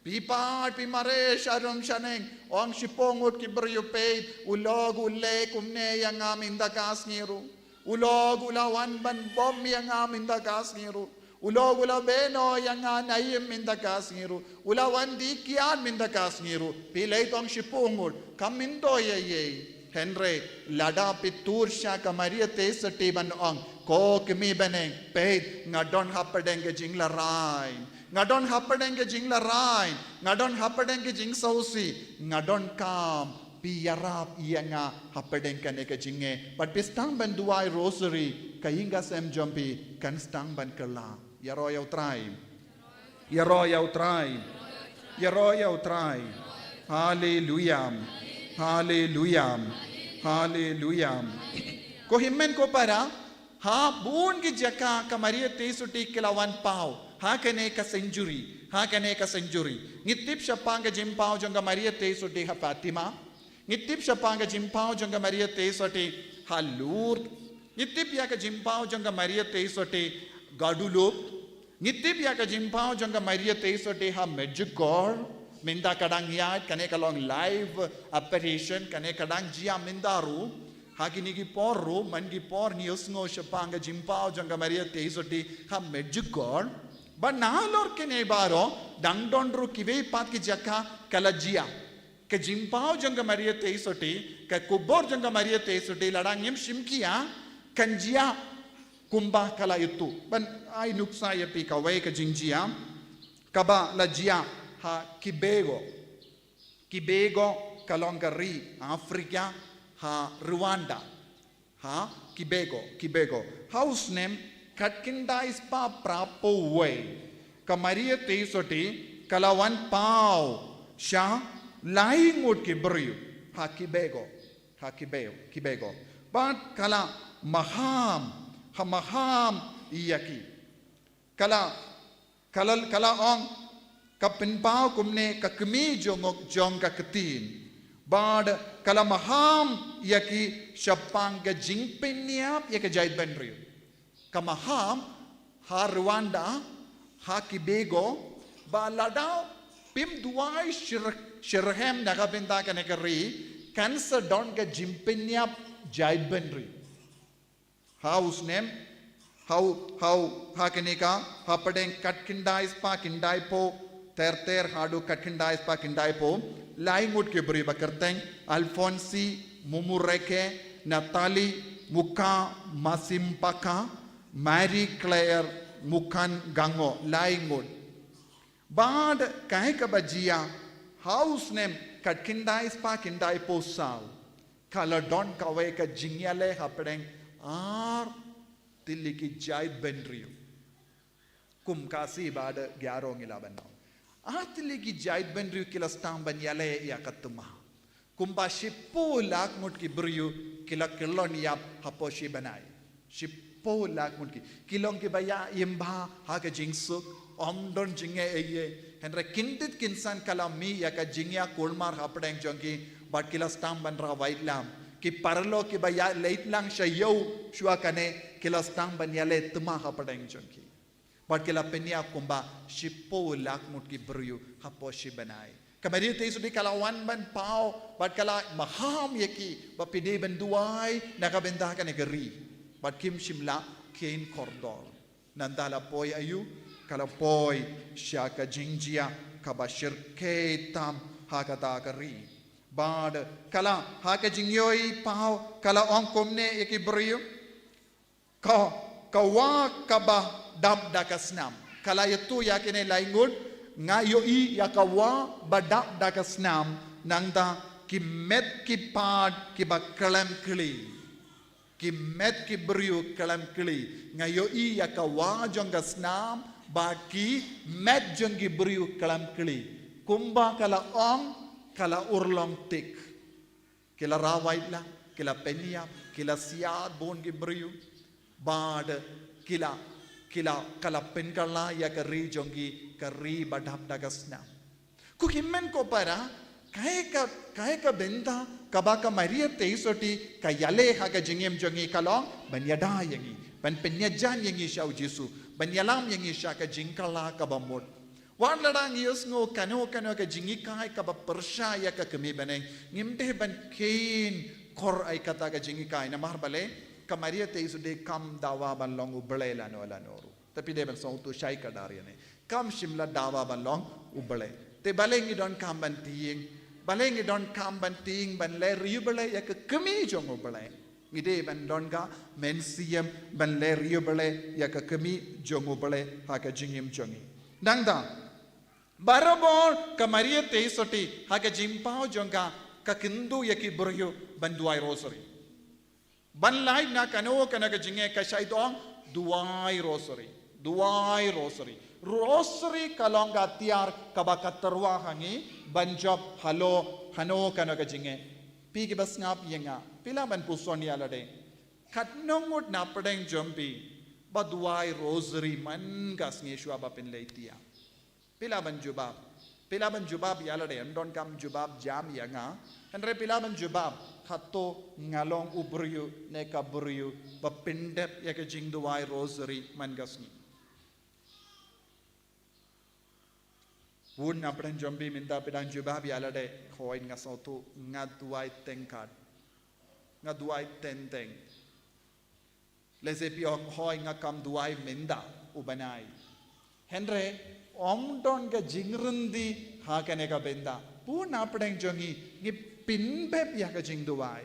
Phi pat phi mareh sha rum sha neng, ong shiphew ngut ki briew, peit, u lok u leh kumne ïa nga mynta ka sngi ruh. U lok u la wan ban bom ïa nga mynta ka sngi ruh. U lok u la beh noh ïa nga na ïing mynta ka sngi ruh. U la wan dih kiad mynta ka sngi ruh. Phi leit ong shiphew ngut, kam myntoi ei ei. Hynrei lada phi tur sha ka Maria Theisotti ban ong, "Ko kmie bneng, peit, nga don hapdeng ka jinglehrain. Nga don hapdeng ka jinglehrain. Nga don hapdeng ka jingsngewsih. Nga donkam phi ïarap ïa nga hapdeng kane ka jingeh." Bad phi sdang ban duwai rosary, ka ïing ki sem jong phi kan sdang ban kylla. Ïaroh ïa U Trai. Ïaroh ïa U Trai. Ïaroh ïa U Trai. Haleluia. Haleluia. Haleluia. Ko hynmen ko para, ha bun ki jaka ka Maria Theisotti ka la wan paw ha kane ka century. Ha kane ka century. Ngi tip shaphang ka jingpaw jong ka Maria Theisotti ha Fatima. Ngi tip shaphang ka jingpaw jong ka Maria Theisotti ha Lourdes. Ngi tip ïa ka jingpaw jong ka Maria Theisotti Guadeloupe. Ngi tip ïa ka jingpaw jong ka Maria Theisotti ha Medjugorje. Mynta ka dang ïaid, kane ka long live apparition, kane ka dang jia mynta ruh. Ha kine ki por ruh, man ki por ngi ïohsngew shaphang ka jingpaw jong ka Maria Theisotti ha Medjugorje. Bad nalor kine baroh, dang don ruh kiwei pat ki jaka ka la jia. Ka jingpaw jong ka Maria Theisotti, ka kubur jong ka Maria Theisotti, lada ngim shim khia, kan jia kumba ka la ïathuh. Ban ai nuksa ïa phi kawei ka jingjia kaba la jia ha Kibego. Kibego ka long ka ri Africa ha Rwanda. Ha Kibego, Kibego. Ha u snem khatkhyndai spah phraphew wei, ka Maria Theisotti ka la wan paw sha lai ngut ki briew ha Kibego. Ha Kibego, Kibego. Bad ka la maham, ha maham ïa ki. Ka la, ka la, ka la ong, ka pynpaw kumne, ka kmie jong, jong ka ktien. Bad ka la maham ïa ki shaphang ka jingpynïap ïa ka jaitbynriew. Ka maham ha Rwanda, ha Kibego, ba lada phim duwai shir-, shitrhem na ka bynta kane ka ri, kan sa don ka jingpynïap jaitbynriew. Ha u snem, ha u, ha u, ha kane ka, hapdeng khatkhyndai spah khyndaiphew ter ter haduh khatkhyndai spah khyndaiphew, lai ngut ki briew ba kyrteng Alphonse Mumureke, Nathalie Mukamasimpaka, Marie Claire Mukangango, lai ngut. Bad kaei kaba jia, ha u snem khatkhyndai spah khyndaiphew saw, ka la don kawei ka jingïaleh hapdeng ar tylli ki jaitbynriew. Kum ka Khasi bad gyaro ngi lah ban ong. Ar tylli ki jaitbynriew ki la sdang ban ïaleh ïa ka thma. Kumba shiphew lak ngut ki briew ki la kyllon ïap hapoh shi bnai. Shiphew lak ngut ki. Ki long kiba ïa im bha ha ka jingsuk, ym don jingeh ei ei. Hynrei kyndit kynsan ka la mih ïa ka jingïakulmar hapdeng jong ki, bad ki la sdang ban rah waitlam. Ki paralok kiba ïaleit lang sha ïew shuwa kane, ki la sdang ban ïaleh thma hapdeng jong ki. Bad ki la pynïap kumba shiphew lak ngut ki briew hapoh shi bnai. Ka Maria Theisotti ka la wan ban paw, bad ka la maham ïa ki, ba phi dei ban duwai na ka bynta kane ka ri. Bad kim shym la kheiñ kordor. Nangta la poi aïu, ka la poi sha ka jingjia kaba shyrkhei tam ha kata ka ri. Bad ka la, ha ka jingïohi paw, ka la ong kumne ïa ki briew. Ka, ka wah kaba dap da ka snam. Ka la ïathuh ïa kine lai ngut, nga ïohi ïa ka wah ba dap da ka snam, nangta ki met ki phad kiba khlem khlieh. Ki met ki briew khlem khlieh. Nga ïohi ïa ka wah jong ka snam, bad ki met jong ki briew khlem khlieh. Kumba ka la ong, ka la urlong thik. Ki la rah waitlam, ki la pynïap, ki la siat bun ki briew. Bad ki la, ki la, ka la pynkylla ïa ka ri jong ki, ka ri ba dap da ka snam. Ko hynmen ko para, kaei ka, kaei ka bynta kaba ka Maria Theisotti ka ïaleh ha ka jingim jong ngi, ka long ban ïada ïa ngi, ban pynïajan ïa ngi sha u Jisu, ban ïalam ïa ngi sha ka jingkylla kaba mut. Wat lada ngi ïohsngew kano kano ka jinghikai kaba pyrshah ïa ka kmie bneng, ngim dei ban kheiñ kordor ïa kata ka jinghikai, namar balei, ka Maria Theisotti kam dawa ban long u Blei lano lano ruh. Te phi dei ban sngewthuh shai kdar ïa kane. Kam shym la dawa ban long u Blei. Te balei ngi donkam ban tieng, balei ngi donkam ban tieng ban leh riewblei ïa ka kmie jong u Blei. Ngi dei ban don ka mynsiem ban leh riewblei ïa ka kmie jong u Blei ha ka jingim jong ngi. Nangta, barabor ka Maria Theisotti ha ka jingpaw jong ka, ka kyntu ïa ki briew ban duwai rosary. Ban lait na kano kano ka jingeh, ka shait ong, duwai rosary. Duwai rosary. Rosary ka long ka tiar kaba ka tyrwa ha ngi ban jop halor kano kano ka jingeh. Phi kiba sngap ïa nga, phi lah ban puson ïa lade. Katno ngut na pdeng jong phi ba duwai rosary man ka sngi shuwa ba phin leit thiah? Phi lah ban jubab. Phi lah ban jubab ïa lade, ym don kam jubab jam ïa nga. Hynrei phi lah ban jubab, hato nga long u briew ne ka briew ba pyndep ïa ka jingduwai rosary man ka sngi? Bun na pdeng jong phi mynta phi dang jubab ïa lade, hooid nga sngewthuh, nga duwai teng kat. Nga duwai teng teng. Lehse phi ong, hooid nga kam duwai mynta u bnai. Hynrei ym don ka jingryndi ha kane ka bynta. Bun na pdeng jong ngi ngi pynbep ïa ka jingduwai.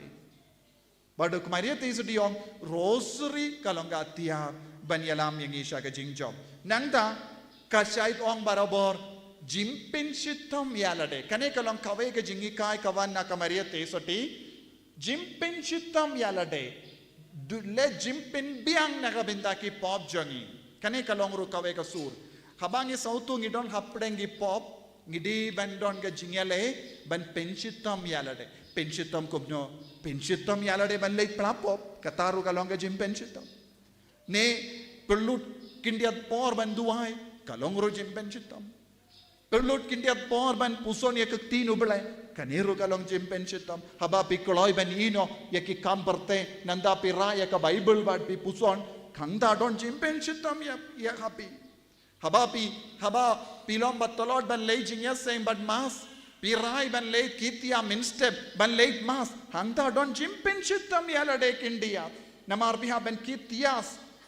Bad ka Maria Theisotti ong, rosary ka long ka tiar ban ïalam ïa ngi sha ka jingjop. Nangta ka shait ong barabor, jingpynshitom ïa lade. Kane ka long kawei ka jinghikai ka wan na ka Maria Theisotti. Jingpynshitom ïa lade. Du-, leit jingpynbiang na ka bynta ki pop jong ngi. Kane ka long ruh kawei ka sur. Haba ngi sngewthuh ngi don hapdeng ki pop, ngi dei ban don ka jingïaleh ban pynshitom ïa lade. Pynshitom kumno? Pynshitom ïa lade ban leit pla pop. Kata ruh ka long ka jingpynshitom. Ne pynlut khyndiat por ban duwai, ka long ruh jingpynshitom. Pynlut khyndiat por ban puson ïa ka ktien U Blei, kane ruh ka long jingpynshitom. Haba phi kloi ban ïehnoh ïa ki kam pyrthei, nangta phi rah ïa ka Baibl bad phi puson, hangta don jingpynshitom ïa, ïa ha phi. Haba phi, haba phi long ba tlot ban leit jingïaseng bad Mass, phi rai ban leit kit ïa mynstep ban leit Mass, hangta don jingpynshitom ïa lade khyndiat. Namar phi hap ban kit ïa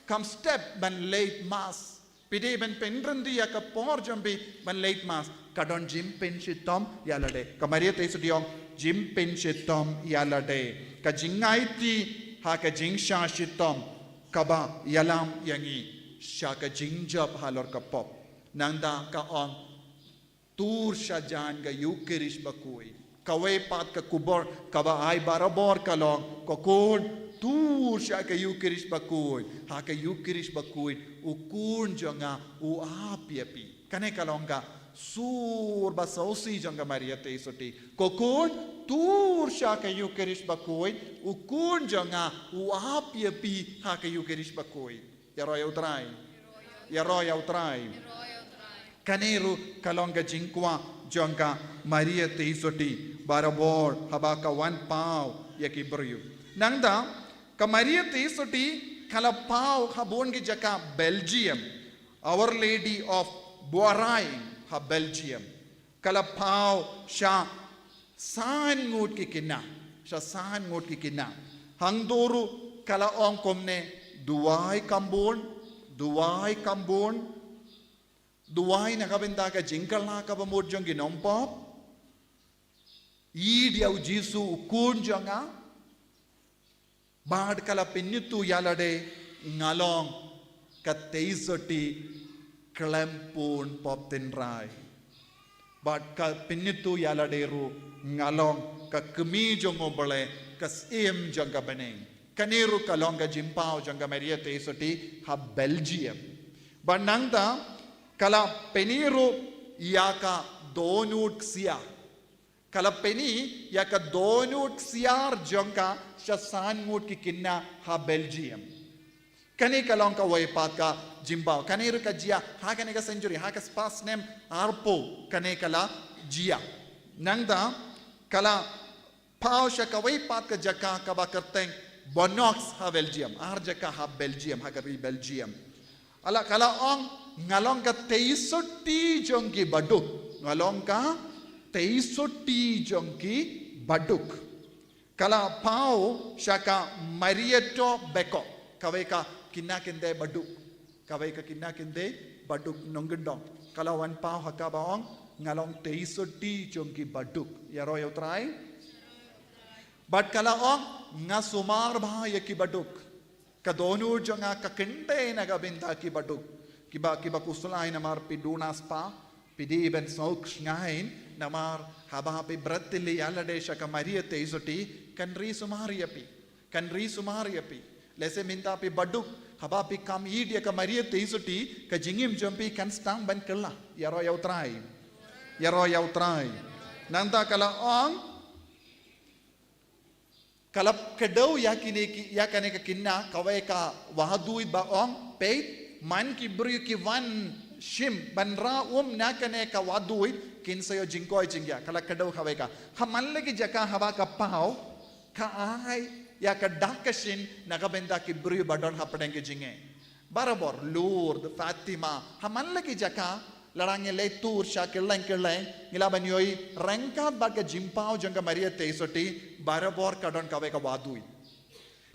kam step ban leit Mass. Phi dei ban pynryndi ïa ka por jong phi ban leit Mass, ka don jingpynshitom ïa lade. Ka Maria Theisotti ong, jingpynshitom ïa lade. Ka jingaiti ha ka jingshah shitom kaba ïalam ïa ngi sha ka jingjop halor ka pop. Nangta ka ong, tur sha jan ka Ïukharist bakhuid. Kawei pat ka khubor kaba ai barabor ka long, ko khun, tur sha ka Ïukharist bakhuid. Ha ka Ïukharist bakhuid u Khun jong nga u ap ïa phi. Kane ka long ka sur ba sngewsih jong ka Maria Theisotti. Ko khun, tur sha ka Ïukharist bakhuid, u Khun jong nga u ap ïa phi ha ka Ïukharist bakhuid. Ïaroh ïa U Trai. Ïaroh ïa U Trai. Kane ruh ka long ka jingkwah jong ka Maria Theisotti barabor haba ka wan paw ïa ki briew. Nangta ka Maria Theisotti ka la paw ha bun ki jaka Belgium. Our Lady of Beauraing ha Belgium. Ka la paw sha san ngut ki khynnah, sha san ngut ki khynnah. Hangto ruh ka la ong kumne, duwai kham bun, duwai kham bun, duwai na ka bynta ka jingkylla kaba mut jong ki nongpop. Ïeit ïa U Jisu u Khun jong nga. Bad ka la pynithuh ïa lade, nga long ka Theisotti khlem pun pop tynrai. Bad ka pynithuh ïa lade ruh, nga long ka kmie jong U Blei, ka Syiem jong ka bneng. Kane ruh ka long ka jingpaw jong ka Maria Theisotti ha Belgium. Bad nangta ka la pyni ruh ïa ka dohnud ksiar. Ka la pyni ïa ka dohnud ksiar jong ka sha san ngut ki khynnah ha Belgium. Kane ka long kawei pat ka jingpaw. Kane ruh ka jia ha kane ka century, ha ka spah snem arphew, kane ka la jia. Nangta ka la paw sha kawei pat ka jaka kaba kyrteng Bonox ha Belgium. Ar jaka ha Belgium, ha ka ri Belgium. Ala ka la ong, nga long ka Theisotti jong ki baduk. Nga long ka Theisotti jong ki baduk. Ka la paw sha ka Marietto Becco. Kawei ka khynnah khyndai baduk. Kawei ka khynnah khyndai baduk nongkyndong. Ka la wan paw ha kaba ong, nga long Theisotti jong ki baduk. Ïaroh ïa U Trai. Bad ka la ong, nga sumar bha ïa ki baduk. Ka dohnud jong nga ka kynthei na ka bynta ki baduk. Kiba, kiba khuslai namar phi duna spah, phi dei ban sngewsih shngaiñ namar haba phi bret ïa lade sha ka Maria Theisotti, kan ri sumar ïa phi. Kan ri sumar ïa phi. Lehse mynta phi baduk, haba phi kham ïeit ïa ka Maria Theisotti, ka jingim jong phi kan sdang ban kylla. Ïaroh ïa U Trai. Ïaroh ïa U Trai. Nangta ka la ong, ka la kdew ïa kine ki, ïa kane ka khynnah, kawei ka wahduid ba ong, peit, man ki briew ki wan shim ban rah um na kane ka wahduid, kin sa ïoh jingkoit jingkhiah. Ka la kdew kawei ka. Ha man la ki jaka haba ka paw, ka ai ïa ka dak ka shin na ka bynta ki briew ba don hapdeng ki jingeh. Barabor, Lourdes, Fatima, ha man la ki jaka, lada ngi leit tur sha kylleng kylleng, ngi lah ban ïohi ryngkat bad ka jingpaw jong ka Maria Theisotti, barabor ka don kawei ka wahduid.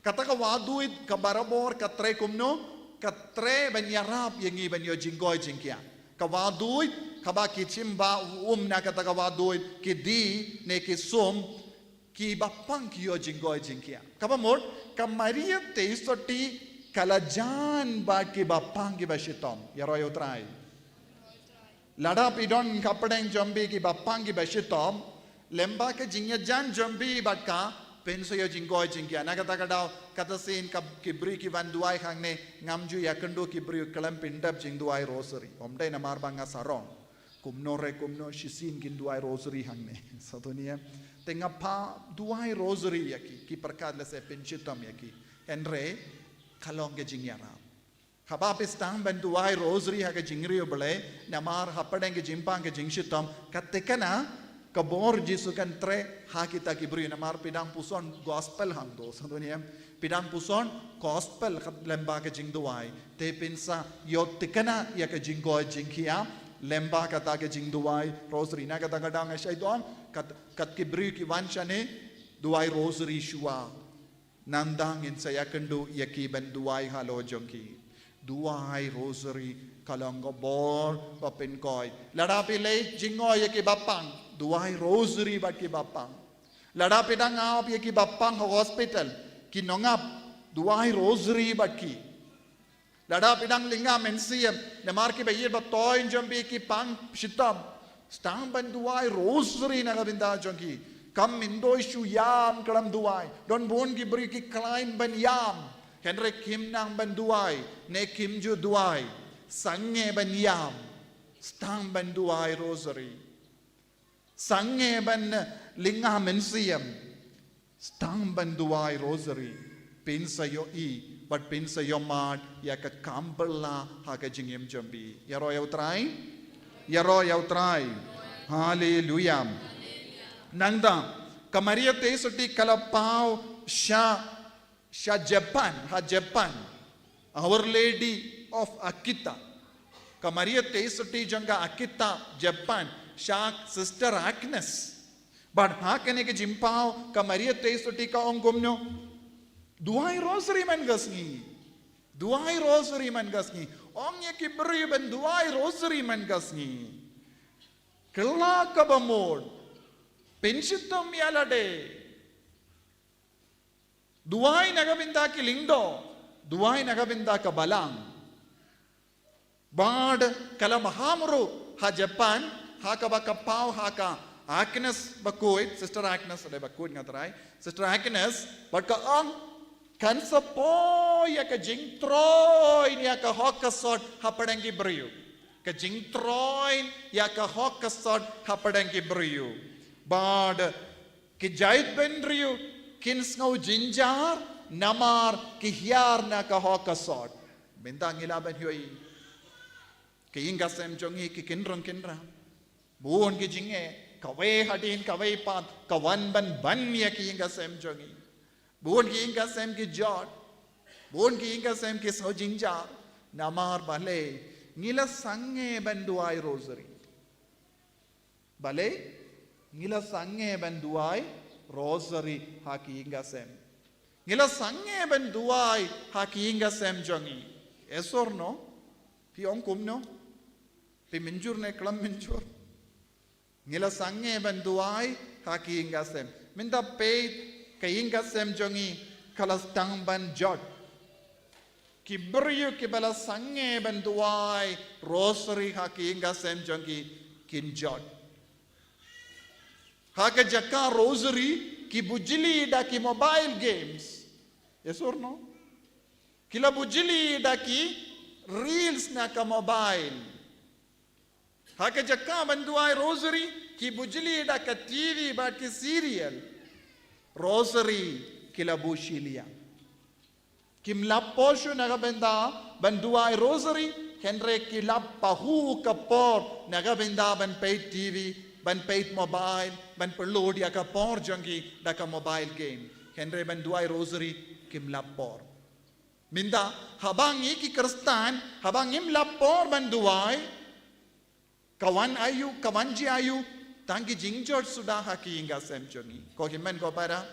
Kata ka wahduid ka barabor ka trei kumno, ka trei ban ïarap ïa ngi ban ïoh jingkoit jingkhiah. Ka wahduid, kaba ki shim ba um na kata ka wahduid, ki die ne ki sum, ki bapang ki ïoh jingkoit jingkhiah. Kaba mut, ka Maria Theisotti ka la jan bad ki bapang ki bashitom. Ïaroh ïa U Trai. Lada phi don hapdeng jong phi ki bapang ki bashitom, lem bad ka jingïajan jong phi bad ka, phin sa ïoh jingkoit jingkhiah. Na kata ka daw, kata sien ka ki briew ki wan duwai hangne, ngam ju ïakynduh ki briew khlem pyndep jingduwai rosary. Ym dei namar ba nga sarong. Kumno re kumno shisien kin duwai rosary hangne. Satu ni em. Te nga phah duwai rosary ïa ki, ki pyrkhat lehse pynshitom ïa ki. Hynrei, ka long ka jingïarap. Haba phi sdang ban duwai rosary ha ka jingriewblei, namar hapdeng ka jingpang ka jingshitom, ka thikna, ka bor Jisu kan trei ha kita ki briew, namar phi dang puson gospel hangto, satu ni em. Phi dang puson gospel ka lem bad ka jingduwai. Te phin sa ïoh thikna ïa ka jingkoit jingkhiah, lem bad kata ka jingduwai rosary. Na kata ka daw nga shait ong, kat, kat ki briew ki wan shane, duwai rosary shuwa. Nangta ngin sa ïakynduh ïa ki ban duwai halor jong ki. Duwai rosary ka long ka bor ba pynkoit. Lada phi leit jngoh ïa ki bapang, duwai rosary bad ki bapang. Lada phi dang ap ïa ki bapang ha hospital, ki nongap, duwai rosary bad ki. Lada phi dang lynga mynsiem, namar ki ba ïeit ba thoiñ jong phi ki pang shitom, sdang ban duwai rosary na ka bynta jong ki. Kam myntoi shu ïam khlem duwai. Don bun ki briew ki khlaiñ ban ïam, hynrei kim nang ban duwai, ne kim ju duwai. Sangeh ban ïam, sdang ban duwai rosary. Sangeh ban lynga mynsiem, sdang ban duwai rosary. Phin sa ïohi bad phin sa ïohmad ïa ka kam bylla ha ka jingim jong phi. Ïaroh ïa U Trai. Ïaroh ïa U Trai. Haleluia. Nangta ka Maria Theisotti ka la paw sha, sha Japan, ha Japan. Our Lady of Akita. Ka Maria Theisotti jong ka Akita, Japan, sha Sister Agnes. Bad ha kane ka jingpaw ka Maria Theisotti ka ong kumno? Duwai rosary man ka sngi. Duwai rosary man ka sngi. Ong ïa ki briew ban duwai rosary man ka sngi. Kylla kaba mut. Pynshitom ïa lade. Duwai na ka bynta ki lyngdoh, duwai na ka bynta ka balang. Bad ka la maham ruh ha Japan, ha kaba ka paw ha ka Agnes bakhuid, Sister Agnes, lada bakhuid nga tharai, Sister Agnes, bad ka ong, kan sa poi ïa ka jingtroiñ ïa ka hok ka sot hapdeng ki briew. Ka jingtroiñ ïa ka hok ka sot hapdeng ki briew. Bad ki jaitbynriew kin sngew jynjar namar ki hiar na ka hok ka sot. Mynta ngi lah ban ïohi, ki ïing ki sem jong ngi ki kynrong kynram. Bun ki jingeh, kawei hadien kawei pat, ka wan ban ban ïa ki ïing ki sem jong ngi. Bun ki ïing ki sem ki jot. Bun ki ïing ki sem ki sngew jynjar. Namar balei? Ngi la sangeh ban duwai rosary. Balei? Ngi la sangeh ban duwai rosary ha ki ïing ki sem. Ngi la sangeh ban duwai ha ki ïing ki sem jong ngi. Yes or no? Phi ong kumno? Phi mynjur ne khlem mynjur? Ngi la sangeh ban duwai ha ki ïing ki sem. Mynta peit ka ïing ki sem jong ngi ka la sdang ban jot. Ki briew kiba la sangeh ban duwai rosary ha ki ïing ki sem jong ki kin jot. Ha ka jaka rosary ki bujli da ki mobile games. Yes or no? Ki la bujli da ki reels na ka mobile. Ha ka jaka ban duwai rosary, ki bujli da ka T V bad ki serial. Rosary ki la buh shiliang. Kim lah poi shuh na ka bynta ban duwai rosary, Hynrei ki lap pahuh ka por na ka bynta ban peit T V, ban peit mobile, ban pynlut ïa ka por jong ki da ka mobile game. Hynrei ban duwai rosary kim lap por. Mynta, haba ngi ki Khristan, haba ngim lap por ban duwai, ka wan aïu, ka wan jia aïu, tang ki jingjot suda ha ki ïing ka sem jong ngi. Ko hynmen ko para,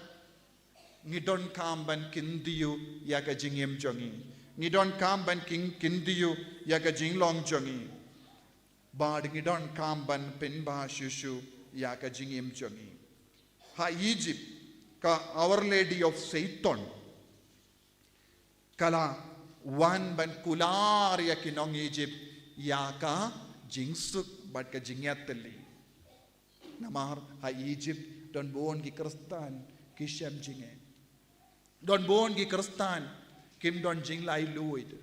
ngi donkam ban kyntiew ïa ka jingim jong ngi. Ngi donkam ban kin-, kyntiew ïa ka jinglong jong ngi. Bad ngi donkam ban pynbha shuh shuh ïa ka jingim jong ngi. Ha Egypt, ka Our Lady of Satan ka la wan ban kular ïa ki nong Egypt ïa ka jingsuk bad ka jingïatylli. Namar ha Egypt don bun ki Khristan ki shem jingeh. Don bun ki Khristan kim don jinglai luid.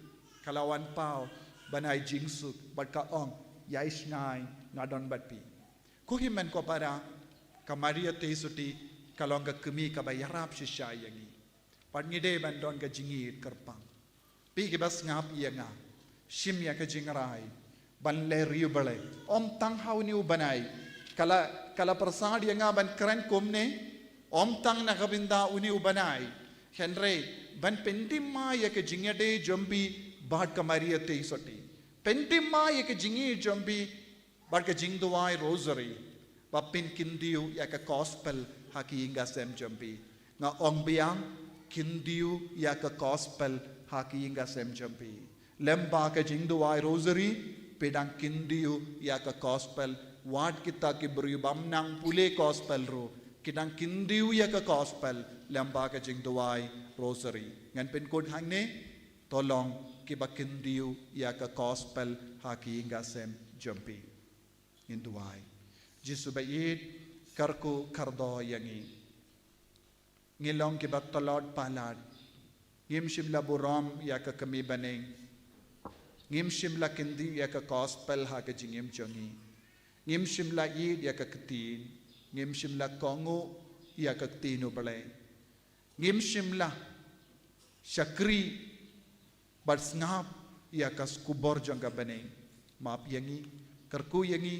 Ka la wan paw ban ai jingsuk bad ka ong, ïai sngew, nga don bad phi. Ko hynmen ko para, ka Maria Theisotti ka long ka kmie kaba ïarap shisha ïa ngi. Bad ngi dei ban don ka jingïeit kyrpang. Phi kiba sngap ïa nga, shim ïa ka jingrai ban leh riewblei. Ym tang ha une u bnai. Ka la, ka la pyrsad ïa nga ban kren kumne, ym tang na ka bynta une u bnai. Hynrei ban pynthymmai ïa ka jingïadei jong phi bad ka Maria Theisotti. Pynthymmai ïa ka jingïeit jong phi bad ka jingduwai rosary, ba phin kyntiew ïa ka gospel ha ki ïing ka sem jong phi. Nga ong biang, kyntiew ïa ka gospel ha ki ïing ka sem jong phi. Lem bad ka jingduwai rosary, phi dang kyntiew ïa ka gospel. Wat kita ki briew bym nang pule gospel ruh, ki dang kyntiew ïa ka gospel lem bad ka jingduwai rosary. Ngan pynkut hangne, to long kiba kyntiew ïa ka gospel ha ki ïing ka sem jong phi. Ngin duwai. Jisu ba ïeit, kyrkhu kyrdoh ïa ngi. Ngi long kiba tlot palat. Ngim shym la burom ïa ka kmie bneng. Ngim shym la kyntiew ïa ka gospel ha ka jingim jong ngi. Ngim shym la ïeit ïa ka ktien. Ngim shym la kohnguh ïa ka ktien U Blei. Ngim shym la shakri bad sngap ïa ka khubor jong ka bneng. Map ïa ngi, kyrkhu ïa ngi,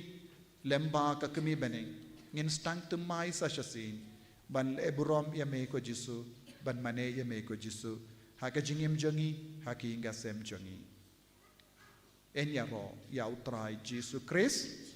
lem bad ka kmie bneng. Ngin sdang thymmai sa shisien ban leh burom ïa me ko Jisu, ban mane ïa me ko Jisu ha ka jingim jong ngi, ha ki ïing ka sem jong ngi. Yn ïaroh ïa U Trai Jisu Khrist.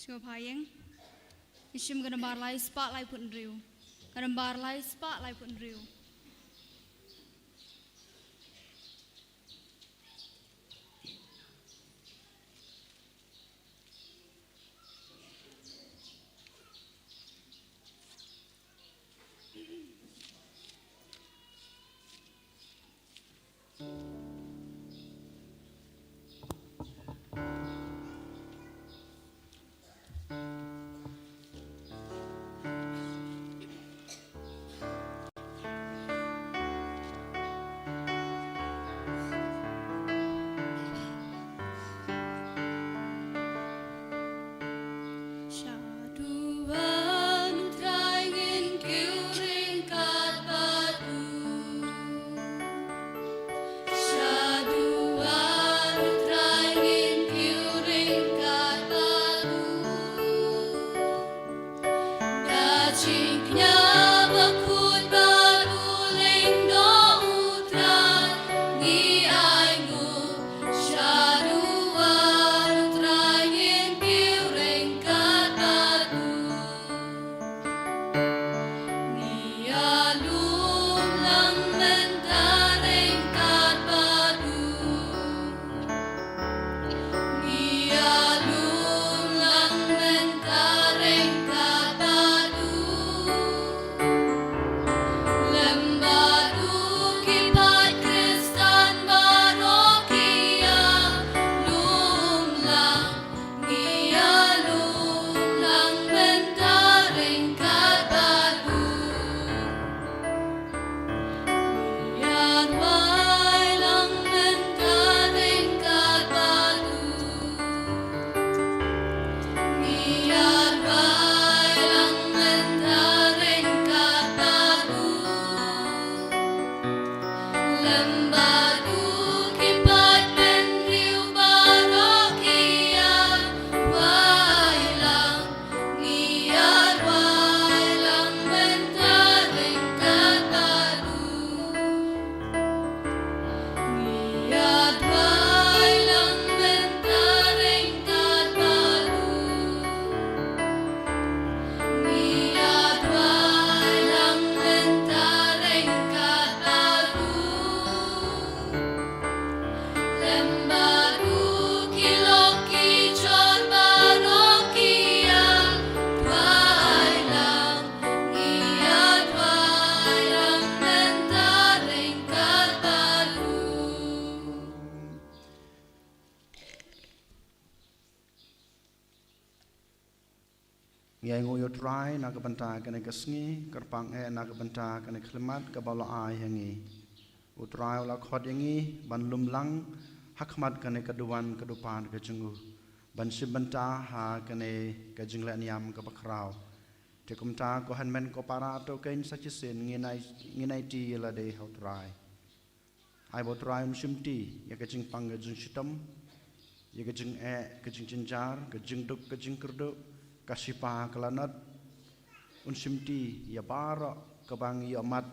Sngewbha ïeng. Ngi shim ka nambar lai spah laiphew hynriew. Ka nambar lai spah laiphew hynriew. Shaduh U Trai, ngin kiew ryngkat bad u. Shaduh U Trai, ngin kiew ryngkat bad u. Da jingkñia bakhuid bad u lyngdoh U Trai ngi ai nguh. Shaduh U Trai, ngin kiew ryngkat bad u. Ngi ïalum lang mynta ryngkat bad u. Ngi ïalum lang mynta ryngkat bad u. Lem bad u ki paid Khristan baroh ki ïalum lang. Ngi ïalum lang mynta ryngkat bad u. Ngi ïaduwai lang mynta ryngkat bad u. Ngi ïaduwai lang mynta ryngkat bad u. Lem bad u ki paid bynriew baroh ki ïaduwai lang. Ngi ïaduwai lang mynta ryngkat bad u. Ngi ïaduwai lang mynta ryngkat bad u. Ngi ïaduwai lang mynta ryngkat bad u. Lem bad u ki lok ki jor baroh ki ïaduwai lang. Ngi ïaduwai lang mynta ryngkat bad u. Ngi ainguh ïa U Trai na ka bynta kane ka sngi, kyrpang eh na ka bynta kane ka khyllipmat kaba u la ai ha ngi. U Trai u la khot ïa ngi ban lum lang ha khmat kane ka duwan ka dupan ka jong u, ban shim bynta ha kane ka jingleh niam kaba khraw. Te kumta ko hynmen ko para, to kein sa shisien ngin ai, ngin aiti ïa lade ha U Trai. Ai ba U Trai un shimti ïa ka jingpang ka jingshitom, ïa ka jingeh ka jingjynjar, ka jingduk ka jingkyrduh, ka shipa ka lanot. Un shimti ïa baroh kaba ngi ïohmat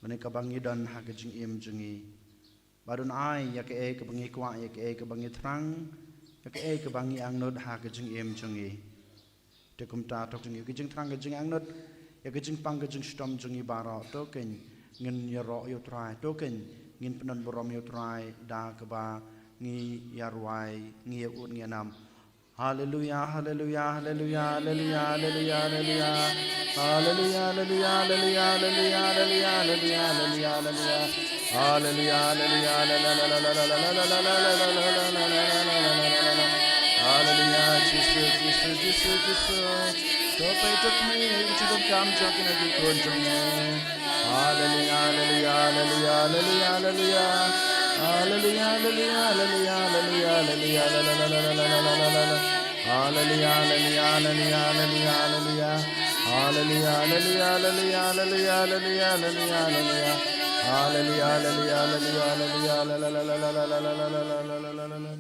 lane kaba ngi don ha ka jingim jong ngi. Bad un ai ïa kaei kaba ngi kwah, ïa kaei kaba ngi thrang, ïa kaei kaba ngi angnud ha ka jingim jong ngi. Te kumta to jong ngi, ïa ka jingthrang ka jingangnud, ïa ka jingpang ka jingshitom jong ngi baroh, to kein ngin ïaroh ïa U Trai, to kein ngin pyndon burom ïa U Trai da kaba ngi ïarwai, ngi ïa ud, ngi ïa nam. Haleluya, haleluya, haleluya, haleluya, haleluya, haleluya. Haleluya, haleluya, haleluya, haleluya, haleluya, haleluya, haleluya. Haleluya, haleluya, haleluya, Jisu, Jisu, Jisu, Jisu. To peit, to khmih ïa ki jingdonkam jong kine ki khun jong me. Haleluya, haleluya, haleluya, haleluya, haleluya. Haleluya, haleluya, haleluya, haleluya, haleluya, la, la, la. Haleluya, haleluya, haleluya, haleluya, haleluya. Haleluya, haleluya, haleluya, haleluya, haleluya, haleluya. Haleluya, haleluya, haleluya, haleluya, haleluya, la, la, la.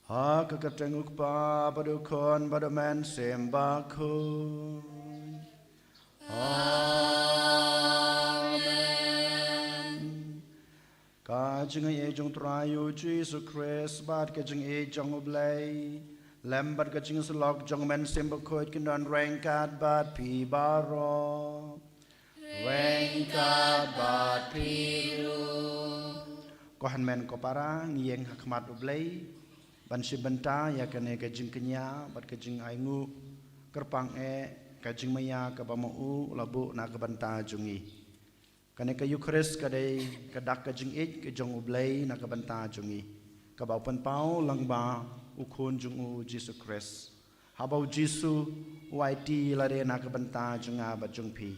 Ha ka kyrteng U Kpa bad U Khun bad U Mynsiem Bakhuid. Amen. Ka jingaiei jong u Trai Jisu Khrist bad ka jingïeit jong U Blei lem bad ka jingïasyllok jong U Mynsiem Bakhuid kin don ryngkat bad phi baroh. Ryngkat bad phi ruh. Ko hynmen ko para, ngi ïeng ha khmat U Blei ban shim bynta ïa kane ka jingkñia bad ka jingainguh kyrpang eh ka jingmaïa kaba ma u la buh na ka bynta jong ngi. Kane ka Eukharist ka dei ka dak ka jingïeit ka jong U Blei na ka bynta jong ngi, kaba u pynpaw lyngba u Khun jong u Jisu Khrist. Haba u Jisu u aiti ïalade na ka bynta jong nga bad jong phi,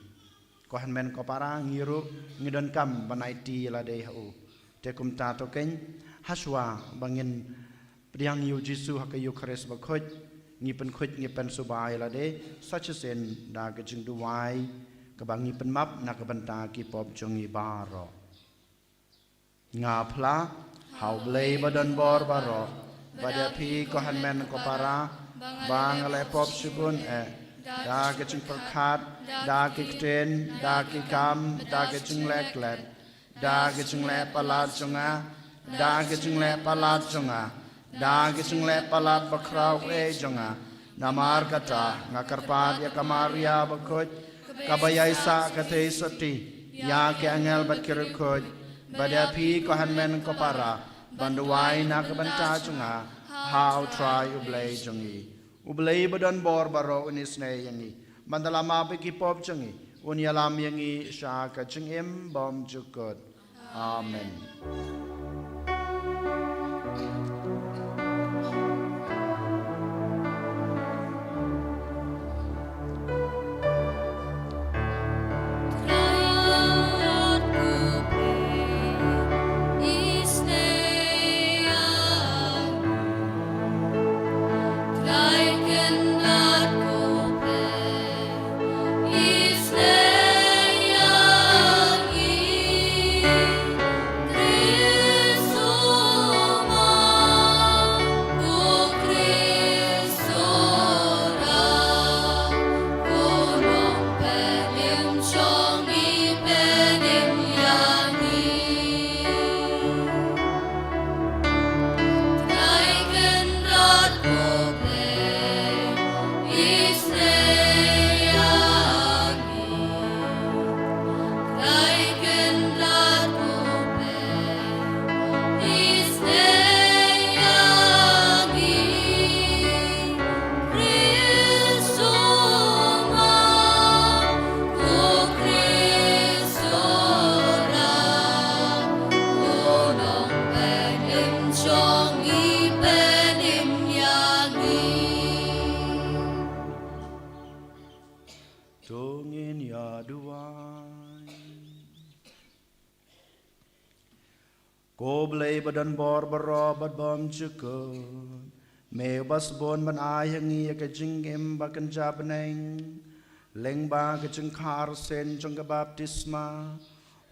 ko hynmen ko para, ngi ruh ngi donkam ban aiti ïalade ha u. Te kumta to keiñ, hashwa ba ngin pdiang ïa u Jisu ha ka Eukharist Bakhuid, ngi pynkhuid, ngi pynsuba ïalade sa shisien da ka jingduwai kaba ngi pynmap na ka bynta ki pop jong ngi baroh. Nga phla ha U Blei ba don bor baroh, bad ïa phi ko hynmen ko para, ba nga la pop shibun eh, da ka jingpyrkhat, da ki ktien, da ki kam, da ka jingleh klet, da ka jingleh palat jong nga, da ka jingleh palat jong nga, da ka jingleh palat bakhraw eh jong nga. Namar kata nga kyrpad ïa ka Maria Bakhuid, kaba ïaisah ka theisotti, ïa ki angel bad ki riewkhuid, bad ïa phi ko hynmen ko para, ban duwai na ka bynta jong nga ha U Trai U Blei jong ngi. U Blei ba don bor baroh un isynei ïa ngi, ban da la map ïa ki pop jong ngi, un ïalam ïa ngi sha ka jingim bymjukut. Amen. To ngin ïa duwai. Ko Blei ba don bor baroh bad bymjukut, me uba sbun ban ai ha ngi ïa ka jingim ba kynja bneng lyngba ka jingkhar sien jong ka baptisma,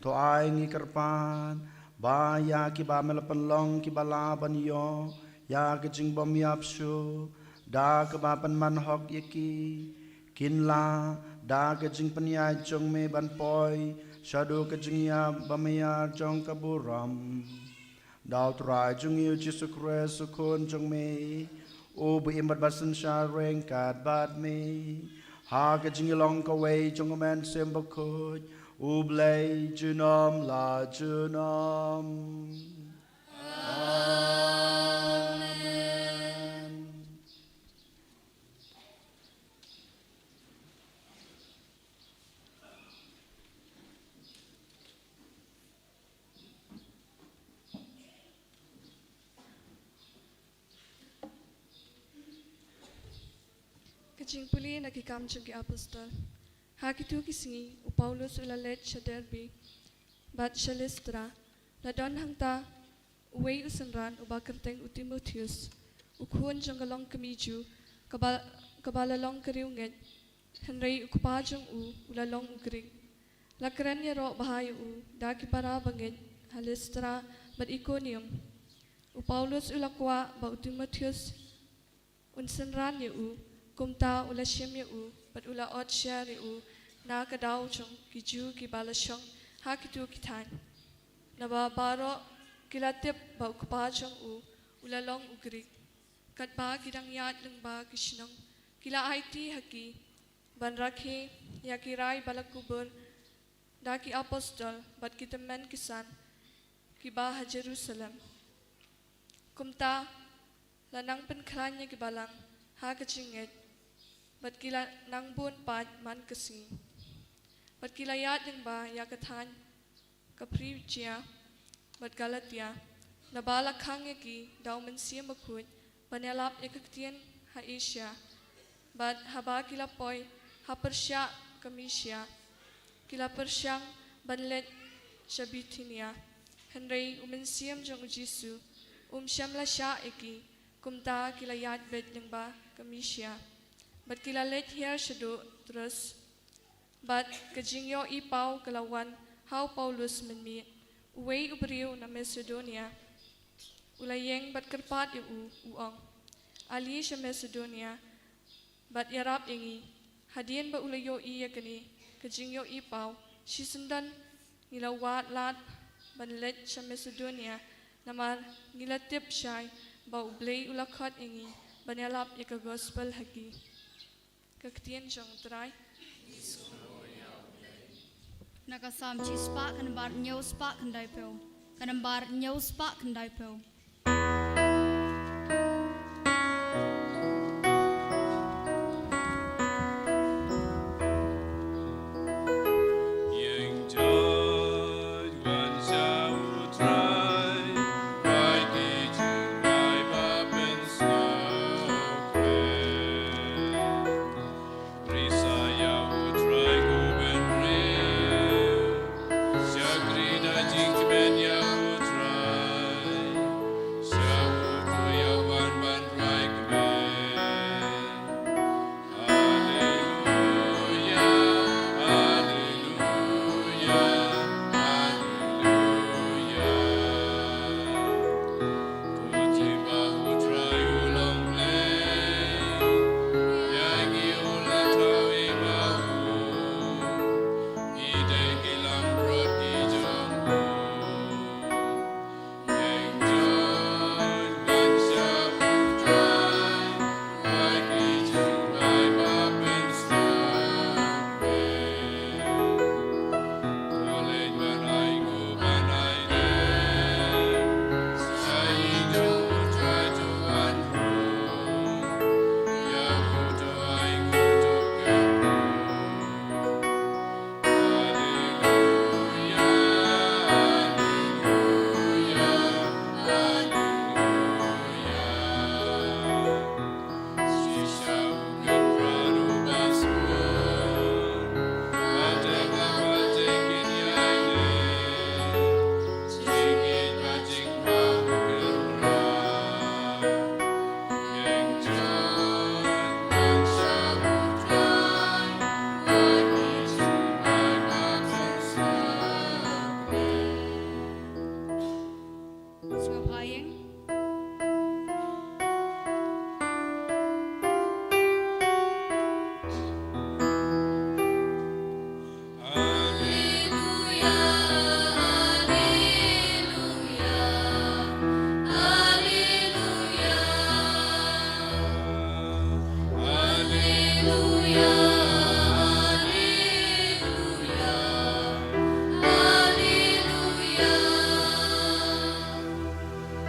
to ai, ngi kyrpad, ba ïa kiba me la pynlong kiba lah ban ïoh ïa ka jingbymïap shuh da kaba pynman hok ïa ki, kin lah da ka jingpynïaid jong me ban poi shaduh ka jingïap ba maiar jong ka burom. Da U Trai jong ngi U Jisu Khrist U Khun jong me, uba im bad ba synshar ryngkat bad me ha ka jingïalong kawei jong U Mynsiem Bakhuid, U Blei junom la junom. Amen. Ka jingpule na Ki Kam jong ki Apostol. Ha kito ki sngi, u Paulus u la leit sha Derbe bad sha Listra. La don hangta uwei u synran uba kyrteng u Timotheus, u khun jong ka longkmie Jiw, kaba, kaba la long ka riewngeit, hynrei u kpa jong u u la long u Grik. La kren ïaroh bha ïa u da ki para bangeit ha Listra bad Ikonium. U Paulus u la kwah ba u Timotheus un synran ïa u, kumta u la shim ïa u bad u la ot sher ïa u na ka daw jong ki Jiw kiba la shong ha kito ki thaiñ. Naba baroh ki la tip ba u kpa jong u u la long u Grik. Katba ki dang ïaid lyngba ki shnong, ki la aiti ha ki ban rakhe ïa ki rai ba la kubur da ki apostol bad ki tymmen ki san kiba ha Jerusalem. Kumta la nang pynkhlaiñ ïa ki balang ha ka jingngeit, bad ki la nang bun pat man ka sngi. Bad ki la ïaid lyngba ïa ka thaiñ ka Phrijia bad Galatia, naba la khang ïa ki da u Mynsiem Bakhuid ban ïalap ïa ka ktien ha Asia. Bad haba ki la poi ha pyrshah ka Misia, ki la pyrshang ban leit sha Bithinia. Hynrei u Mynsiem jong u Jisu um shym la shah ïa ki, kumta ki la ïaid beit lyngba ka Misia. Bad ki la leit hiar shaduh Troas. Bad ka jingïohi paw ka la wan ha u Paulus mynmiet, uwei u briew na Masedonia. U la ïeng bad kyrpad ïa u, u ong, "Ali sha Masedonia bad ïarap ïa ngi." Hadien ba u la ïohi ïa kane ka jingïohi paw, shisyndon ngi la wad lad ban leit sha Masedonia, namar ngi la tip shai ba U Blei u la khot ïa ngi ban ïalap ïa ka gospel ha ki. Ka ktien jong U Trai. Na ka Salm shispah khyndai spah khyndai phew. Khyndai spah khyndai phew.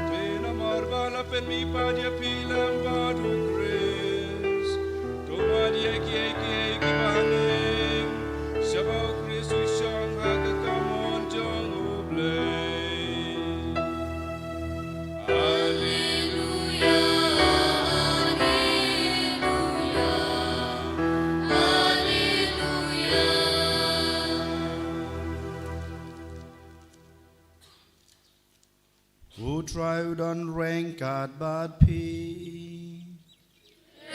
Te namar ba la pynmih pat ïa phi lem bad u Khrist, to wat ïa kiei kiei kiba haneng, sha ba u Khrist u shong ha ka kamon jong U Blei. Alleluia, alleluia, alleluia. U Trai u don ryngkat bad phi.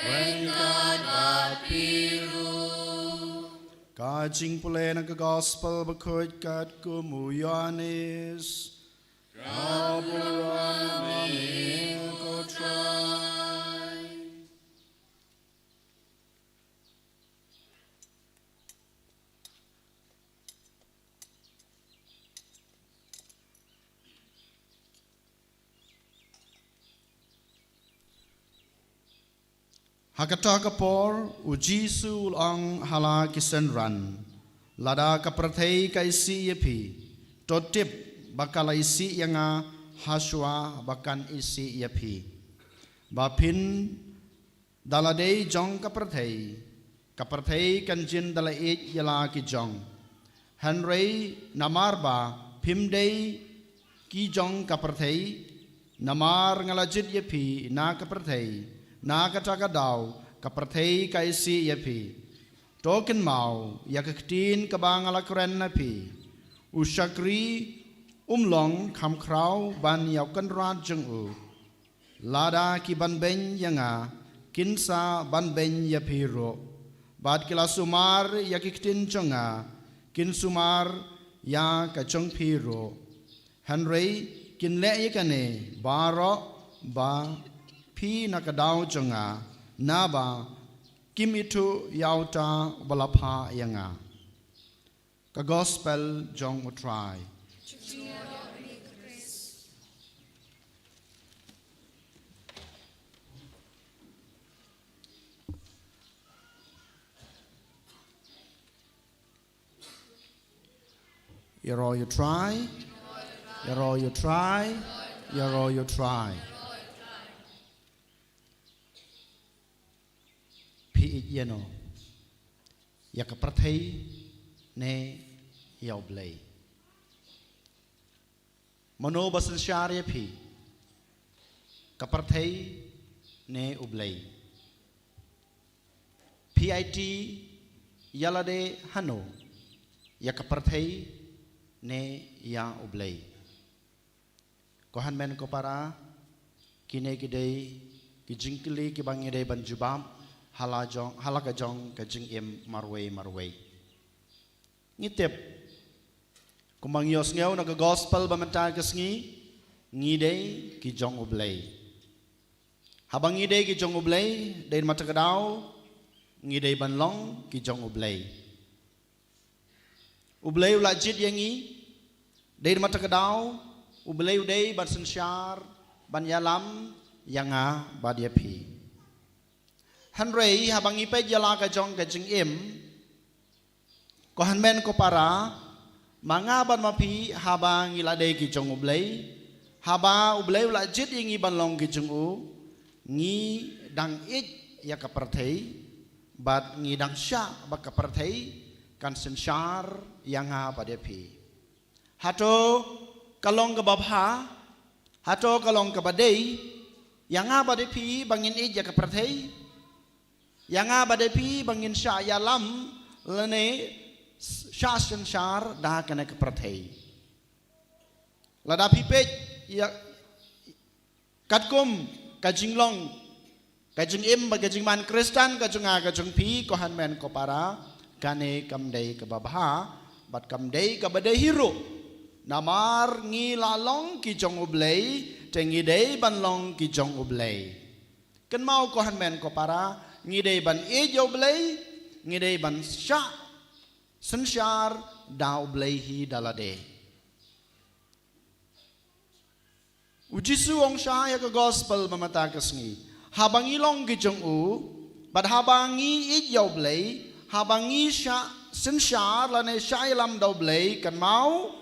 Ryngkat bad phi ruh. Ka jingpule na ka Gospel Bakhuid katkum u Ïoannis. Ka burom ïa me, ko Trai. Ha kata ka por, u Jisu u la ong ha la ki synran, lada ka pyrthei ka isih ïa phi, to tip ba ka la isih ïa nga ha shuwa ba kan isih ïa phi. Ba phin da la dei jong ka pyrthei, ka pyrthei kan jin da la ïeit ïa la ki jong. Hynrei namar ba phim dei ki jong ka pyrthei, namar nga la jied ïa phi na ka pyrthei, na kata ka daw ka pyrthei ka isih ïa phi. To kynmaw ïa ka ktien kaba nga la kren na phi. U shakri um long kham khraw ban ïa u kynrad jong u. Lada ki banbeiñ ïa nga, kin sa banbeiñ ïa phi ruh. Bad ki la sumar ïa ki ktien jong nga, kin sumar ïa ka jong phi ruh. Hynrei kin leh ïa kane baroh ba phi na ka daw jong nga, naba kim ithuh ïa uta uba la phah ïa nga. Ka Gospel jong U Trai. Ïaroh U Trai. Ïaroh U Trai. Ïaroh U Trai. Phi ïeit ïano? Ïa ka pyrthei ne ïa U Blei? Mano ba synshar ïa phi, ka pyrthei ne U Blei? Phi aiti ïa lade hano, ïa ka pyrthei ne ïa U Blei? Ko hynmen ko para, kine ki dei ki jingkylli kiba ngi dei ban jubab ha la jong, ha la ka jong ka jingim marwei marwei. Ngi tip, kumba ngi ïohsngew na ka Gospel ba mynta ka sngi, ngi dei ki jong U Blei. Haba ngi dei ki jong U Blei, dei na kata ka daw ngi dei ban long ki jong U Blei. U Blei u la jied ïa ngi, dei na kata ka daw U Blei u dei ban synshar, ban ïalam ïa nga bad ïa phi. Hynrei haba ngi peit ïa la ka jong ka jingim, ko hynmen ko para, ma nga bad ma phi, haba ngi la dei ki jong U Blei, haba U Blei u la jied ïa ngi ban long ki jong u, ngi dang ïeit ïa ka pyrthei, bad ngi dang shah ba ka pyrthei kan synshar ïa nga bad ïa phi. Hato ka long kaba bha, hato ka long kaba dei ïa nga bad ïa phi ba ngin ïeit ïa ka pyrthei, ïa nga bad ïa phi ba ngin shah ïalam lane shah synshar da kane ka pyrthei? Lada phi peit ïa katkum ka jinglong, ka jingim bad ka jingman Khristan ka jong nga ka jong phi, ko hynmen ko para, kane kam dei kaba bha bad kam dei kaba dei hi ruh. Namar ngi la long ki jong U Blei, te ngi dei ban long ki jong U Blei. Kynmaw ko hynmen ko para, ngi dei ban ïeit ïa U Blei, ngi dei ban shah synshar da U Blei hi da lade. U Jisu u ong shai ha ka Gospel ba mynta ka sngi, haba ngi long ki jong u, bad haba ngi ïeit ïa U Blei, haba ngi shah synshar lane shah ïalam da U Blei, kynmaw,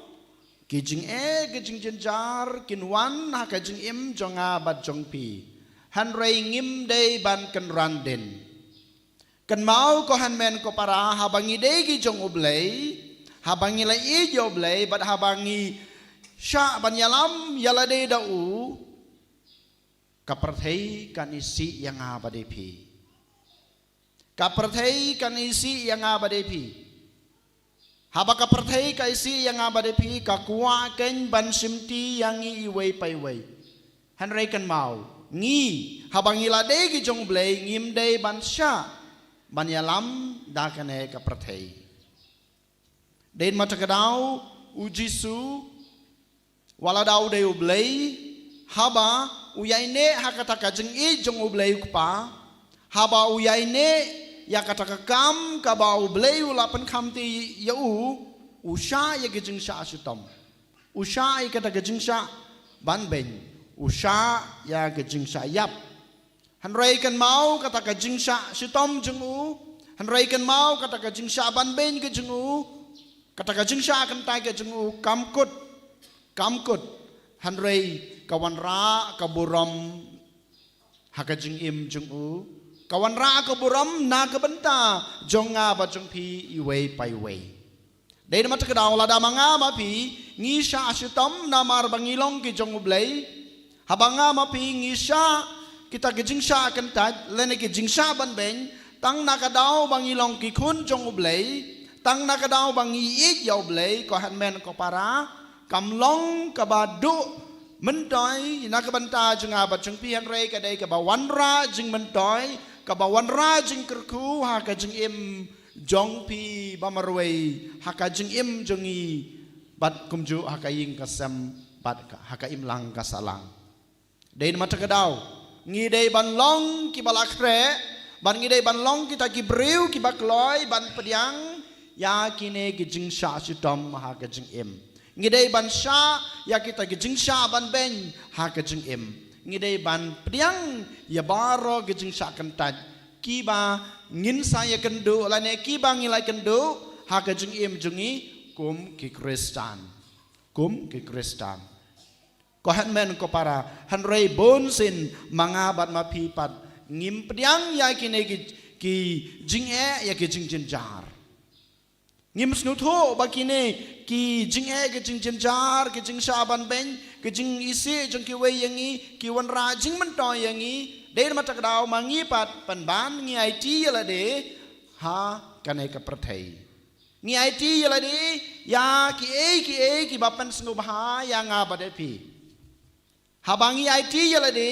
ki jingeh, ki jingjynjar kin wan ha ka jingim jong nga bad jong phi. Hynrei ngim dei ban kynran dien. Kynmaw ko hynmen ko para, haba ngi dei ki jong U Blei, haba ngi la ïeit ïa U Blei, bad haba ngi shah ban ïalam ïa lade da u, ka pyrthei kan isih ïa nga bad ïa phi. Ka pyrthei kan isih ïa nga bad ïa phi. Haba ka pyrthei ka isih ïa nga bad ïa phi, ka kwah keiñ ban shimti ïa ngi iwei pa iwei. Hynrei kynmaw, ngi, haba ngi la dei ki jong U Blei, ngim dei ban shah ban ïalam da kane ka pyrthei. Dei na kata ka daw, u Jisu, wat la da u dei U Blei, haba u ïaineh ha kata ka jingïeit jong U Blei U Kpa, haba u ïaineh ïa kata ka kam kaba U Blei u la pynkham te ïa u, u shah ïa ka jingshah shitom. U shah ïa kata ka jingshah banbeiñ, u shah ïa ka jingshah ïap. Hynrei kynmaw kata ka jingshah shitom jong u. Hynrei kynmaw kata ka jingshah ban beiñ ka jong u. Kata ka jingshah kyntait ka jong u kam kut, kam kut. Hynrei ka wanrah ka burom ha ka jingim jong u. Ka wanrah ka burom na ka bynta jong nga bad jong phi iwei pa iwei. Dei na kata ka daw lada ma nga ma phi ngi shah shitom namar ba ngi long ki jong U Blei. Haba nga ma phi ngi shah kita ki jingshah kyntait lane ki jingshah ban beiñ, tang na ka daw ba ngi long ki khun jong U Blei, tang na ka daw ba ngi ïeit ïa U Blei, ko hynmen ko para, kam long kaba duh myntoi na ka bynta jong nga bad jong phi, hynrei ka dei kaba wanrah jingmyntoi, kaba wanrah jingkyrkhu ha ka jingim jong phi ba marwei, ha ka jingim jong ngi bad kumjuh ha ka ïing ka sem bad ka, ha ka imlang ka sahlang. Dei na kata ka daw ngi dei ban long kiba la khreh, bad ngi dei ban long kita ki briew kiba kloi ban pdiang ïa kine ki jingshah shitom ha ka jingim. Ngi dei ban shah ïa kita ki jingshah ban beiñ ha ka jingim. Ngi dei ban pdiang ïa baroh ki jingshah kyntait kiba ngin sa ïakynduh lane kiba ngi la ïakynduh ha ka jingim jong ngi kum ki Khristan. Kum ki Khristan. Ko hynmen ko para, hynrei bunsien ma nga bad ma phi pat ngim pdiang ïa kine ki, ki jingeh, ïa ki jingjynjar. Ngim sngewthuh ba kine ki jingeh, ki jingjynjar, ki jingshah ban beiñ, ki jingisih jong kiwei ïa ngi ki wanrah jingmyntoi ïa ngi. Dei na kata ka daw ma ngi pat pynban ngi aiti ïa lade ha kane ka pyrthei. Ngi aiti ïa lade ïa kiei kiei kiba pynsngewbha ïa nga bad ïa phi. Haba ngi aiti ïa lade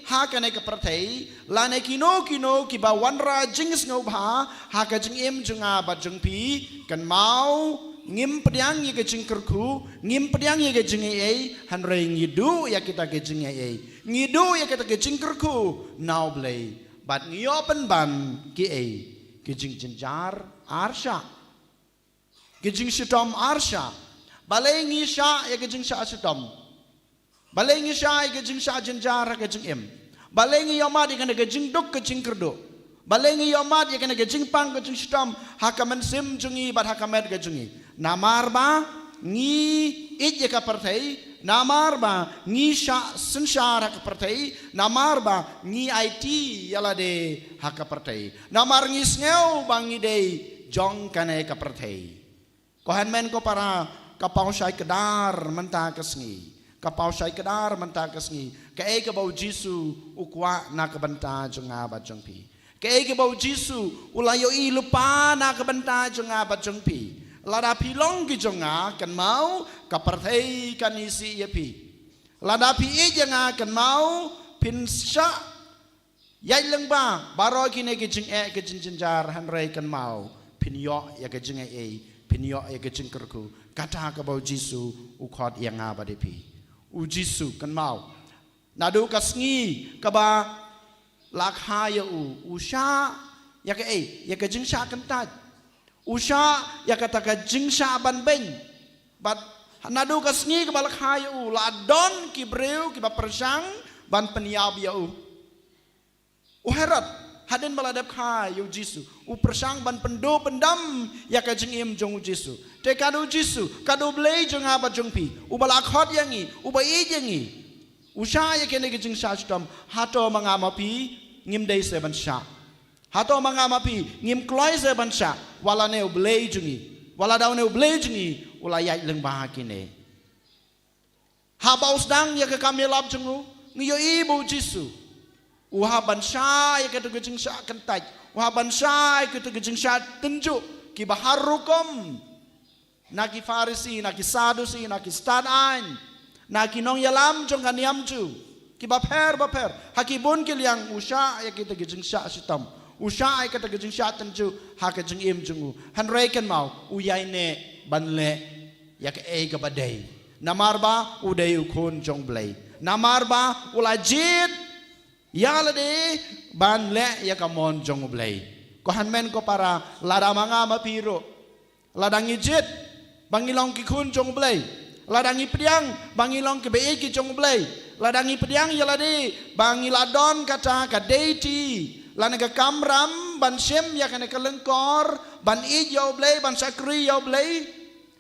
ha kane ka pyrthei lane kino kino kiba wanrah jingsngewbha ha ka jingim jong nga bad jong phi, kynmaw ngim pdiang ïa ka jingkyrkhu, ngim pdiang ïa ka jingaiei, hynrei ngi duh ïa kita ka jingaiei, ngi duh ïa kita ka jingkyrkhu na U Blei, bad ngi ïoh pynban kiei, ki jingjynjar arshah. Ki jingshitom arshah. Balei ngi shah ïa ki jingshah shitom? Balei ngi shah ïa ki jingshah jynjar ha ka jingim? Balei ngi ïoh mad ïa kane ka jingduk ka jingkyrduh? Balei ngi ïoh mad ïa kane ka jingpang ka jingshitom ha ka mynsiem jong ngi bad ha ka met ka jong ngi? Namar ba ngi ïeit ïa ka pyrthei, namar ba ngi shah synshar ha ka pyrthei, namar ba ngi aiti ïa lade ha ka pyrthei. Namar ngi sngew ba ngi dei jong kane ka pyrthei. Ko hynmen ko para, ka paw shai kdar mynta ka sngi. Ka paw shai kdar mynta ka sngi. Kaei kaba U Jisu u kwah na ka bynta jong nga bad jong phi? Kaei kaba U Jisu u la ïohi lypa na ka bynta jong nga bad jong phi? Lada phi long ki jong nga, kynmaw, ka pyrthei kan isih ïa phi. Lada phi ïeit ïa nga, kynmaw, phin shah ïaid lyngba baroh kine ki jingeh ki jingjynjar, hynrei kynmaw phin ïoh ïa ka jingaiei, phin ïoh ïa ka jingkyrkhu. Kata kaba U Jisu u khot ïa nga bad ïa phi. U Jisu kynmaw, naduh ka sngi kaba la kha ïa u, u shah ïa kaei, ïa ka jingshah kyntait. U shah ïa kata ka jingshah ban beiñ. Bad naduh ka sngi kaba la kha ïa u la don ki briew kiba pyrshang ban pynïap ïa u. U Herod, hadien ba la dep kha ïa U Jisu, u pyrshang ban pynduh pyndam ïa ka jingim jong U Jisu. Te ka dei U Jisu, ka dei U Blei jong nga bad jong phi, uba la khot ïa ngi, uba ïeit ïa ngi, u shah ïa kine ki jingshah shitom. Hato ma nga ma phi ngim dei se ban shah? Hato ma nga ma phi ngim kloi se ban shah? Wat la ne U Blei jong ngi, wat la da une U Blei jong ngi u la ïaid lyngba ha kine. Haba u sdang ïa ka kam ïalap jong u, ngi ïohi ba U Jisu u hap ban shah ïa kito ki jingshah kyntait, u hap ban shah ïa kito ki jingshah tynjuh kiba har rukom. Na ki Pharisi, na ki Sadusi, na ki stad aiñ, na ki nongïalam jong ka niam Jiw kiba pher bapher, ha ki bun ki liang u shah ïa kito ki jingshah shitom, u shah ïa kito ki jingshah tynjuh ha ka jingim jong u. Hynrei kynmaw, u ïaineh ban leh ïa kaei kaba dei, namar ba u dei u khun jong U Blei, namar ba u la jied ïa lade ban leh ïa ka mon jong U Blei. Ko hynmen ko para, lada ma nga ma phi ruh, lada ngi jied ba ngi long ki khun jong U Blei, Lada ngi pdiang ba ngi long kiba ïeit ki jong U Blei, lada ngi pdiang ïa lade ba ngi la don kata ka deiti lane ka kamram ban shim ïa kane ka lyngkor, ban ïeit ïa U Blei, ban shakri ïa U Blei,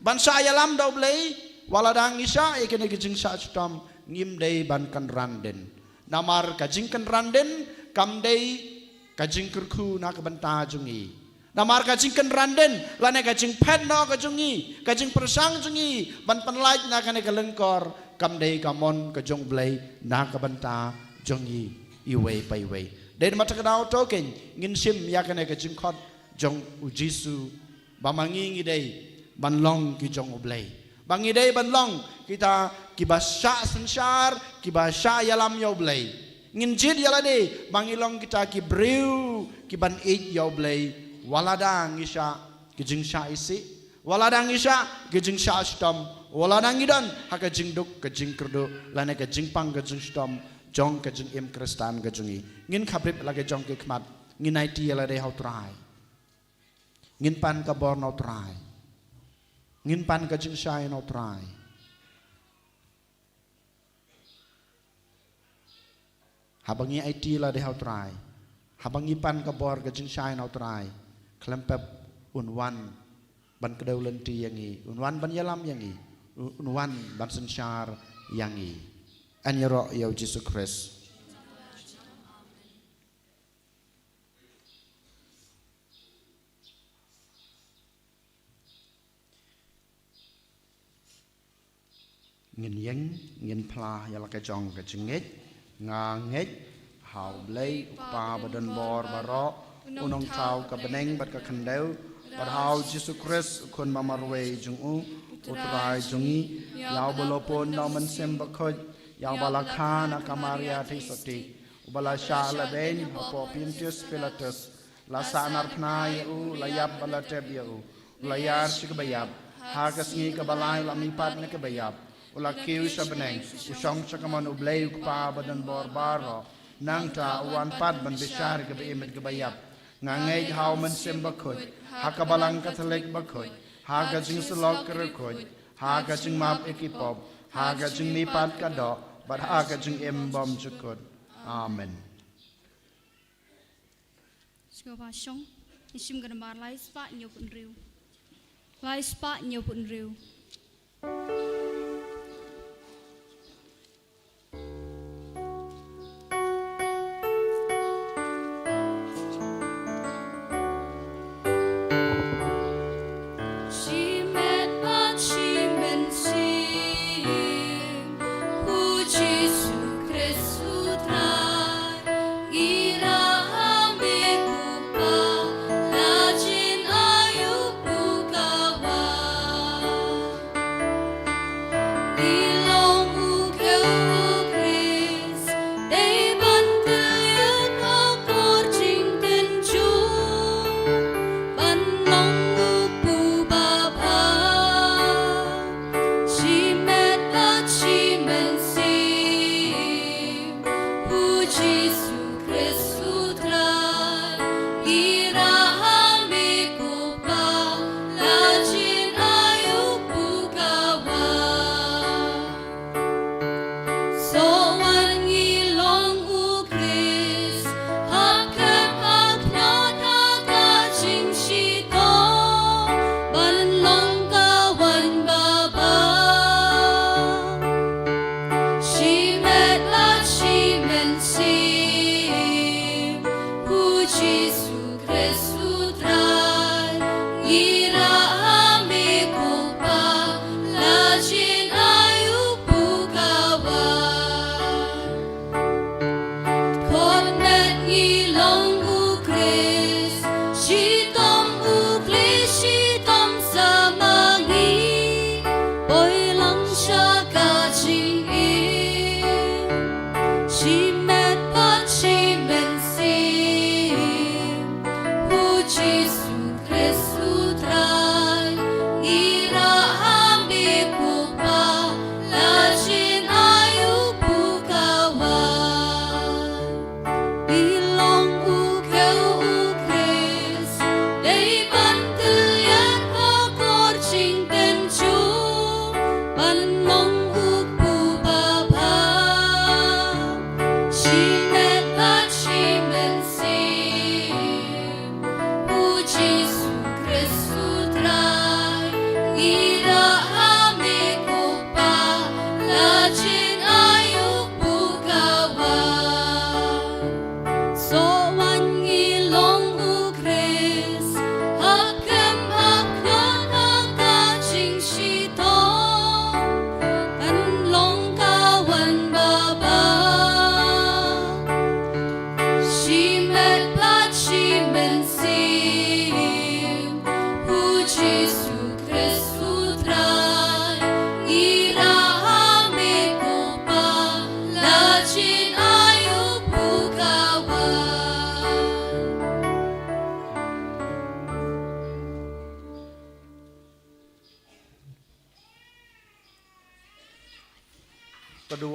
ban shah ïalam da U Blei, wat lada ngi shah ïa kane ka jingshah shitom, ngim dei ban kynran dien. Namar ka jingkynran dien kam dei ka jingkyrkhu na ka bynta jong ngi. Namar ka jingkynran dien lane ka jingphet noh ka jong ngi, ka jingpyrshang jong ngi ban pynlait na kane ka lyngkor, kam dei ka mon ka jong U Blei na ka bynta jong ngi iwei pa iwei. Dei namar kata ka daw to keiñ ngin shim ïa kane ka jingkhot jong U Jisu, ba ma ngi ngi dei ban long ki jong U Blei, ba ngi dei ban long kita kiba shah synshar, kiba shah ïalam ïa U Blei. Ngin jied ïa lade ba ngi long kita ki briew kiban ïeit ïa U Blei, wat lada ngi shah ki jingshah isih, wat lada ngi shah ki jingshah shitom, wat lada ngi don ha ka jingduk ka jingkyrduh lane ka jingpang ka jingshitom jong ka jingim Khristan ka jong ngi. Ngin khaphrip la ka jong ki khmat, ngin aiti ïa lade ha U Trai. Ngin pan ka bor na U Trai. Ngin pan ka jingshai na U Trai. Haba ngi aiti ïa lade ha U Trai, haba ngi pan ka bor ka jingshai na U Trai, khlem pep un wan ban kdew lynti ïa ngi, un wan ban ïalam ïa ngi, un wan ban synshar ïa ngi. Yn ïaroh ïa U Jisu Khrist. Ngin ïeng, ngin phla ïa la ka jong ka jingngeit. Nga ngeit ha U Blei, U Kpa ba don bor baroh, U Nongthaw ka bneng bad ka khyndew, bad ha U Jisu Khrist, U Khun ba marwei jong U, U Trai jong ngi. Ïa uba la pun na U Mynsiem Bakhuid, ïa uba la kha na ka Maria Theisotti, uba la shah lehbeiñ hapoh Pontius Pilatus, la sahnarphna ïa U, la ïap bad la tep ïa U, U la ïar sha ki baïap, ha ka sngi kaba lai U la mihpat na ki baïap, U la kiew sha bneng, U shong sha kamon U Blei U Kpa ba don bor baroh. Nangta U wan pat ban bishar ïa kiba im bad kiba ïap. Nga ngeit ha U Mynsiem Bakhuid, ha ka Balang Katholik bakhuid, ha ka jingsyllok ki riewkhuid, ha ka jingmap ïa ki pop, ha ka jingmihpat ka doh, bad ha ka jingim bymjukut. Amen. Sngewbha shong, ngi shim ka namar lai spah hynñiewphew hynriew. Lai spah hynñiewphew hynriew. Shimet bad shimynsiem, U Jisu Khrist U Trai, ngi rah ha Me ko Pa, la jin aïu ko Kpa.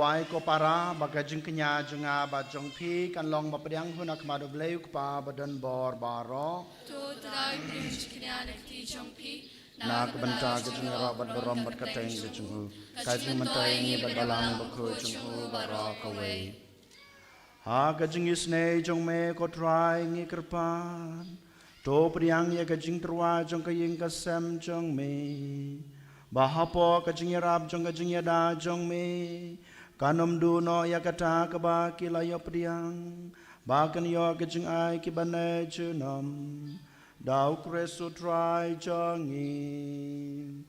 Ai ko para, ba ka jingkñia jong nga bad jong phi kan long ba pdiang hun ha khmat U Blei U Kpa ba don bor baroh. To trai pdiang jingkñia na kti jong phi, na ka bynta ka jingïaroh bad burom bad ka kyrteng ka jong u, ka jingmyntoi ïa ngi bad Balang Bakhuid jong u baroh kawei. Ha ka jingisynei jong me ko Trai ngi kyrpad, to pdiang ïa ka jingtyrwa jong ka ïing ka sem jong me, ba hapoh ka jingïarap jong ka jingïada jong me, kan ym duh noh ïa kata kaba ki la ïoh pdiang, ba kin ïoh ka jingai kiba ne junom. Da U Khrist U Trai jong ngi.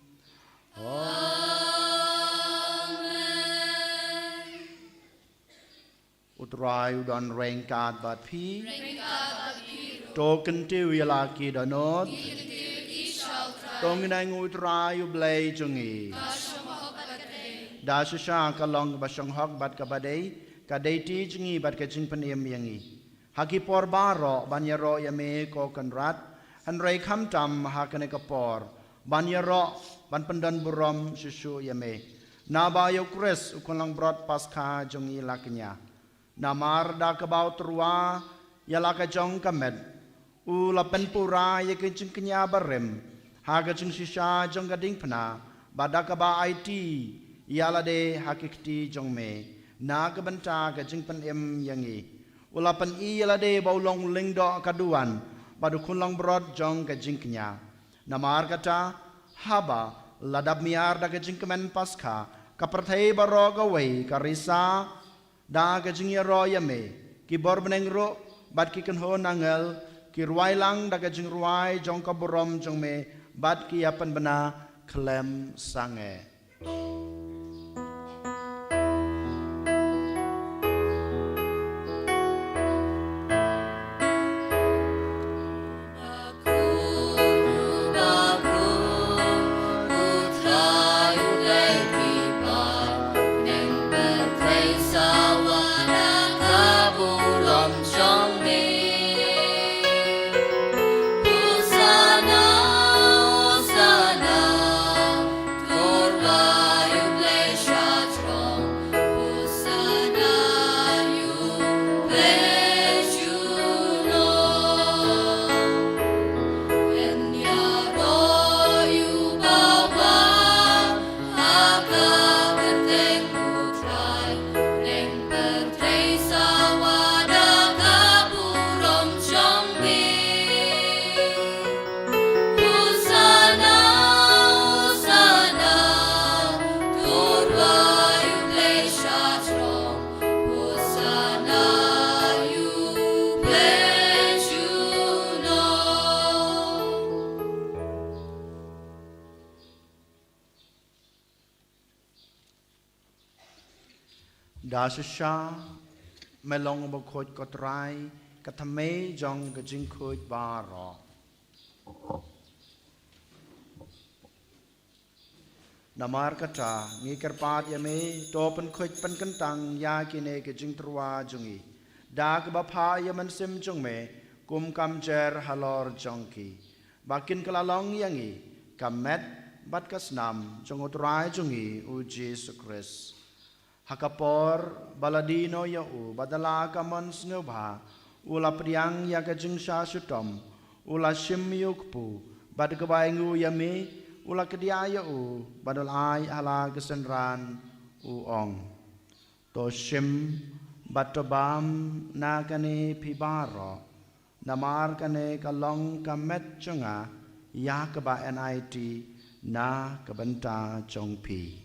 Amen. U Trai u don ryngkat bad phi. Ryngkat bad phi ruh. To kyntiew ïa la ki dohnud. Ngi kyntiew ïa ki sha U Trai. To ngin ainguh U Trai U Blei jong ngi. Ka shong hok bad ka dei. Da shisha ka long kaba shong hok bad kaba dei, ka dei ti jong ngi bad ka jingpynim ïa ngi ha ki por baroh ban ïaroh ïa me ko Kynrad, hynrei khamtam ha kane ka por ban ïaroh ban pyndon burom shuh shuh ïa me, naba ïa U Khrist U Khunlangbrot Paskha jong ngi la kñia. Namar da kaba u tyrwa ïa la ka jong ka met, u la pynpura ïa ka jingkñia barim ha ka jingshisha jong ka diengphna, bad da kaba aiti ïa lade ha ki kti jong me, na ka bynta ka jingpynim ïa ngi, u la pyni ïa lade ba u long u lyngdoh ka duwan bad u khunlangbrot jong ka jingkñia. Namar kata, haba la dap miar da ka jingkmen Paskha, ka pyrthei baroh kawei ka risa da ka jingïaroh ïa me, ki bor bneng ruh bad ki kynhun angel ki rwai lang da ka jingrwai jong ka burom jong me, bad ki ïa pynbna khlem sangeh. Da shisha me long bakhuid ko Trai, ka thymmei jong ka jingkhuid baroh. Namar kata, ngi kyrpad ïa me, to pynkhuid pynkyntang ïa kine ki jingtyrwa jong ngi da kaba phah ïa u Mynsiem jong me kum ka mjer halor jong ki, ba kin kylla long ïa ngi ka met bad ka snam jong u Trai jong ngi u Jisu Khrist. Ha ka por ba la die noh ïa u bad da la ka mon sngewbha, u la pdiang ïa ka jingshah shitom, u la shim ïa u kpu, bad kaba ainguh ïa me, u la kdiah ïa u bad u la ai ha la ki synran, u ong: To shim bad to bam na kane phi baroh, namar kane ka long ka met jong nga ïa kaba enitei na ka bynta jong phi.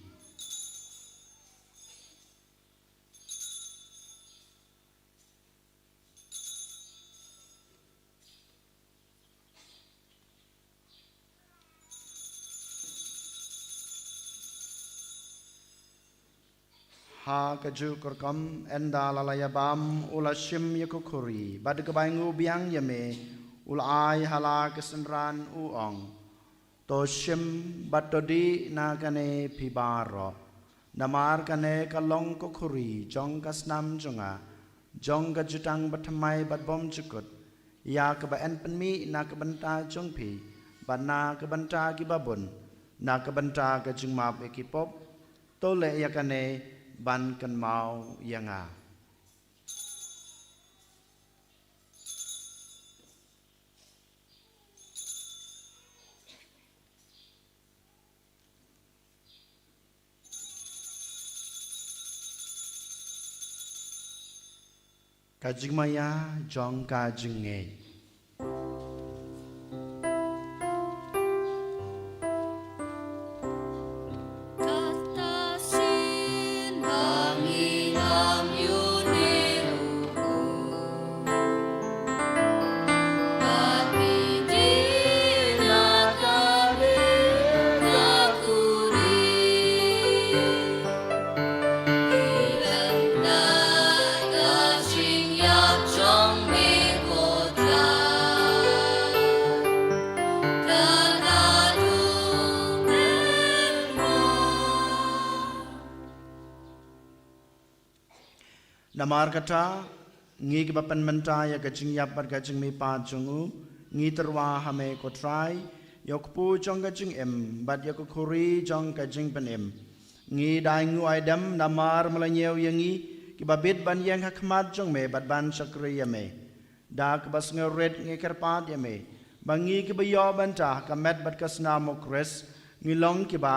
Ha kajuh ka rukom, ynda la la ïa bam, u la shim ïa ka khuri, bad kaba ainguh biang ïa me, u la ai ha la ki synran, u ong: To shim bad to dih na kane phi baroh, namar kane ka long ka khuri jong ka snam jong nga, jong ka jutang bathymmai bad bymjukut, ïa kaba yn pynmih na ka bynta jong phi bad na ka bynta kiba bun, na ka bynta ka jingmap ïa ki pop. To leh ïa kane ban kynmaw ïa nga. Ka jingmaïa jong ka jingngeit. Namar kata, ngi kiba pynmynta ïa ka jingïap bad ka jingmihpat jong u, ngi tyrwa ha me ko Trai, ïa u kpu jong ka jingim bad ïa ka khuri jong ka jingpynim. Ngi da ainguh aidem namar me la ñiew ïa ngi, kiba bit ban ïeng ha khmat jong me bad ban shakri ïa me. Da kaba sngewrit ngi kyrpad ïa me, ba ngi kiba ïoh bynta ha ka met bad ka snam u Khrist, ngi long kiba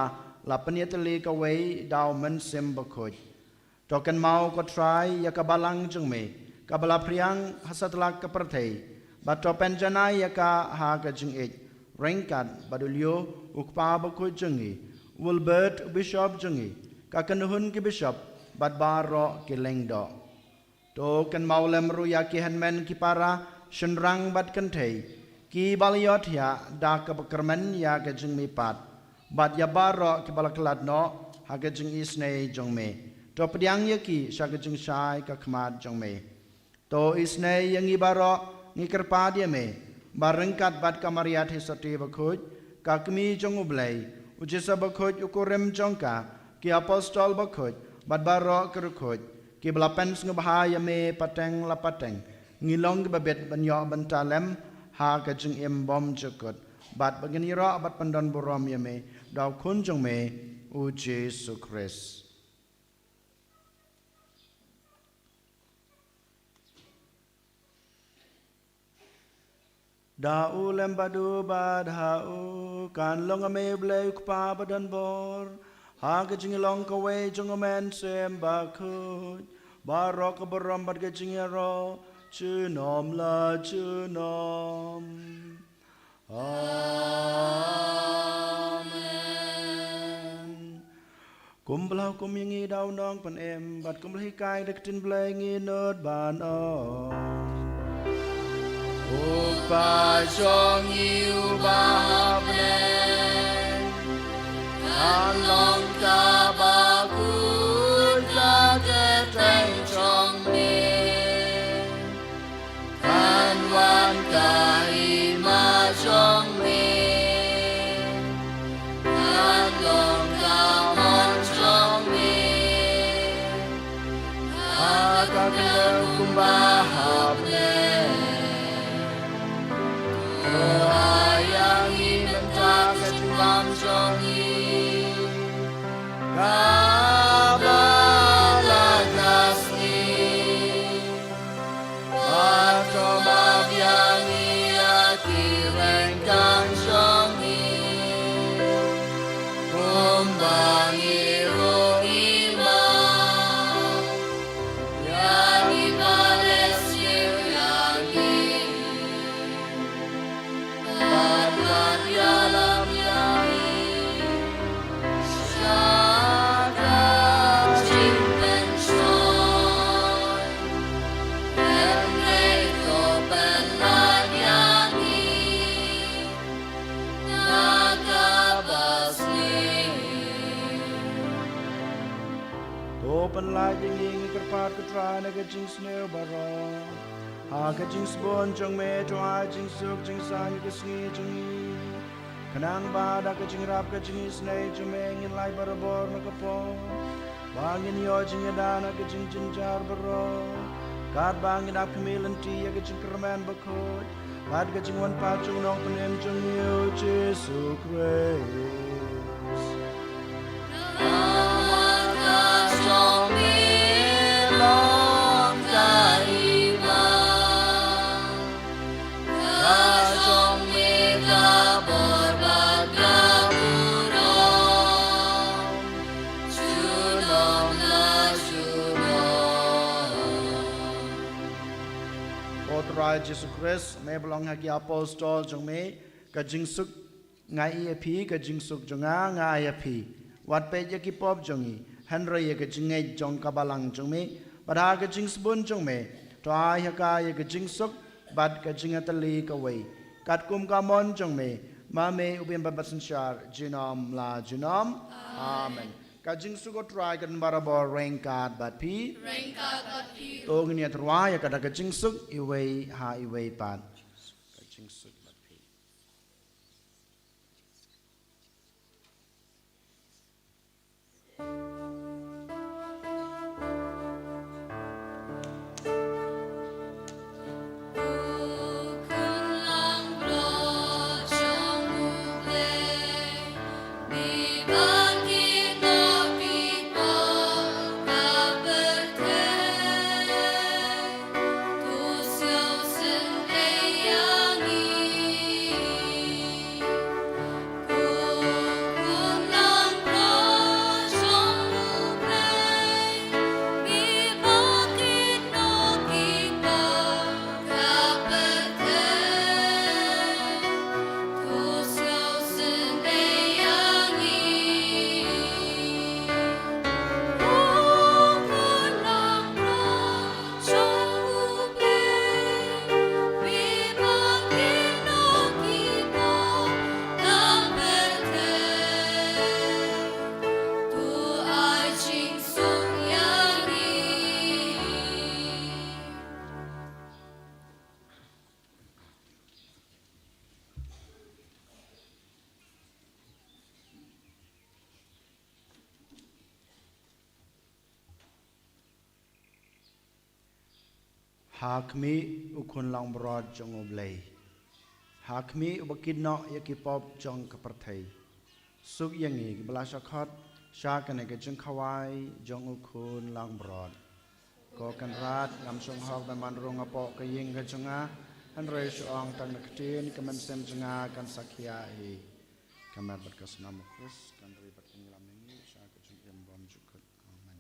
la pynïatylli kawei da u Mynsiem Bakhuid. To kynmaw ko Trai ïa ka balang jong me, kaba la phriang ha satlak ka pyrthei, bad to pynjanai ïa ka ha ka jingïeit, ryngkat bad u Leo u Kpa Bakhuid jong ngi, u Wilbert u Bishop jong ngi, ka kynhun ki bishop, bad baroh ki lyngdoh. To kynmaw lem ruh ïa ki hynmen ki para, shynrang bad kynthei, kiba la ïohthiah da kaba kyrmen ïa ka jingmihpat, bad ïa baroh kiba la khlad noh ha ka jingisynei jong me. To pdiang ïa ki sha ka jingshai ka khmat jong me. To isynei ïa ngi baroh, ngi kyrpad ïa me, ba ryngkat bad ka Maria Theisotti Bakhuid, ka Kmie jong u Blei, u Joseph Bakhuid u kurim jong ka, ki apostol bakhuid, bad baroh ki riewkhuid, kiba la pynsngewbha ïa me pateng la pateng, ngi long kiba bit ban ïoh bynta lem ha ka jingim bymjukut, bad ba ngin ïaroh bad pyndonburom ïa me da u Khun jong me, u Jisu Khrist. Da u lem bad u bad ha u, kan long ha me Blei u Kpa badonbor, ha ka jinglong kawei jong u Mynsiem Bakhuid, baroh ka burom bad ka jingïaroh, junom la junom. Amen. Kum ba la hukum ïa ngi da u Nongpynim, bad kum ba la hikai da ka ktien Blei ngi nud ban ong. U Kpa jong ngi uba ha bneng, kan long kaba khuid ka kyrteng jong me. Kan wan ka hima jong me, kan long ka mon jong me, ha ka kyrteng kumba ha bneng. To ai ïa ngi mynta ka jingbam jong ngi, kaba la ka sngi. Bad to map ïa ngi ïa ki ryngkat jong ngi, kumba ngi ruh ngi map ïa kiba la siew ïa ngi. Bad wat ïalam ïa ngi sha ka jingpynshoi, hynrei to pynlait ïa ngi na kaba sniew. To pynlait ïa ngi, ngi kyrpad ko Trai, na ka jingsniew baroh. Ha ka jingsbun jong me to ai jingsuk jingsaiñ ïa ka sngi jong ngi. Khnang ba da ka jingïarap ka jingisynei jong me ngin lait barabor na ka pop, ba ngin ïoh jingïada na ka jingjynjar baroh, katba ngin ap khmih lynti ïa ka jingkyrmen bakhuid bad ka jingwan pat jong u Nongpynim jong ngi u Jisu Khrist. Namar ka jong Trai Jisu Khrist, me ba long ha ki apostol jong me, ka jingsuk nga ai ïa phi, ka jingsuk jong nga nga ai ïa phi. Wat peit ïa ki pop jong ngi, hynrei ïa ka jingngeit jong ka balang jong me, bad ha ka jingsbun jong me, to ai ha ka ïa ka jingsuk bad ka jingïatylli kawei, katkum ka mon jong me, ma me u ba ïeit bad ba synshar junom la junom. Amen. Amen. Ka jingsuk u Trai kan barabor ryngkat bad phi. Ryngkat bad phi. To ngin ïatreilang ïa kata ka jingsuk iwei ha iwei pat. Ka jingsuk bad phi. Ha khmih u Khun Langbrot jong U Blei. Ha khmih uba kit noh ïa ki pop jong ka pyrthei. Suk ïa ngi kiba la shah khot sha kane ka jingkhawai jong u Khun Langbrot. Ko Kynrad, ngam shong hok ban wan rung hapoh ka ïing ka jong nga, hynrei shu ong tang da ka ktien, ka mynsiem jong nga kan sa khia hi. Ka met bad ka snam u Khrist kan ri bad kan ïalam ïa ngi sha ka jingim bymjukut. Amen.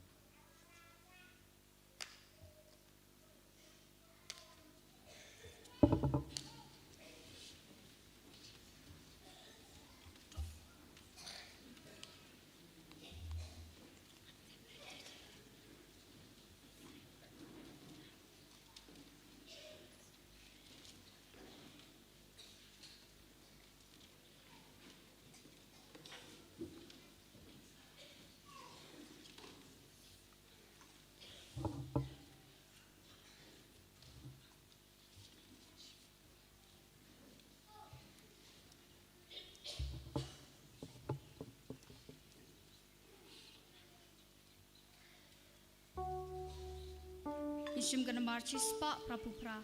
Ngin shim ka nambar shispah phra phew phra.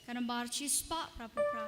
Ka nambar shispah phra phew phra.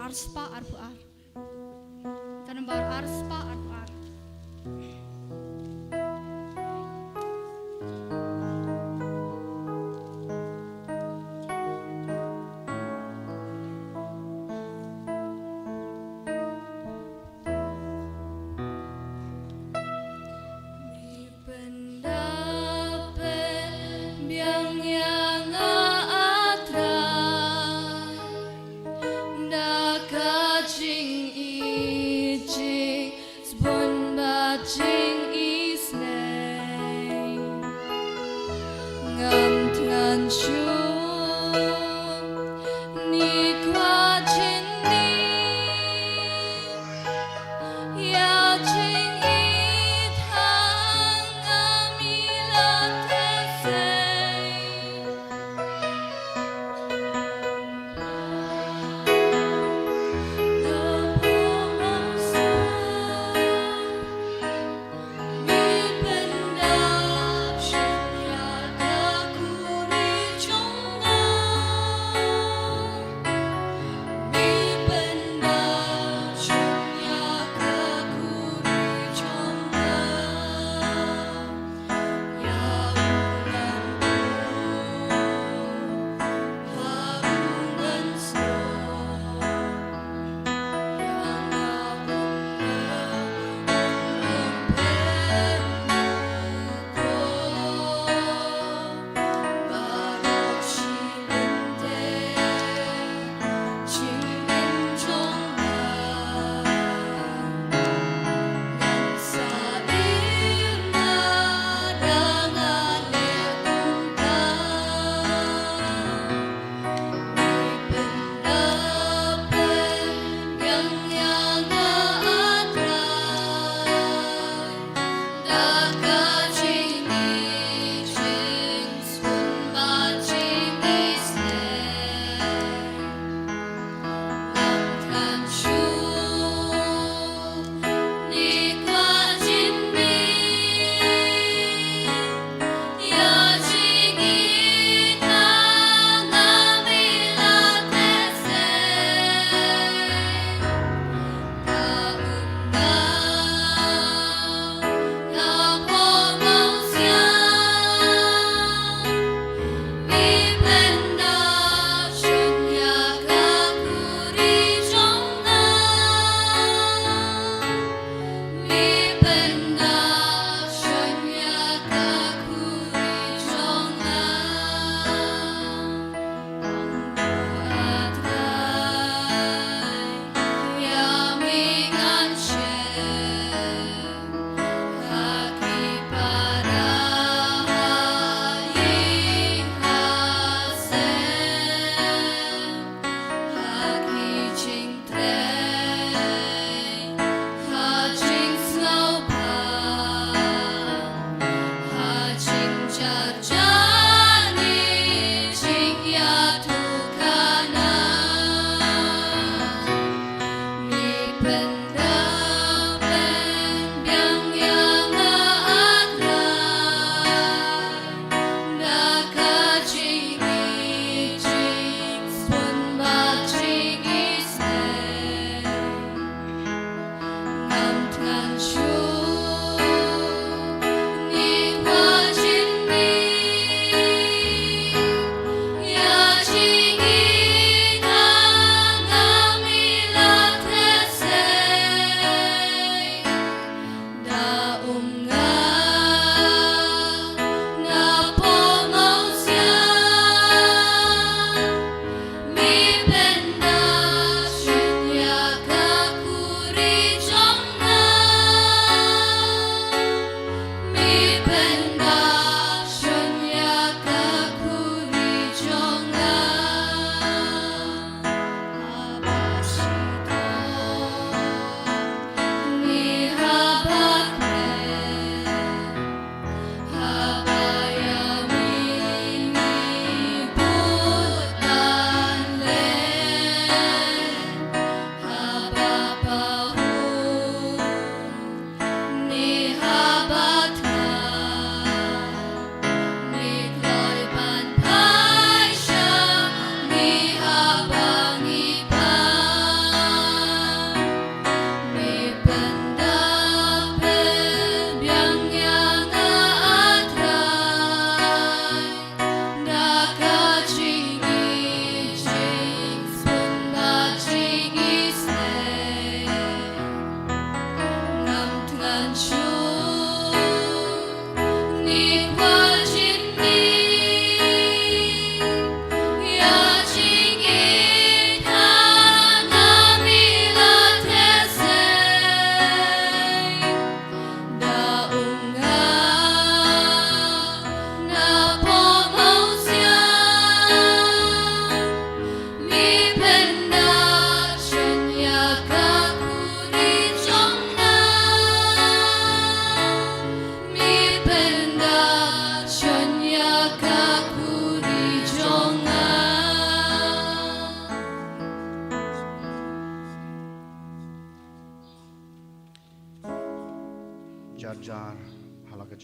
ar spah arphew ar. Ka nambar ar spah arphew ar. Pyndap pynbiang ïa nga, ah Trai, da ka jingïeit, jingshibun bad jingisynei. Ngam thngan shuh, ngi kwah jingïeit. Ïa jingïeit ha nga, mi la theh sei. Napoh amsar, mi pyndap shen ïa ka khuri jong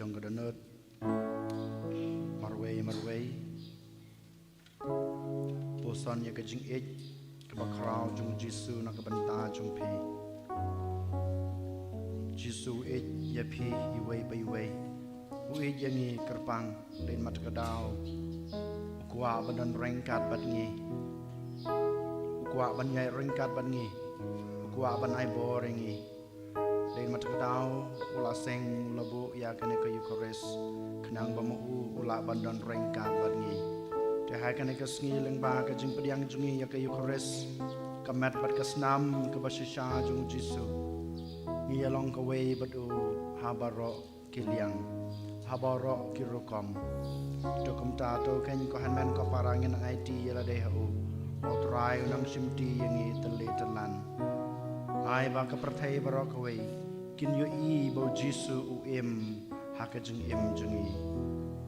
jong ka dohnud. Marwei marwei, puson ïa ka jingïeit kaba khraw jong u Jisu na ka bynta jong phi. Jisu u ïeit ïa phi iwei pa iwei. U ïeit ïa ngi kyrpang, dei mat ka daw u kwah ban don ryngkat bad ngi. U kwah ban ïaid ryngkat bad ngi. U kwah ban ai bor ïa ngi. Dei mat ka daw u la seng, u la buh ïa kane ka Eukharist, khnang ba ma u u lah ban don ryngkat bad ngi. Te ha kane ka sngi lyngba ka jingpdiang jong ngi ïa ka Eukharist, ka met bad ka snam kaba shisha jong u Jisu, ngi ïalong kawei bad u ha baroh ki liang, ha baroh ki rukom. To kumta to khein ko hynmen ko para ngin aiti ïa lade ha u. Ba u Trai un nang shimti ïa ngi tylli tyllan. Ai ba ka pyrthei baroh kawei kin ïohi ba u Jisu u im ha ka jingim jong ngi.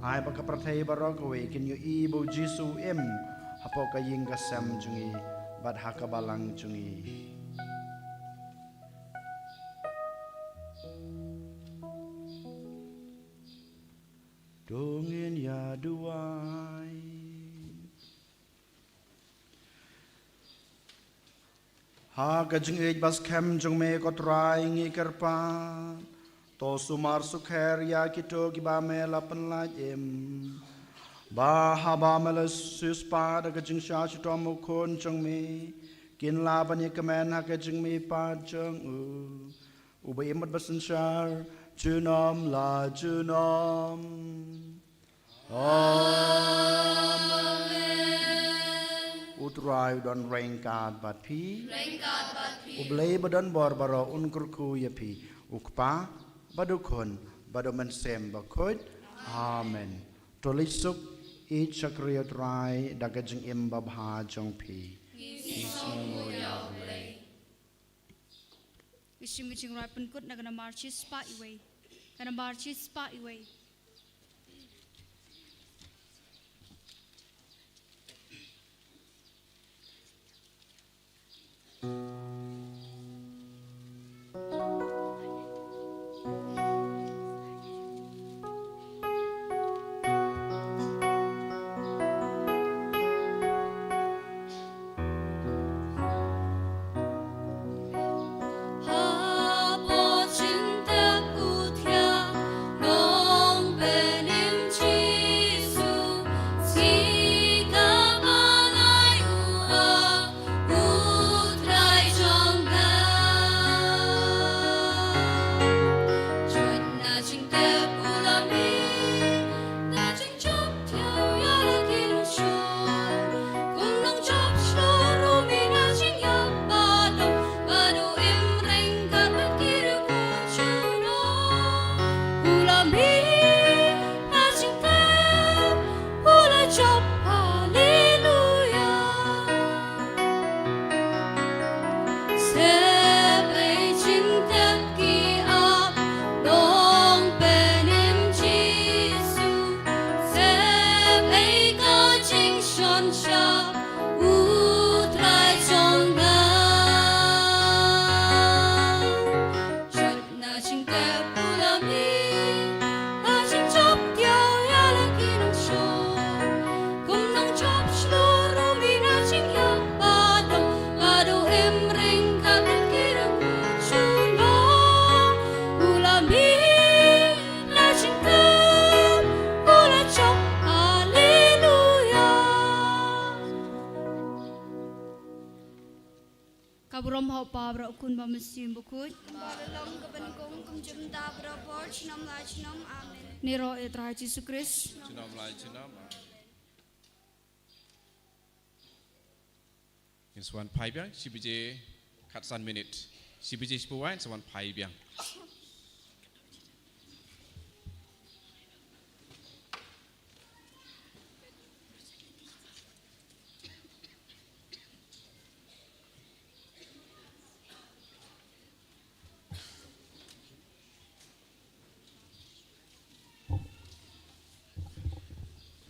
Ai ba ka pyrthei baroh kawei kin ïohi ba u Jisu u im hapoh ka ïing ka sem jong ngi bad ha ka balang jong ngi. To ngin ïa duwai. Ha ka jingïeit ba skhem jong me ko Trai ngi kyrpad, to sumar sukher ïa kito kiba me la pynlait im, ba haba me la siewspah da ka jingshah shitom u Khun jong me, kin lah ban ïakmen ha ka jingmihpat jong u, uba im bad ba synshar junom la junom. Amen. U Trai u don ryngkat bad phi. Ryngkat bad phi. U Blei ba don bor baroh un kyrkhu ïa phi. U Kpa bad u Khun bad u Mynsiem Bakhuid. Amen. To leit suk, ïeit shakri ïa u Trai da ka jingim babha jong phi. Ngi sngewnguh ïa u Blei. Ngi shim ka jingrwai pynkut na ka nambar shispah iwei. Ka nambar shispah iwei. Ka burom ha u Kpa, bad u Khun bad u Mynsiem Bakhuid. Kumba la long ka ban kong, kumjuh mynta bad ha ka por junom la junom. Amen. Ngin ïaroh ïa u Trai Jisu Khrist. Junom la junom. Amen. Ngin sa wan phai biang, shi baje khatsan minit. Shi baje shiphew wai ngin sa wan phai biang.